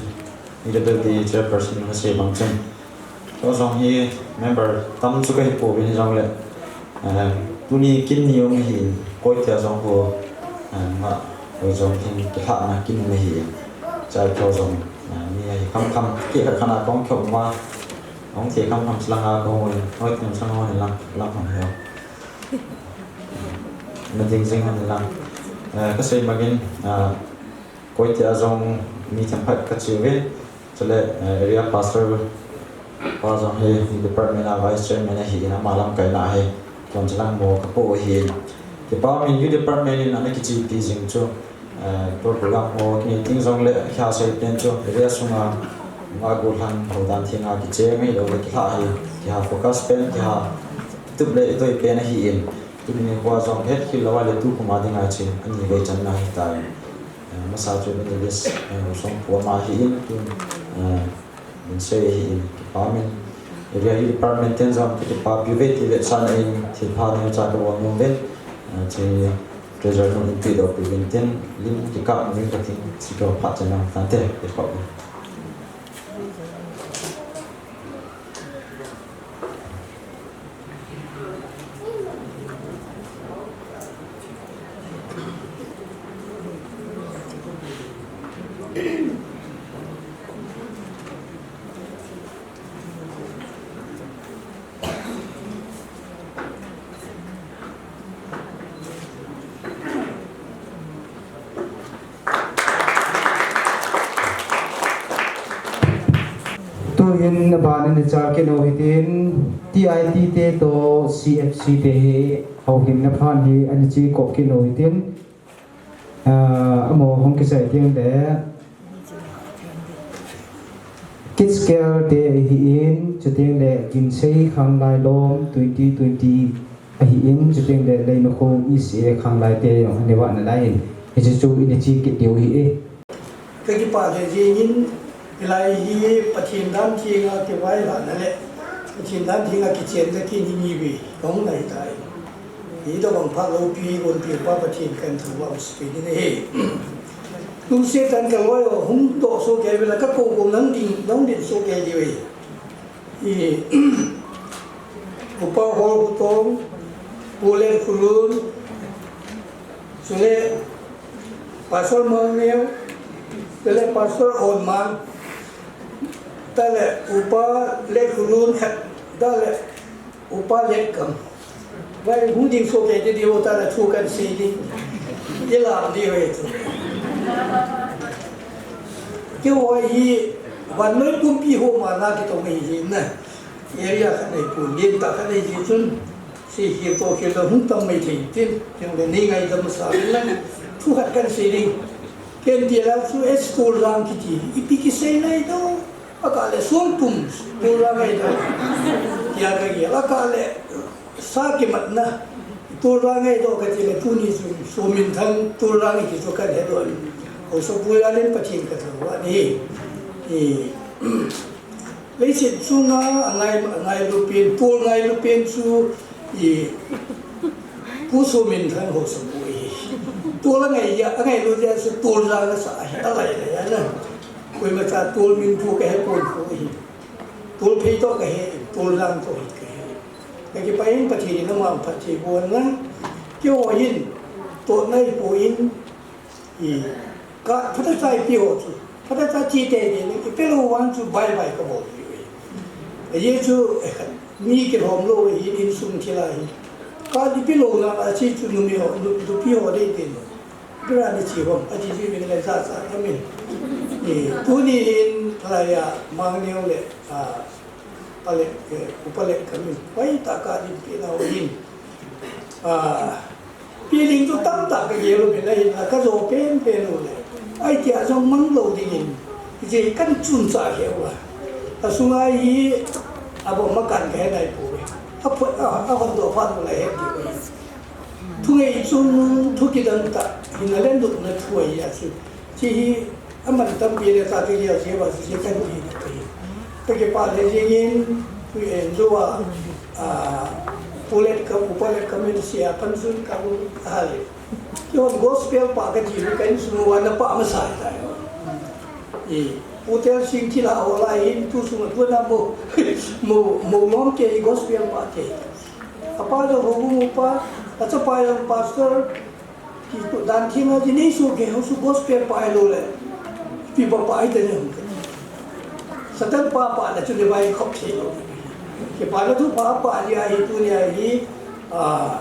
E W D chairperson na sei bang chun. Keiho jong hi member tam chu kahi pouvin hijongle, eh, tuni kin ni um ahin, Koitia jong ho, eh, nga, hoi jong hin kilhahna kin um ahin. Chai keiho jong, eh, mi ahi kham kham, kei khat khat a kong keiho ma, hung thei kham kham slang a kong hoi, hoi tin slang hoi lang, lang hoi hoi. Na ding jing hoi lang. Eh, ka sei bangin, eh, Koitia jong mi themkhat ka chi uve. Chule, eh, area pastor pa jong hi department a vice chairman ahin, ama lamkaina hi, tun chulang mo ka po ahin. Kipa min youth department in ana kichepi jing chu, eh, program ho kinei ding jongle, kha sei pen chu area sunga, nga gollhang ho dan thenga kicheng hilou le kilha hi, kiha focus pen, kiha tup le itoi pen ahin. Tuni nikho jong het khel lou le tukum a dinga chu ani vei channa hitai. Eh, masa chu evangelist, eh, Hosongpu ama ahin, tun, eh, min sei ahin, kipa min. Area department ten jong kipa pi uve ti vetsahna in thilpha neocha ka bol nom uve. Eh, chu treasurer nu in ti doh pi uvin tin, lim kikap uvin ka tin, chu ka phat chan lang tante, kipah uve. Tuhin aban in i chal kit u hitin, T I T te toh C F C te hi houlimna phat hi ana che kop kit u hitin, ah, amaho hung kisai teng le Kids Care te ahin, chuteng le Kinsei Khanglai Lom twenty twenty ahin, chuteng le Leimakhong E C A Khanglai te jong ana vah nalai in, hiche chu ina che kit diu ahi e. Ka kipah lheh jeng in, hilai hi Pathen dan thenga kivailhahna le Pathen dan thenga kichenna kin hi ni vei kahung nai tai. Hitobang phat loupi gonpi Pa Pathen kahin thangvah u sipeh in ahi. Lungset tah in ka loi ho hung doh soh kei uvin la, ka kou kou nang ding, nang ding soh kei diu ahi. Hi, Upa Holkhotom, Pu Letkholun, chule Pastor Mangneo, chule Pastor Onmang, tale Upa Letkholun khat, tale Upa Letkam. Vai hung ding soh kei te diu ta la thu kan sei ding. I lam diu ahi chu. Keiho hi vannoi pumpi ho mana kitong ahi jin na. Area khat nei pon, len tah khat nei ji chun. Sei khel toh khel lou hung tam mai thei tin. Kei le nei ngaidam sa le lang. Thu khat kan sei ding. Ken ti la chu S Tolrang kiti. Ipi kisei nai do. Akah le Songpum, Tolrang ahi doh. Tia ka gel, akah le sa kimatna, Tolrang ahi doh kati le tuni chu Sominthang Tolrang ahi ti chu kahe doh. Haosapu jal in Pathen kathangvah in ahi. E, Leiset chunga angai, angailu pen, tol ngailu pen chu i Pu Sominthang Haosapu ahi. Tol angai a, angailu jeh a chu Toljang asah ahi, alai lai a na. Koima cha tol min thu kahe pon kho ahi. Tol phei toh kahe, Toljang toh hi kahe. Kakipah in Pathen in ama phatthei boh hen lang. Keiho hin, totna ipon, I, ka, phatah cha ipi ho chu. Phatah cha chi te ni, ipi lou vang chu bye bye kabol ji uve. Ajeh chu, eh, mi kilhom lou hi insung thil ahi. Ka ipi lou na a chi chu numei ho, nu, nupi ho dei te ni. Ipi ra ni chi hom, achi ji min le cha cha amin. I, tuni hin laiya Mangneo le, a, Pale, eh, Upa le kamin. Hoitah a ka dinpi nau hin. A, Piling chu tamtah kagel u, min ahin, a, kajo penpen u le. Ahi tia jong mang lou dingin, ijeh kan chun cha keu a. Asunga hi, abon makan kahe nai pouve. Aphu, a, ahon doh phat u le het diu ahi. Thungei chun, thu kidang tah, hinale nopna thu ahi a chu. Chi hi, Aman tampi le ta kei a jeh a, jeh kan ti na kei. Kakipah le jingin, tui en jo a, a, Pu Let Kam, Upa Let Kam in sia pan sun ka u hale. Kihon gospel pa kati le kan sunu wa na pa masa ta yo. I, Pu Tel Sing kila ho la in tu sunu tu na mo, mo, mo lom ke gospel pa ke. Apa jo ho mo pa, achapa jong pastor, Kitu dan theng a ji nei su ke ho su gospel pa ahi lou le. Pi pa pa ahi te ne. Satan pa pa na chu le bai khop thei lou. Kipana thu pa pa ji ahi tunia hi, a,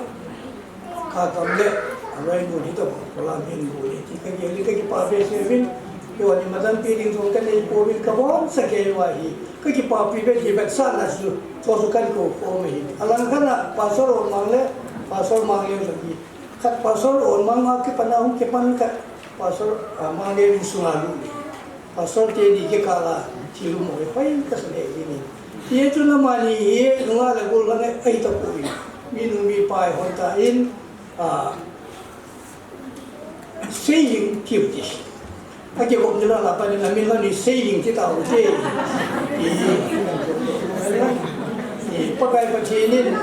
ka kam le, a rai bu ni to, ko la min bu ni, ti ka ge le ka kipah behseh uvin, keiho ni madan pi ding jong ka nei pouvin ka bonsah kei uva hi. Ka kipah pi be ji be sa na su, so su kan ko ko me hi. Alang kana Pastor Onmang le, Pastor Manglem sa hi. Khat Pastor Onmang a kipan a hung kipan khat Pastor, ah, Manglem in sunga lut ni. Pastor teni kikah a thil um hoi hoi kasa nei ni. Hichu namani hi nunga le gol lang ahi tapoi. Mi nu mi pa hon ta in, ah, sei jing kiti. Akikop ni la la pa ni na min la ni sei jing ti ta u te. I, i, Pakai Pathen in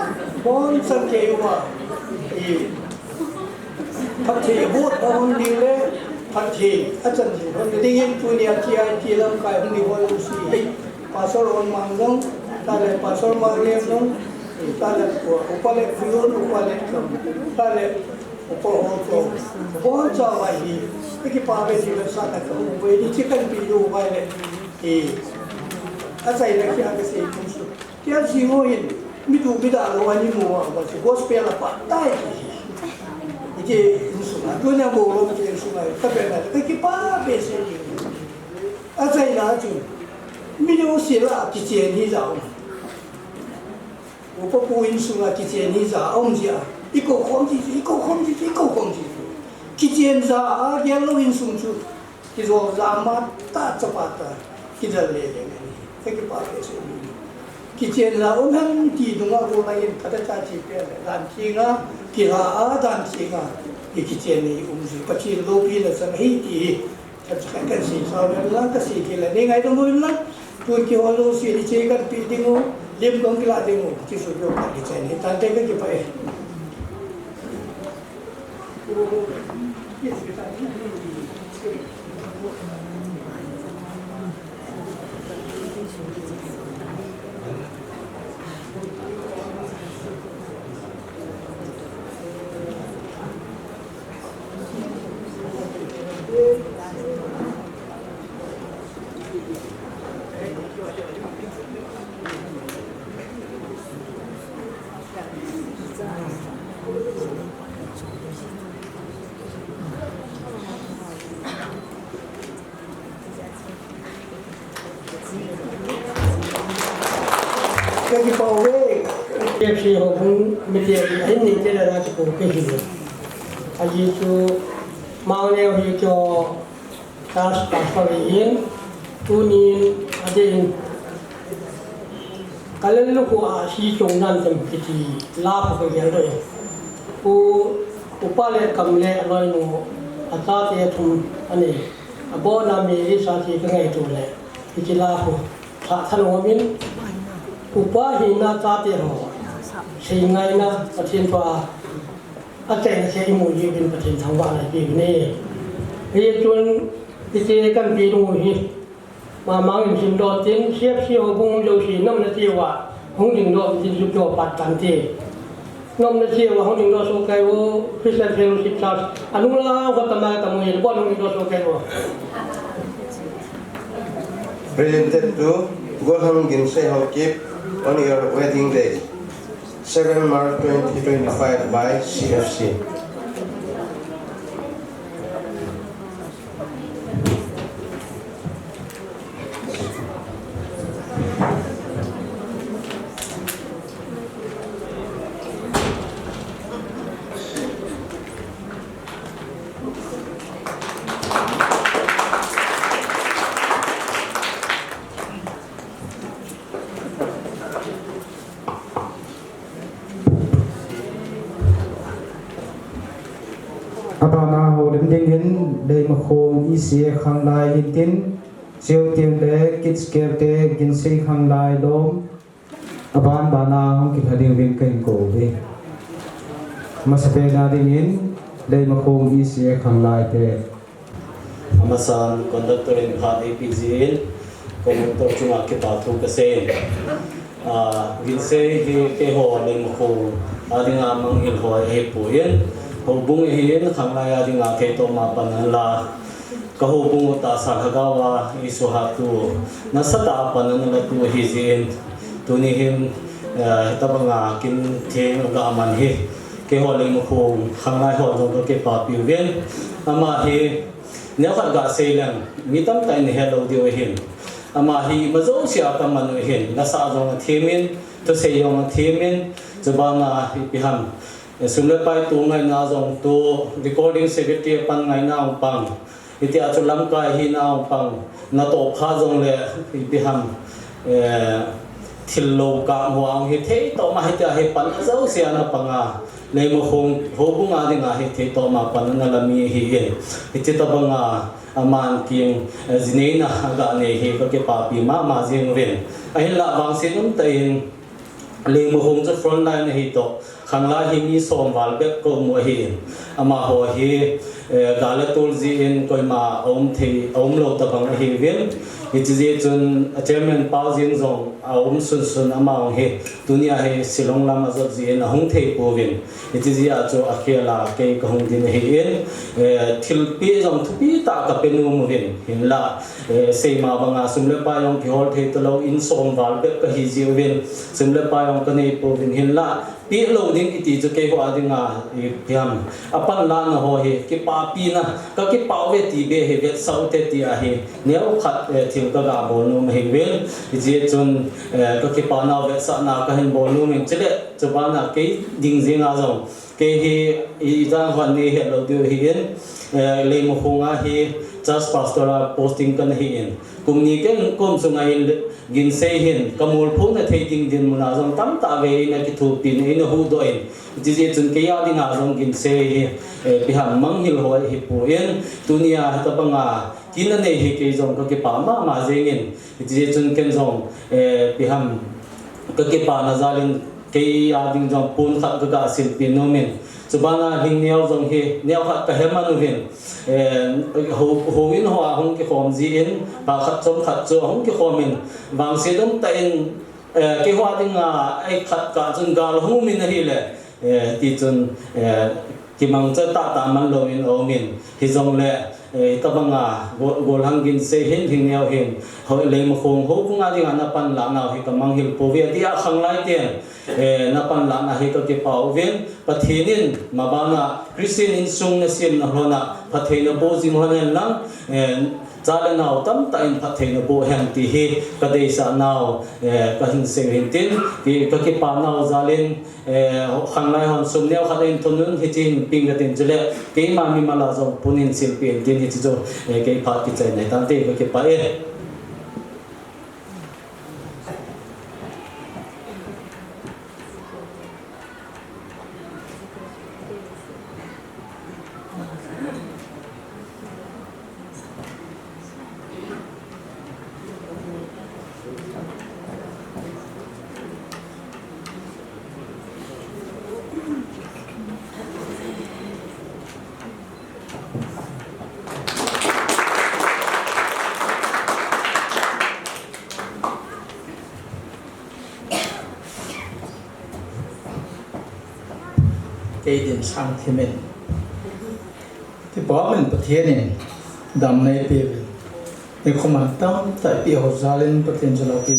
bonsah kei uva. I, phatthei abot a hung ding le, phatthei achan ding hon ding in tunia T I T lamkai hung ding hon u si. Pastor Onmang jong, ta le Pastor Manglem jong, ta le Upa le Khuyun, Upa le Kam, ta le Upa Hongtong, bonsah uva hi, kakipah be ji be sa na ka u ve ni chi kan pi u vai le, eh, achaina kia kasei kum su. Kia ji mo hin, mi tu mi da lou ani mo uva, uva chu gospel a pa tai hi. Ije insung a, tunia mo lou ke insung a, ka be na, kakipah behseh ji. Achaina chu, mi lou sila kichen hi jao. Upa pu insunga kichen hi ja aum jia. I kou khom ji, i kou khom ji, i kou khom ji. Kichen ja a gel lou insung chu. Kijol ja ma ta chapa ta. Kidal le le ni. Ka kipah behseh ni. Kichen ja um ham ti dunga ko na in kata cha chi pe le. Dan chinga, kila a dan chinga. I kichen ni um ji. Pathen loupina chang hi ti hi. Kan, kan sei sao le lang, ka sei kei le, nei ngaidam uvin lang, tun kihol lou seh, iche kan pe ding u, lim kong kila ding u, ti su keu kan kichen, tante ka kipah e. Ka kipah uve. K F C houbung mite ahin nei te le na chu ko ke hi le. Aji chu Mangneo hi kyo task pastor ahin tunin adin Kalel lukhu a si chungdan tem kiti la pha ka gel doi. U, upa le kam le aloi nu, achate thum ani. Abona Mary sa ti ka ngaito le, kiti la pha. Tha than homin, upa hina chate ho, sei ngaina Pathen thu a, achaina se imu jiuvin Pathen thangvahna ipeuvin ahi. Hichun, hiche kanpi nu hi, Mamang in simdoh tin, C F C houbung jouse, nom na cheuva hung dingdoh tin, jupdoh pat tante. Nom na cheuva hung dingdoh sohkei o, Christian Fellowship Church. Anung lang kho tama tamo yen, bon hung dingdoh sohkei o. Presented to Golhang Ginsei Haokip on your wedding day, seven March twenty twenty-five by C F C. Abana houlim dingin Leimakhong E C A khanglai hintin, Chiu Tieng le Kids Care te Ginsei khanglai lom, aban bana hung kilha diuvin kahin kou uve. Masapen a dingin Leimakhong E C A khanglai te. Amasan conductor in phat eipeh jin, conductor chunga kipa thu kasei. Ah, Ginsei hi keiho Leimakhong a dinga manghil hoi ahipoi. Houbung ahin, khanglai a dinga thei toma pan ana la. Ka houbung u tahsa lhagao a eisuhatu, nasatah a pan ana latu ahi jeh in, tuni hin, eh, hitabanga kin theng aga man hi, keiho Leimakhong khanglai ho jong ka kipapi uvin. Ama hi, neokhat gasei leng, mi tamtah in ahet lou diu ahin. Ama hi ima jouse a kaman u ahin, nasatah jong athem in, thusei jong athem in, chubana ipi ham, eh, sum le pai tu ngaina jong tu, recording secretary a pan ngaina jong pang. Hitia chu lamkai hina hung pang, natoh pha jongle, ipi ham, eh, thil lou kah ho a hung hi thei toma hitia hi pan ajouse a ana panga, Leimakhong houbung a dinga hi thei toma pan ana la mi ahin. Hiche tabanga aman kin, eh, jineina aga nei hi ka kipapi mama jing uvin. Ahinlah vangset umtah in, Leimakhong chu front line ahi toh, khanglai hi mi som val bep ka um u ahin. Amaho hi, eh, gal le tol jeh in koima aum thei, aum lou tabang ahiuvin. Hiche jeh chun a chairman pa jeng jong aum sunsun, ama jong hi tunia hi Shillong lam ajot jeh in ahung thei pouvin. Hiche jeh a chu akhel a kei kahung ding ahin. Eh, thilpeh jong thupi tah kape nom uvin. Hinlah, eh, seima banga sum le pai jong kihol thei talou, in som val bep kahi jeh uvin. Sum le pai jong kanei pouvin hinlah, peh lou ding kiti chu keiho a dinga, ipi ham, apanlahna ho hi, kipapina, ka kipa uve ti beh hi, vetsah ute ti ahi, neokhat, eh, thil kaga bol nom ahiuvin, hijeh chun, eh, ka kipa nau vetsahna kahin bol nom in chule, chubana kei ding jenga jong, kei hi, ijat ham nei het lou diu ahin, eh, Leimakhong a hi, church pastor a posting kana hin, kum ni ken kum sunga hin, Ginsei hin, ka molphona thei ding dinmun a jong tamtah vei in akithopin, eina huhdoh in. Hijeh chun kei a dinga jong Ginsei hi, eh, ipi ham manghil hoi ahipon, tunia hitabanga kin anei hi kei jong ka kipa mama jengin. Hijeh chun ken jong, eh, ipi ham ka kipana jal in kei a ding jong pon khat kaga silpeh nom in. Chubana hing neo jong hi, neokhat kahe man uvin, eh, hou, houin hoa hung kikhom jin, phat khat chomkhat chu ahung kikhom in, vangset umtah in, eh, keiho a dinga, ei khat kah chun gal hung um in ahile, eh, tichun, eh, kimangcha tahtah man louvin aum in, hijongle, eh, tabanga, go, Golhang Ginsei hin, hing neo hin, hoi Leimakhong houbung a dinga napanlah nau hi kamanghil pouve, atia khanglai ten, eh, napanlahna hi ka kipa uvin, Pathen in mabana Christian insung nasemna lhona phattheina boh jing lhon hen lang, eh, cha le nao tamtah in phattheina boh hen ti hi ka deisah nau, eh, kahin sei u hintin, ti ka kipa nau jal in, eh, khanglai hon sum neokhat in thunun hiche hin ping katin chule, keima mimal a jong pon in silpeh intin hiche chu, eh, kei phat kichaina hitante ka kipah e. Kei din sang thimin. Kipa min Pathen in damna eipe uvin. Nikho man tamtah ipi ho jal in Pathen jalou pi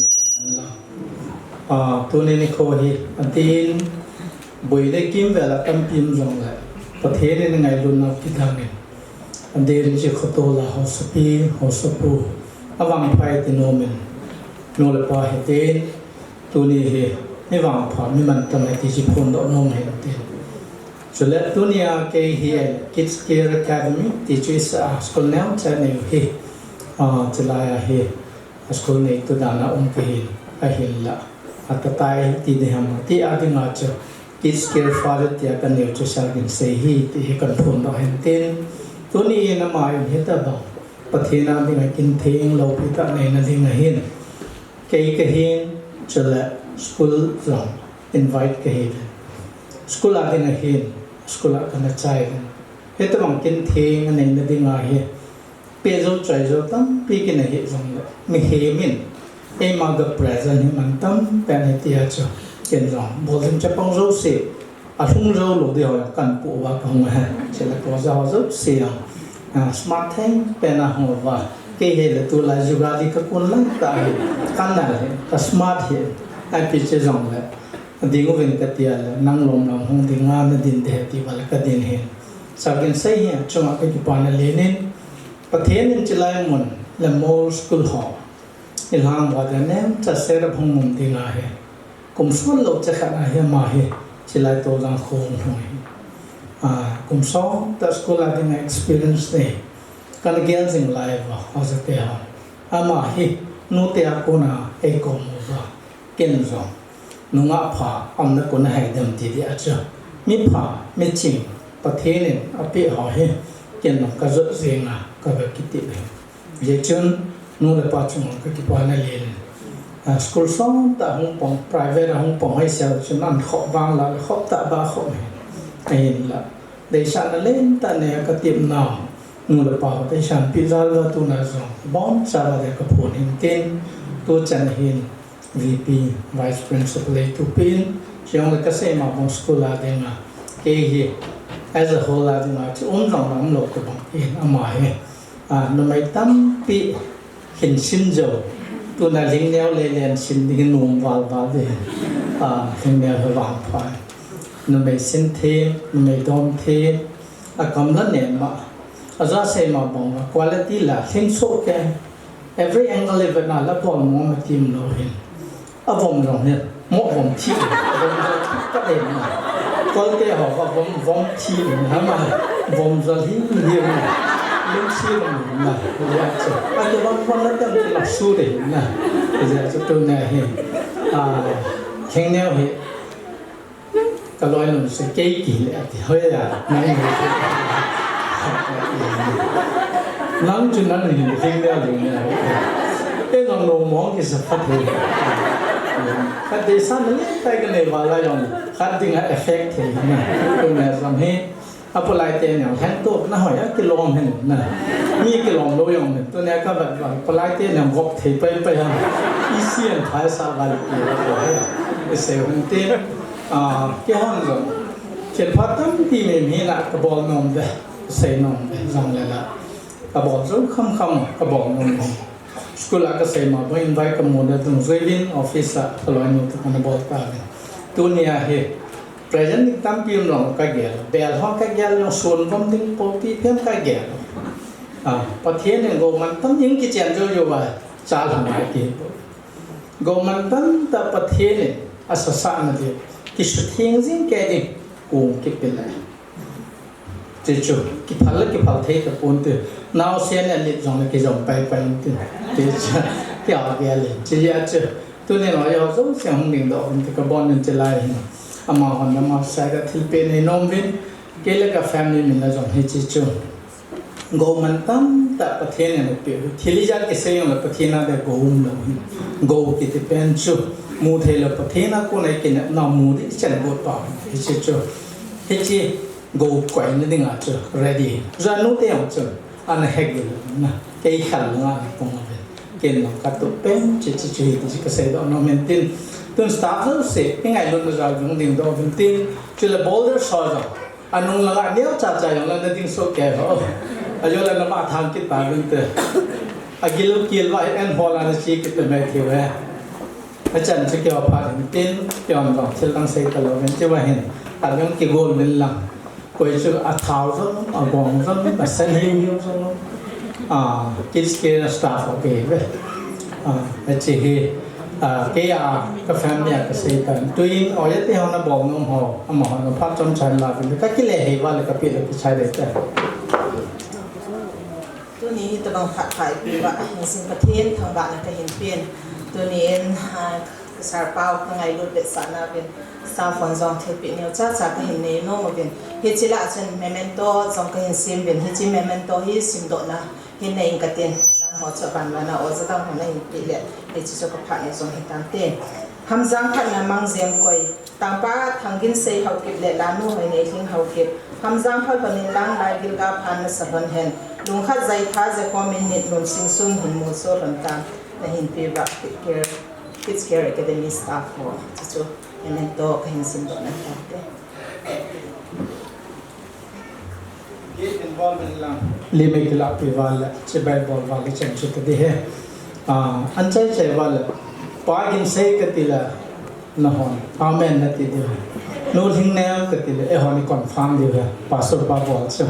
la. Ah, tuni nikho hi adin boina kimvel a tampi um jongle Pathen in ngailutna kidang in. Adin hiche khotol a haosapi, haosapu, avangpha e ti nom in. Nu le pa hitin, tuni hi mi vangpha, mi mantam e ti chu phondoh nom ahin tin. Chule tunia kei hi Kids Care Academy ti chu isa school neocha nei u hi. Ah, chulai a hi school neitu dan a um kahin, ahinla. Atatai ti ding ham, ti a dinga chu Kids Care Father tia kanei u chu Sir Ginsei hi ti hi kahin phondoh ahin tin. Tuni in ama in hitabang Pathen a dinga kin theng loupi tah neina ding ahin. Kei kahin, chule school jong invite kahi uvin. School a ding ahin, school a kana chai uvin. Hitabang kin theng aneina dinga hi, pe jou chai jou tampi kin ahi jongle, mihem in eima ga present hi mantam pen ahi tia chu, ken jong bol ding chapang jouse, alhung jou lou ding ho kahin pu uva kahung ahi. Chule ko ja ho jouse a, ah, smart theng pen a hung uva. Kei hi le tulai jugali kakon lai tah hi, kana le ka smart hi, ipi che jongle, ading uvin katia le, nang lom lom hung ding a nadin ding ahi ti uva le kadin ahin. Sir Ginsei hi achunga kakipana len in, Pathen in chulai mun le mol school ho ilhang uva ding a neocha set up hung um ding ahi. Kum som lou chekhat a hi ama hi chulai Toljang kho hung lhung ahi. Ah, kum som tah school a dinga experience nei. Kana gel jing lai uva, ajate ho. Ama hi nute a kona eikom uva. Ken jong nungah pha umna kona hai dem ti dia chu. Mi pha, mi ching, Pathen in apeh ho hi ken jong kajot jing a, kaga kiti le. Hijeh chun, nu le pa chunga kakipana len in. Ah, school som tah hung pang, private a hung pang hoi sel chun an khop vang la, khop tah ba khop hi. Ahinla. Deisahna len tah nei a katepna. Nu le pa ho deisahna pi jal uva tuna jong. Boncha uva le kaphon ahin tin. Tuchan hin V P, Vice Principal ei thupi in. Chule kasei ma bang school a dinga. Kei hi, as a whole a dinga. Chu um jong um lou kabang in ama hi. Ah, numei tampi hin sin jou. Tuna lhingneo le len sin ding nom val val ding. Ah, lhingneo hi vangpha. Numei sin them, numei dom them. Akam la nem ma. Aja sei ma bang ma. Quality la, lhing soh kei. Every angle le vetna la bol mo ma tim lou hin. Avom jong hi, mo vom thi, vom jol thi ka dei na. Kolte ho va vom, vom thi na ma, vom jol hi, hi na. Lungsi lung na, ya chu. Ake vom vom na tam ki la su dei na. Ya chu tuna hi. Ah, lhingneo hi. Ka loinu sei kei kile ati, hoi a, nang hi. Nang chu nang hi, lhingneo, lhingneo. Ei jong lungmong kisa phat hi. Khat deisahna le kai kanei val a jong, khat dinga effect hi na. Tuna jong hi, apolai te jong, lhengtona hoi a kilom hi na. Mi kilom lou jong hi, tuna ka vet val, apolai te jong gop thei pai pai ha. Isi an phai sa val ki, isei hun te. Ah, keihon jong, thilpha tampi mi, mi na kabol nom ve, sei nom ve, jong le la. Kabol jou kham kham, kabol nom nom. School a kasei ma bang invite kamu na dungjui uvin, office a kaloinu toh kana bol ta uvin. Tunia hi, present ding tampi um jong kagel, bel ho kagel, jong sun vom ding popi phem kagel. Ah, Pathen in gou mantam in kichen jou jou va, cha lhang ai ki. Gou mantam tah Pathen in asasah na ding, kisutheng jing kei ding, kong kipe le. Ti chu, kiphal le kiphal thei tapon te, naosen a lit jong le kijom pai pai te, ti chu, kia gel in, ti a chu, tuni loi ho jouse hung ding doh in te kabon in te lai hin. Amahon, amahon side a thilpeh nei nom uvin, kei le ka family min a jong hiche chu. Gou mantam tah Pathen in apeh u. Thil ijat kisei jong le Pathen a dia gou um lou hi. Gou kiti pen chu. Mu thei lou Pathen a kona kinepna mu ding chan got pa. Hiche chu. Hiche gou koina dinga chu ready. Janu te jong chu. Ana hegil na. Kei khel nga na pung ave. Ken jong katup pen chu chu chu hi ti chu kasei doh nom in tin. Tun staff jouse, i ngailutna jal jong dingdoh uvin tin, chule boulder saw jong. Anung langa neocha cha jong la nading soh kei ho. Ajo la nama thang kit ta uvin te. Agil kil va en ho la na chi kit te mai thiu he. Achan chu kei ho pha ding tin, kei hon jong thil dang sei ta lou uvin chi va hin. Adang kigol min lang. Koi chu athao jong, agong jong, asan hiu hiu jong. Ah, kids care staff ho kei ve. Ah, achi hi, ah, kei a, ka family a ka sei tan. Tuin, oi, ati ho na bol nom ho, amaho na phat chomcha la uvin. Ka kile hei va le ka pi le ki chai de te. Tuni hi tabang phat pha ipi va, hin sin Pathen thangvahna kahin pen. Tuni in, ah, ka sir pau ka ngailut vetsahna uvin, staff hon jong thilpeh neocha cha kahin nei nom uvin. Hiche lah a chun memento jong kahin sem uvin. Hiche memento hi simdohna hin nei inge katin. Dang ho chu aban vana oja dang hon ahin peh le. Hiche chu ka phat nei jong hitan te. Hamjang phatna mang jem koi. Tangpa Thanggin Sei Haokip le Lanu Hoinei Lhing Haokip. Hamjang phal lhon in lang lai gilga phan nasa lhon hen. Lungkhat jai tha je komin nit num sing sung hin muso lhon tan. Nahin pe va Kids Care, Kids Care Academy staff ho. Chuchu memento kahin simdoh na tante. Gate involvement lang. Limit kilahpi val le, chibai bol val le chan chu tadi he. Ah, anchai chai val le, Pa Ginsei kati le, nahon. Amen nati diu he. Nu Lhingneo kati le, eihon i confirm diu he. Pastor pa bol chu.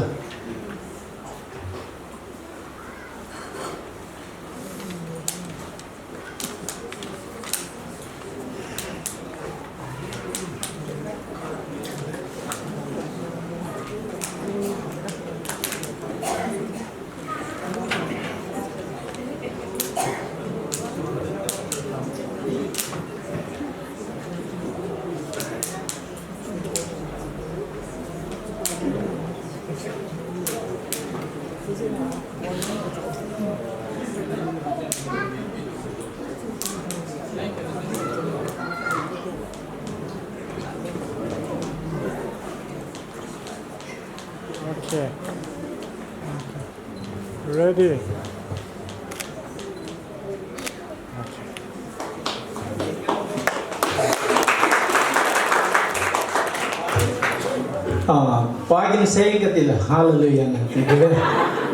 Okay. Ready. Ah, Pa Ginsei kati le, hallelujah nati le.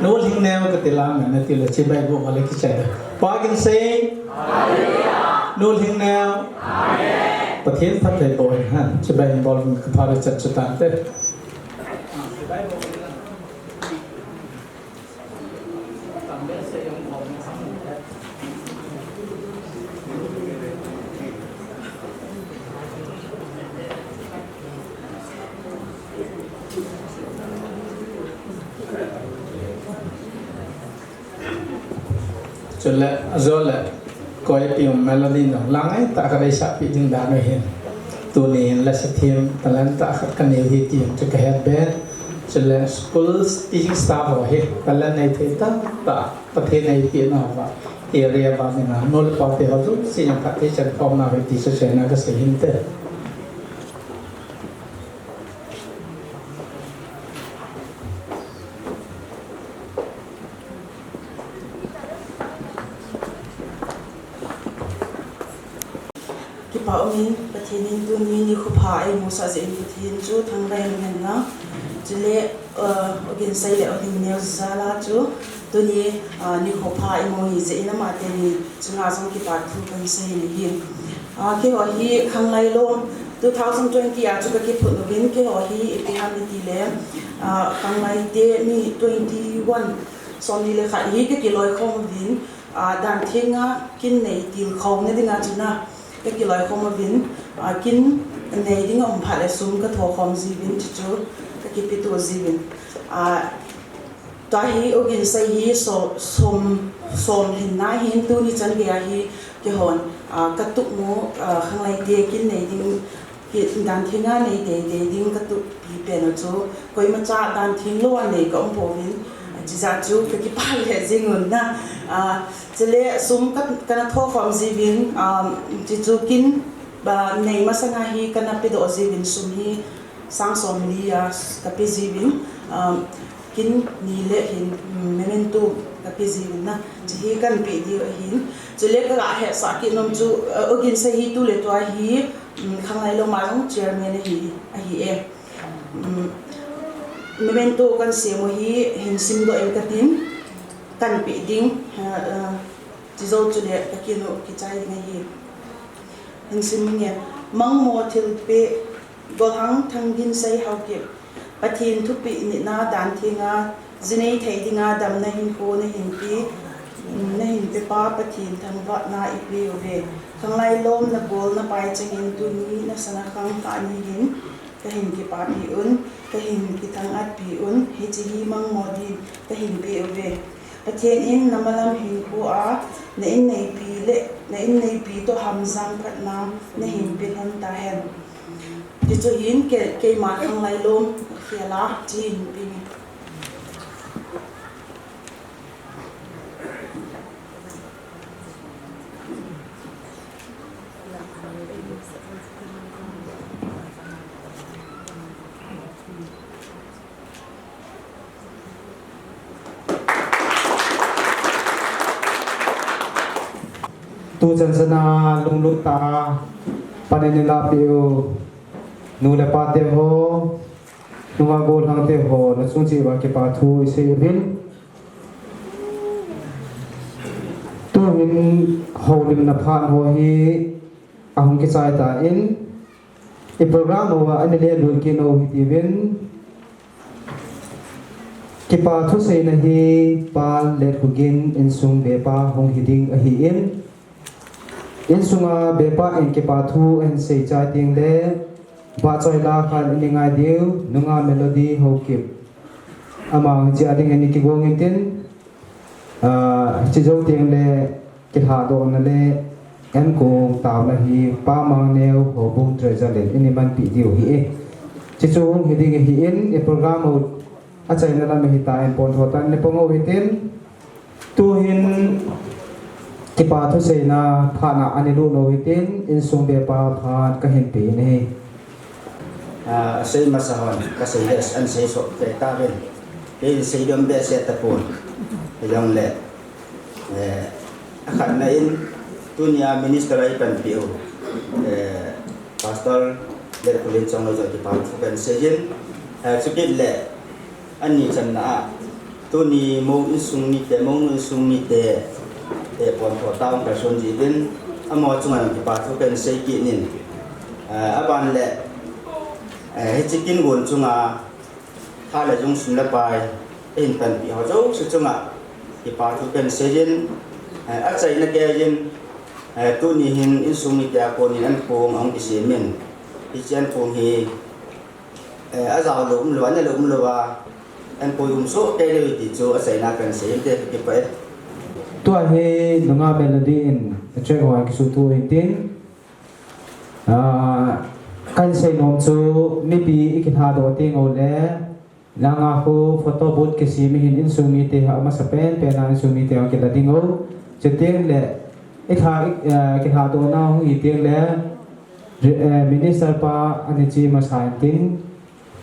Nu Lhingneo kati le, amen nati le, chibai bol le kichai le. Pa Ginsei. Hallelujah. Nu Lhingneo. Amen. Pathen phatthei boh hen, chibai bol ka pha le chat chu tante. Chule, ajole, koi pi um melody nung lang ai ta ka dei sa pi ding dan u hin. Tuni in la sa thim, talent ta khat ka neu hi ti chu ka het be. Chule, school teaching staff ho hi, talent nei thei ta, ta, Pathen nei pi na ba. Area ba ni na, nol pa te ho tu, si yang ka te chan kom na hi ti sa chen na ka se hin te. Kipa umin, Pathen in tuni nikho pha eimusah jeh in Pathen chu thangvah in umhen lang. Chule, uh, U Ginsei le U Lhingneo jal a chu tuni, uh, nikho pha eimu hi jeh in amateni chunga jong kipa thu kahin sei in ahi. Ah, keiho hi khanglai lom two thousand twenty a chu ka kiphut uvin, keiho hi ipi ham iti le, ah, khanglai te mi twenty one, somni le khat hi ka kiloikhom uvin, ah, dan thenga kin nei tilkhouna dinga chuna ka kiloikhom uvin, ah, kin nei dinga um phat le sum ka thokhom jiuvin, chuchu ka kipeto jiuvin. Ah, Tua hi, U Ginsei hi so-, som, som lhinna hin tuni chan geiya hi keihon, ah, ka tup mu, ah, khanglai te kin nei ding, ki dan thenga nei teitei ding ka tup pi pen u chu, koimacha dan theng lou a nei ka um pouvin, chijeh chu ka kipa le jing un na, ah, chule sum ka, kana thokhom jiuvin, ah, chuchu kin, ah, nei masanga hi kana pedoh jiuvin sum hi, sang somli a ka pe jiuvin, um, kin ni le hin, um, memento Ka pe jing na, chu hi kan pe diu ahin. Chule ka ga hetsah kit nom chu, uh, Ogin Sei hi tu le tua hi, um, Khanglai Lom a jong chairman ahi, ahi e. Um, memento kan sem u hi hin simdoh in ka tin, kan pe ding, uh, uh, chi jou chule ka kinu kichai ding ahi. Hin sim nge, Mangmo thilpeh, Golhang Thanggin Sei Haokip, Pathen thupeh nina dan thenga, jinei thei dinga damna hinkho nahin pe, nahin pepa Pathen thangvahna ipe uve. Khanglai Lom nabol napai chengin tuni nasana khang khat ni hin kahin kipapi un, kahin kithangatpi un, hiche hi Mangmo din kahin pe uve. Pathen in namalam hinkho a, na inneipi le, na inneipi toh hamjang phatna nahin pe lhon tahen. Tichu hin ke, keima Khanglai Lom khel a, chi hin pe nge. Tu chan chana lunglut tah a pan eina lahpeh u nu le pa te ho, nungah gollhang te ho, nachung cheh uva kipa thu isei uvin. Tuhin houlimna phat ho hi ahung kichai tan, i program ho a ana le lut kit u hitiuvin, kipa thuseina hi Pa Letkhogen insung bepa hung hiding ahin, insunga bepa in kipa thu ahin seichai tengle, vahchoi la khat ana ngai diu, Nungah Melody Haokip, ama hiche a dingin ana kigong intin, ah, hiche jou tengle, kilhadohna le ankong taona hi Pa Mangneo Houbung Treasure in ana manpeh diu ahi e. Chuchu hung hiding ahin, i program ho achaina lam ahitan, pontho tah in ana pang u hitin, tuhin kipa thuseina phat a ana lut u hitin, insung bepa phat kahin pe ahi. Ah, asei masa hon kasei le ana sei soh kei tauvin, kei in seidoh behseh tapon. Hijongle, eh, akhatna in, tunia minister a ipanpi u, eh, Pastor Letkholen Chongloi jong kipa thu kahin seijin, eh, chukit le ani channa a, tuni Mou insung mite, Mounu insung mite, eh, pontho tah a hung kalson jeh uvin, amaho chunga jong kipa thu kahin sei kit in, eh, aban le, eh, hiche kin gon chunga, tha le jung sum le pai, eihin panpi ho jouse chunga kipa thu kahin seijin, eh, achaina geiyin, eh, tuni hin insung mite a konin ankong ahung kisem in, hiche ankong hi, eh, ajao lou umlou, ana lou umlou a, ankong um soh kei lou ti chu achaina kahin sei inte, kakipah e. Tua hi Nungah Melody in track ho akisuhtoh u hitin, ah, kahin seinom chu mipi ikilhadoh teng ule, langa khu photo booth kisem ahin, insung mite ho amasa penpen a insung mite ho kila ding u. Chuteng le, ikha, eh, kilhadohna hung hi teng le, eh, minister pa ana che masa intin,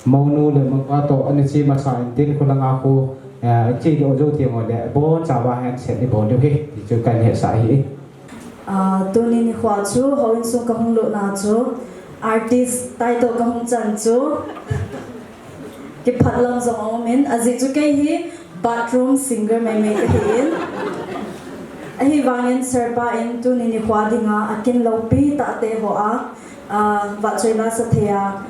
Mounu le Moupa toh ana che masa intin, khulanga khu, eh, chedoh jou teng ule, abonchauva handshake ibol diu ahi, ti chu kahin hetsah ahi. Ah, tuni nikho chu houin sung kahung lutna chu, artist title kahung chan chu, kipah lam jong aumin, ajeh chu kei hi bathroom singer maimai kahin. Ahivangin sir pa in tuni nikho dinga akin loupi tahte ho a, ah, vahchoi la sa thei a,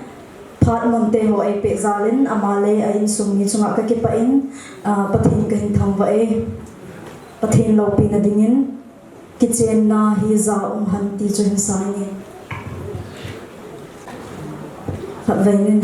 phat nomte ho eipeh jal in, ama le a insung mi chunga kakipah in, ah, Pathen kahin thangvah e. Pathen loupina dingin, kichenna hi ja um hen ti chu hin sa inge. Khatvei nin.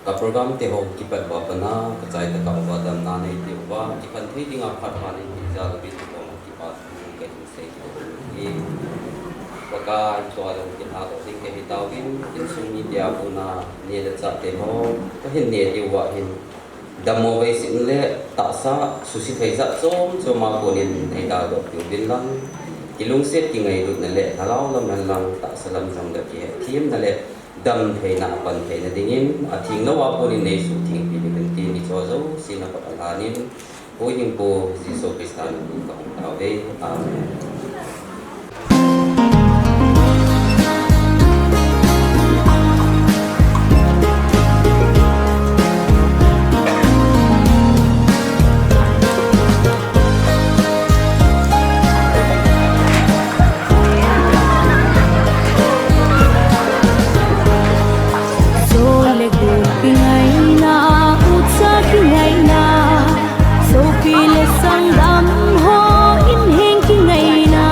Ka program te ho kipat uva pat a, ka chai tah a pat a damna nei diu va, kipah thei dinga phat pha nei ti jal uvin kipah thu ka hin sei diu ahi. Pakai, tua jong kitha doh ding ka hi tauvin, insung mi tia puna, neh le chah te ho ka hin neh diu va hin, dammo vei sin le tahsa susi thei jat chom chom a konin nei da doh diu vin lang, kilungset kingailutna le lhagao lam hen lang tahsa lam jong le kihetthemna le dam theina a pan theina dingin, a theng lou a konin nei suhthengpi ding hen tin, hiche jouse na pat a lhanin, Pu Hingpu Jesu Christa min in ka hung tao ve. Amen. Sopi le sangdam ho in heng kingaina,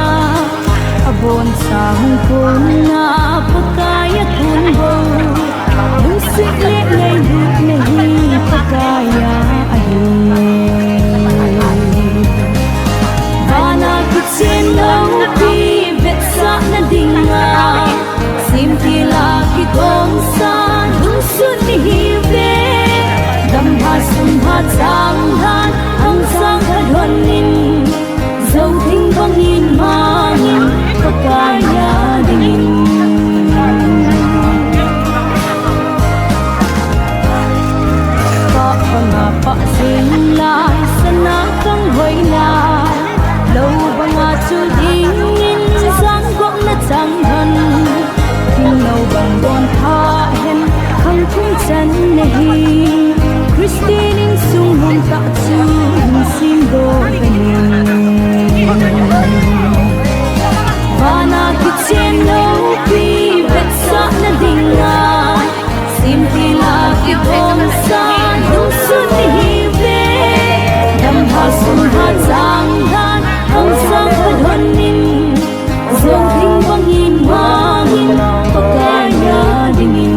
aboncha hung kona Pakai a kon bou, lungset le ngailutna hi Pakai a ahi. Vana kichen loupi vetsahna dinga, semtil a kigongsa lungsun ihiuve. Damlha sumlha changlhan hangsan kalhonin, jou thing bangin mangin Pakai a dingin. Pah banga pah jing lai, sana kang hoi lai, lou banga chul dingin jangkopna chang lhon. Thing lou bang don pha hen, khang thum chan nahi, Christian insung mun tah chu hin semdoh kahin. Vana kichen loupi vetsahna dinga, semtil a kigongsa lungsun ihiuve. Damlha sumlha changlhan hangsan kalhonin, jou thing bangin mangin Pakai a dingin.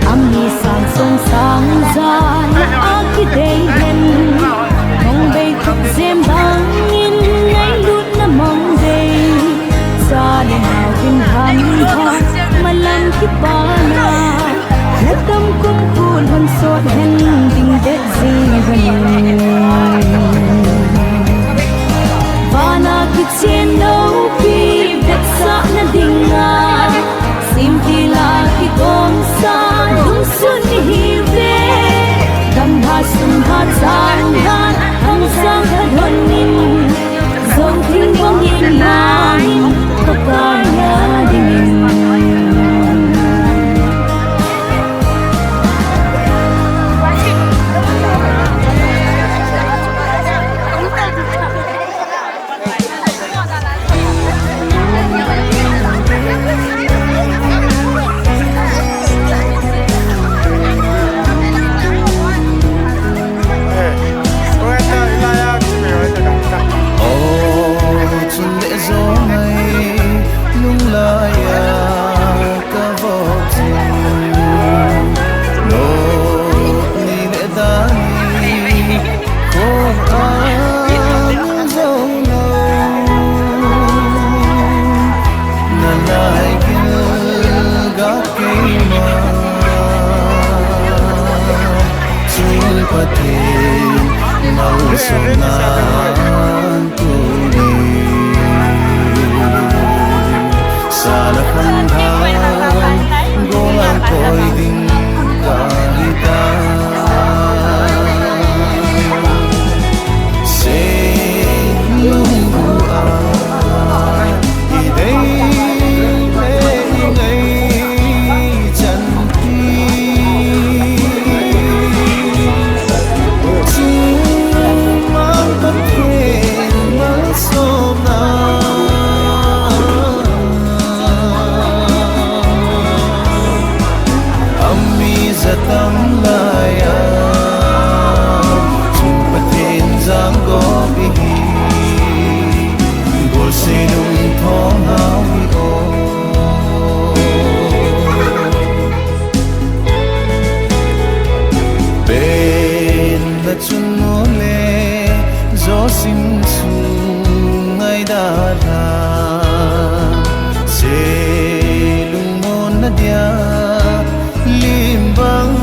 Ami sang sung sang ja a kidei hen, mong bei thuk jem bangin ngailutna mong bei. Cha le nao kin ham ha, malam kipana, na tam kum kul hon sot hen ding det jing hen. Vana kichen loupi vetsahna dinga, semtil a kigongsa lungsun ihiuve. Damlha sumlha changlhan hangsan kalhonin, jou thing bangin mangin Pakai a dingin. O chun le jong ai lunglai a ka vop chin, lo ni le dani ko a nung jong lo, na lai gil ga keima. Chun Pathen malsomna tuni. Tala se lungmon na dia lim bang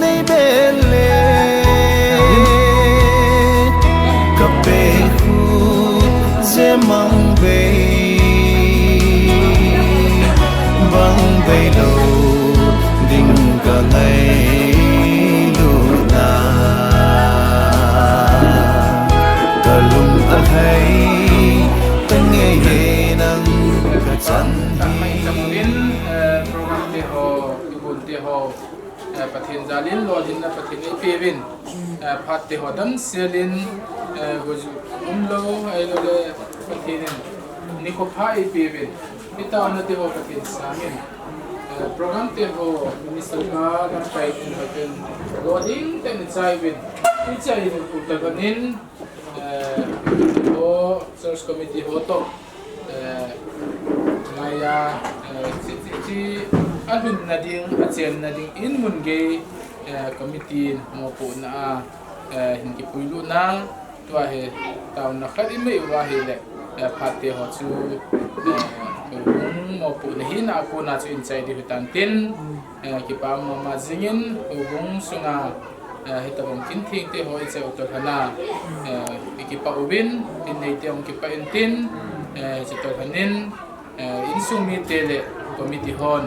nei bel le ka pe khu ze mang bei bang bei lo ding ka ngai lu na ka lung a hai ka ngai he nang ka chan hi. Program te ho, i bun te ho, eh, Pathen jalin lolhinna Pathen ei peuvin, eh, phat te ho damselin, eh, goju umlou, ahilouleh Pathen in nikho pha ei peuvin, i taona te ho Pathen sangin, eh, program te ho minister ka lamkai in Pathen lolhing tah in i chai uvin, i chai uvin u ta kanin, eh, ho church committee ho toh, eh, maya, eh, chi, chi, chi, a lhunna ding, a chenna ding in mun gei, eh, committee in mopohna a, eh, hin kipui lut nang, tua hi taona khat i mei uva ahileh, eh, phat te ho chu, eh, hung mopohna hina a kona chu in chai ding hitan tin, eh, kipa mama jingin, hung sunga, eh, hitabang kin theng te ho i chai u toh lhana, eh, i kipa uvin, tin nei te hung kipa in tin, eh, chi toh lhanin, eh, insung mi te le committee hon,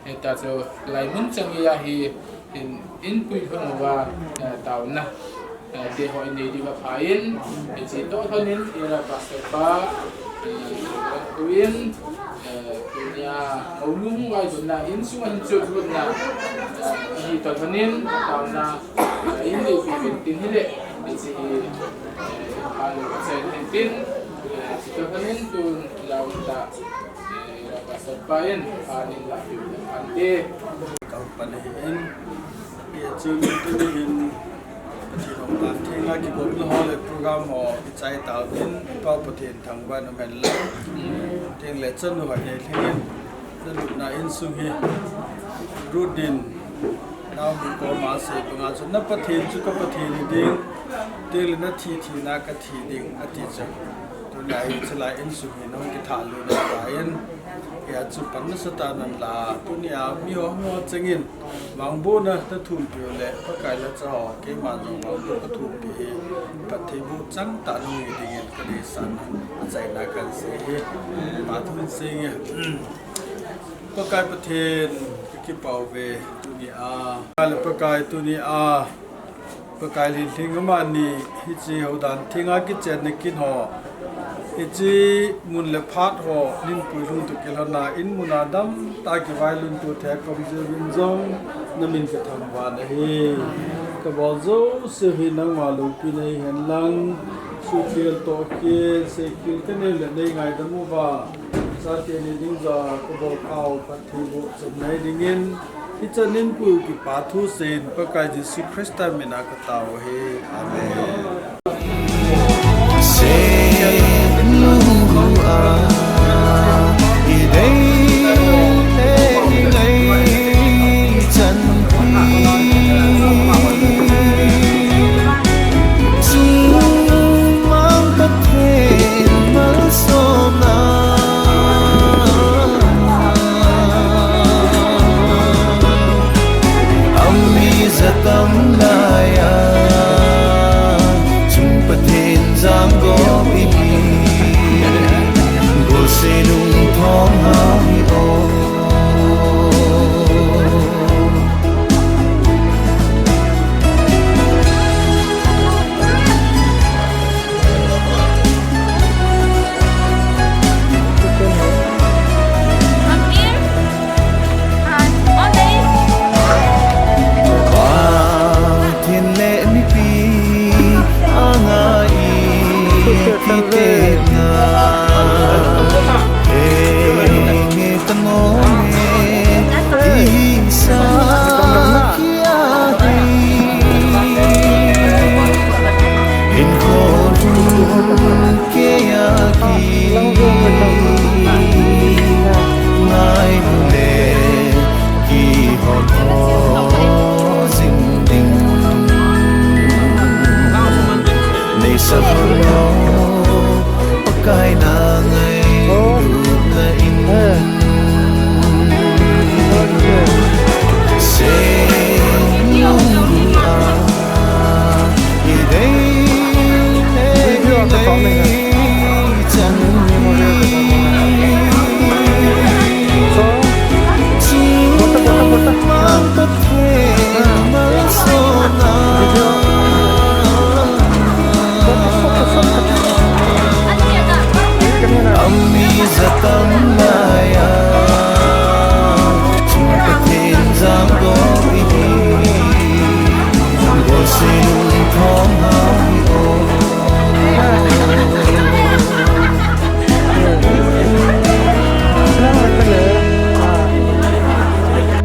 eh, ta chu lai mun chang i a hi in, in pui lhung uva, eh, taona, eh, te ho i nei ding a pha in, eh, chi toh lhanin, i la pastor pa, eh, in, eh, tunia, ho lung vai dun na, insung a hin chu dun na, eh, hi toh lhanin, taona, eh, in nei pui pin tin hileh, eh, chi hi, eh, pa lu ka chai hin tin, eh, chi toh lhanin tun, lau ta, eh, la pastor pa in, pa nin la piu le pan te. Ka pan hi in, eh, chu ni tu ni hin, Pathen hong tan thenga kibol na ho le program ho i chai tauvin, i Pau Pathen thangvah in um hen lang. Teng le chanu ha nei thlengin, na lupna insung hi, Ruth in, Naomi koma asei banga chu, na Pathen chu ka Pathen hi ding, teng le na thi thina ka thi ding, ati chu. Tunia hi chulai insung hi nahung kithat lut nalai in, hia chu pan nasatah in la, tunia mi ho hung ho chengin, vangbohna na thumpi u le, Pakai la cha ho, keiman jong vangboh ka thumpi hi, phatthei boh changtah nahung hi dingin ka deisahna, achaina kahin sei hi, pa thu in sei nge. Pakai Pathen, ka kipah uve, tunia, Pakai le Pakai tunia, Pakai lhinglhing amani, hiche houdan thenga kichenna kin ho, hiche mun le phat ho, nin puilhung toh kilhona, in mun a damtah a kivailhun tu thei a ka um jeh uvin jong, na min ka thangvah in ahi. Ka bol jouse hi nangma loupina ahi hen lang, suhkhel tohkhel, seikhel ka nei u le nei ngaidam uva, chate ni ding jeh a ka bol khah u phatthei boh channa hi dingin, hichan in pui u kipa thu seiyin Pakai Jesu Christa min a ka tao u ahi. Amen. Chumang Pathen malsomna, ami jatam laiya, chung Pathen jam go ihi.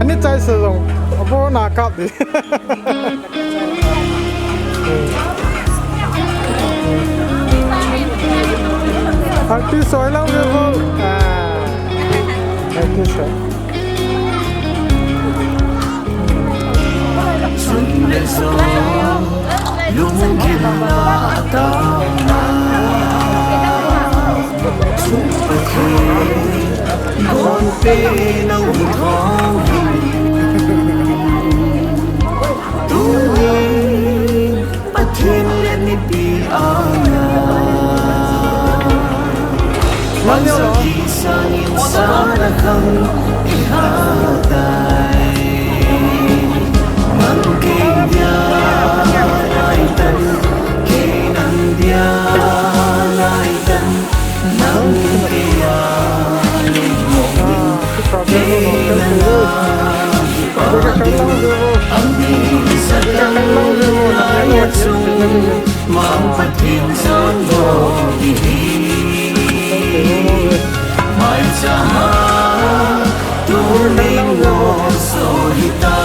Ani chai sa jong, abo na kap di. Happy soi lang, Vivo. Ah. Happy soi. Pathen le mipi anga, mansa kisangin sana khang ihatai. Nang kei dia laitan, kei nang dia laitan, nang kei a lungmong, kei nang a kipa ding, ang min satang laiya chung. Mang Pathen sang go hi hi. Mai cha ha, tu ning go so hi ta.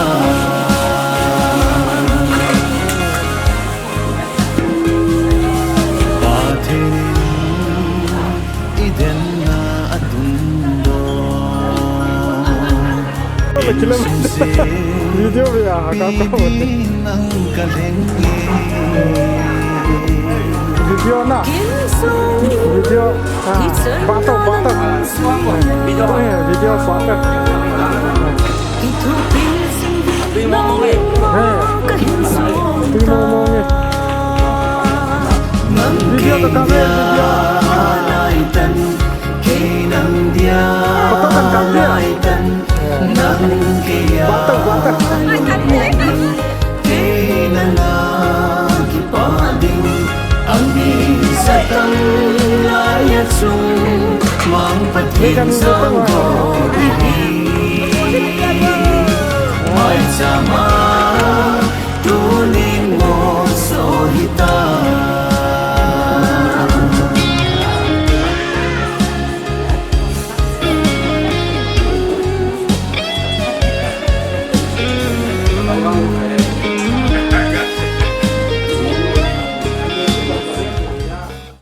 Pathen i den na a tun do. Video ve a, ka ko. Video na. Video. Ah, bato, bato. Video, eh, video, bato. Tui mo mo nge. Eh. Tui mo mo nge. Video to ka ve, video. Photo kan ka ve. Bata, bata. Ni kan bata.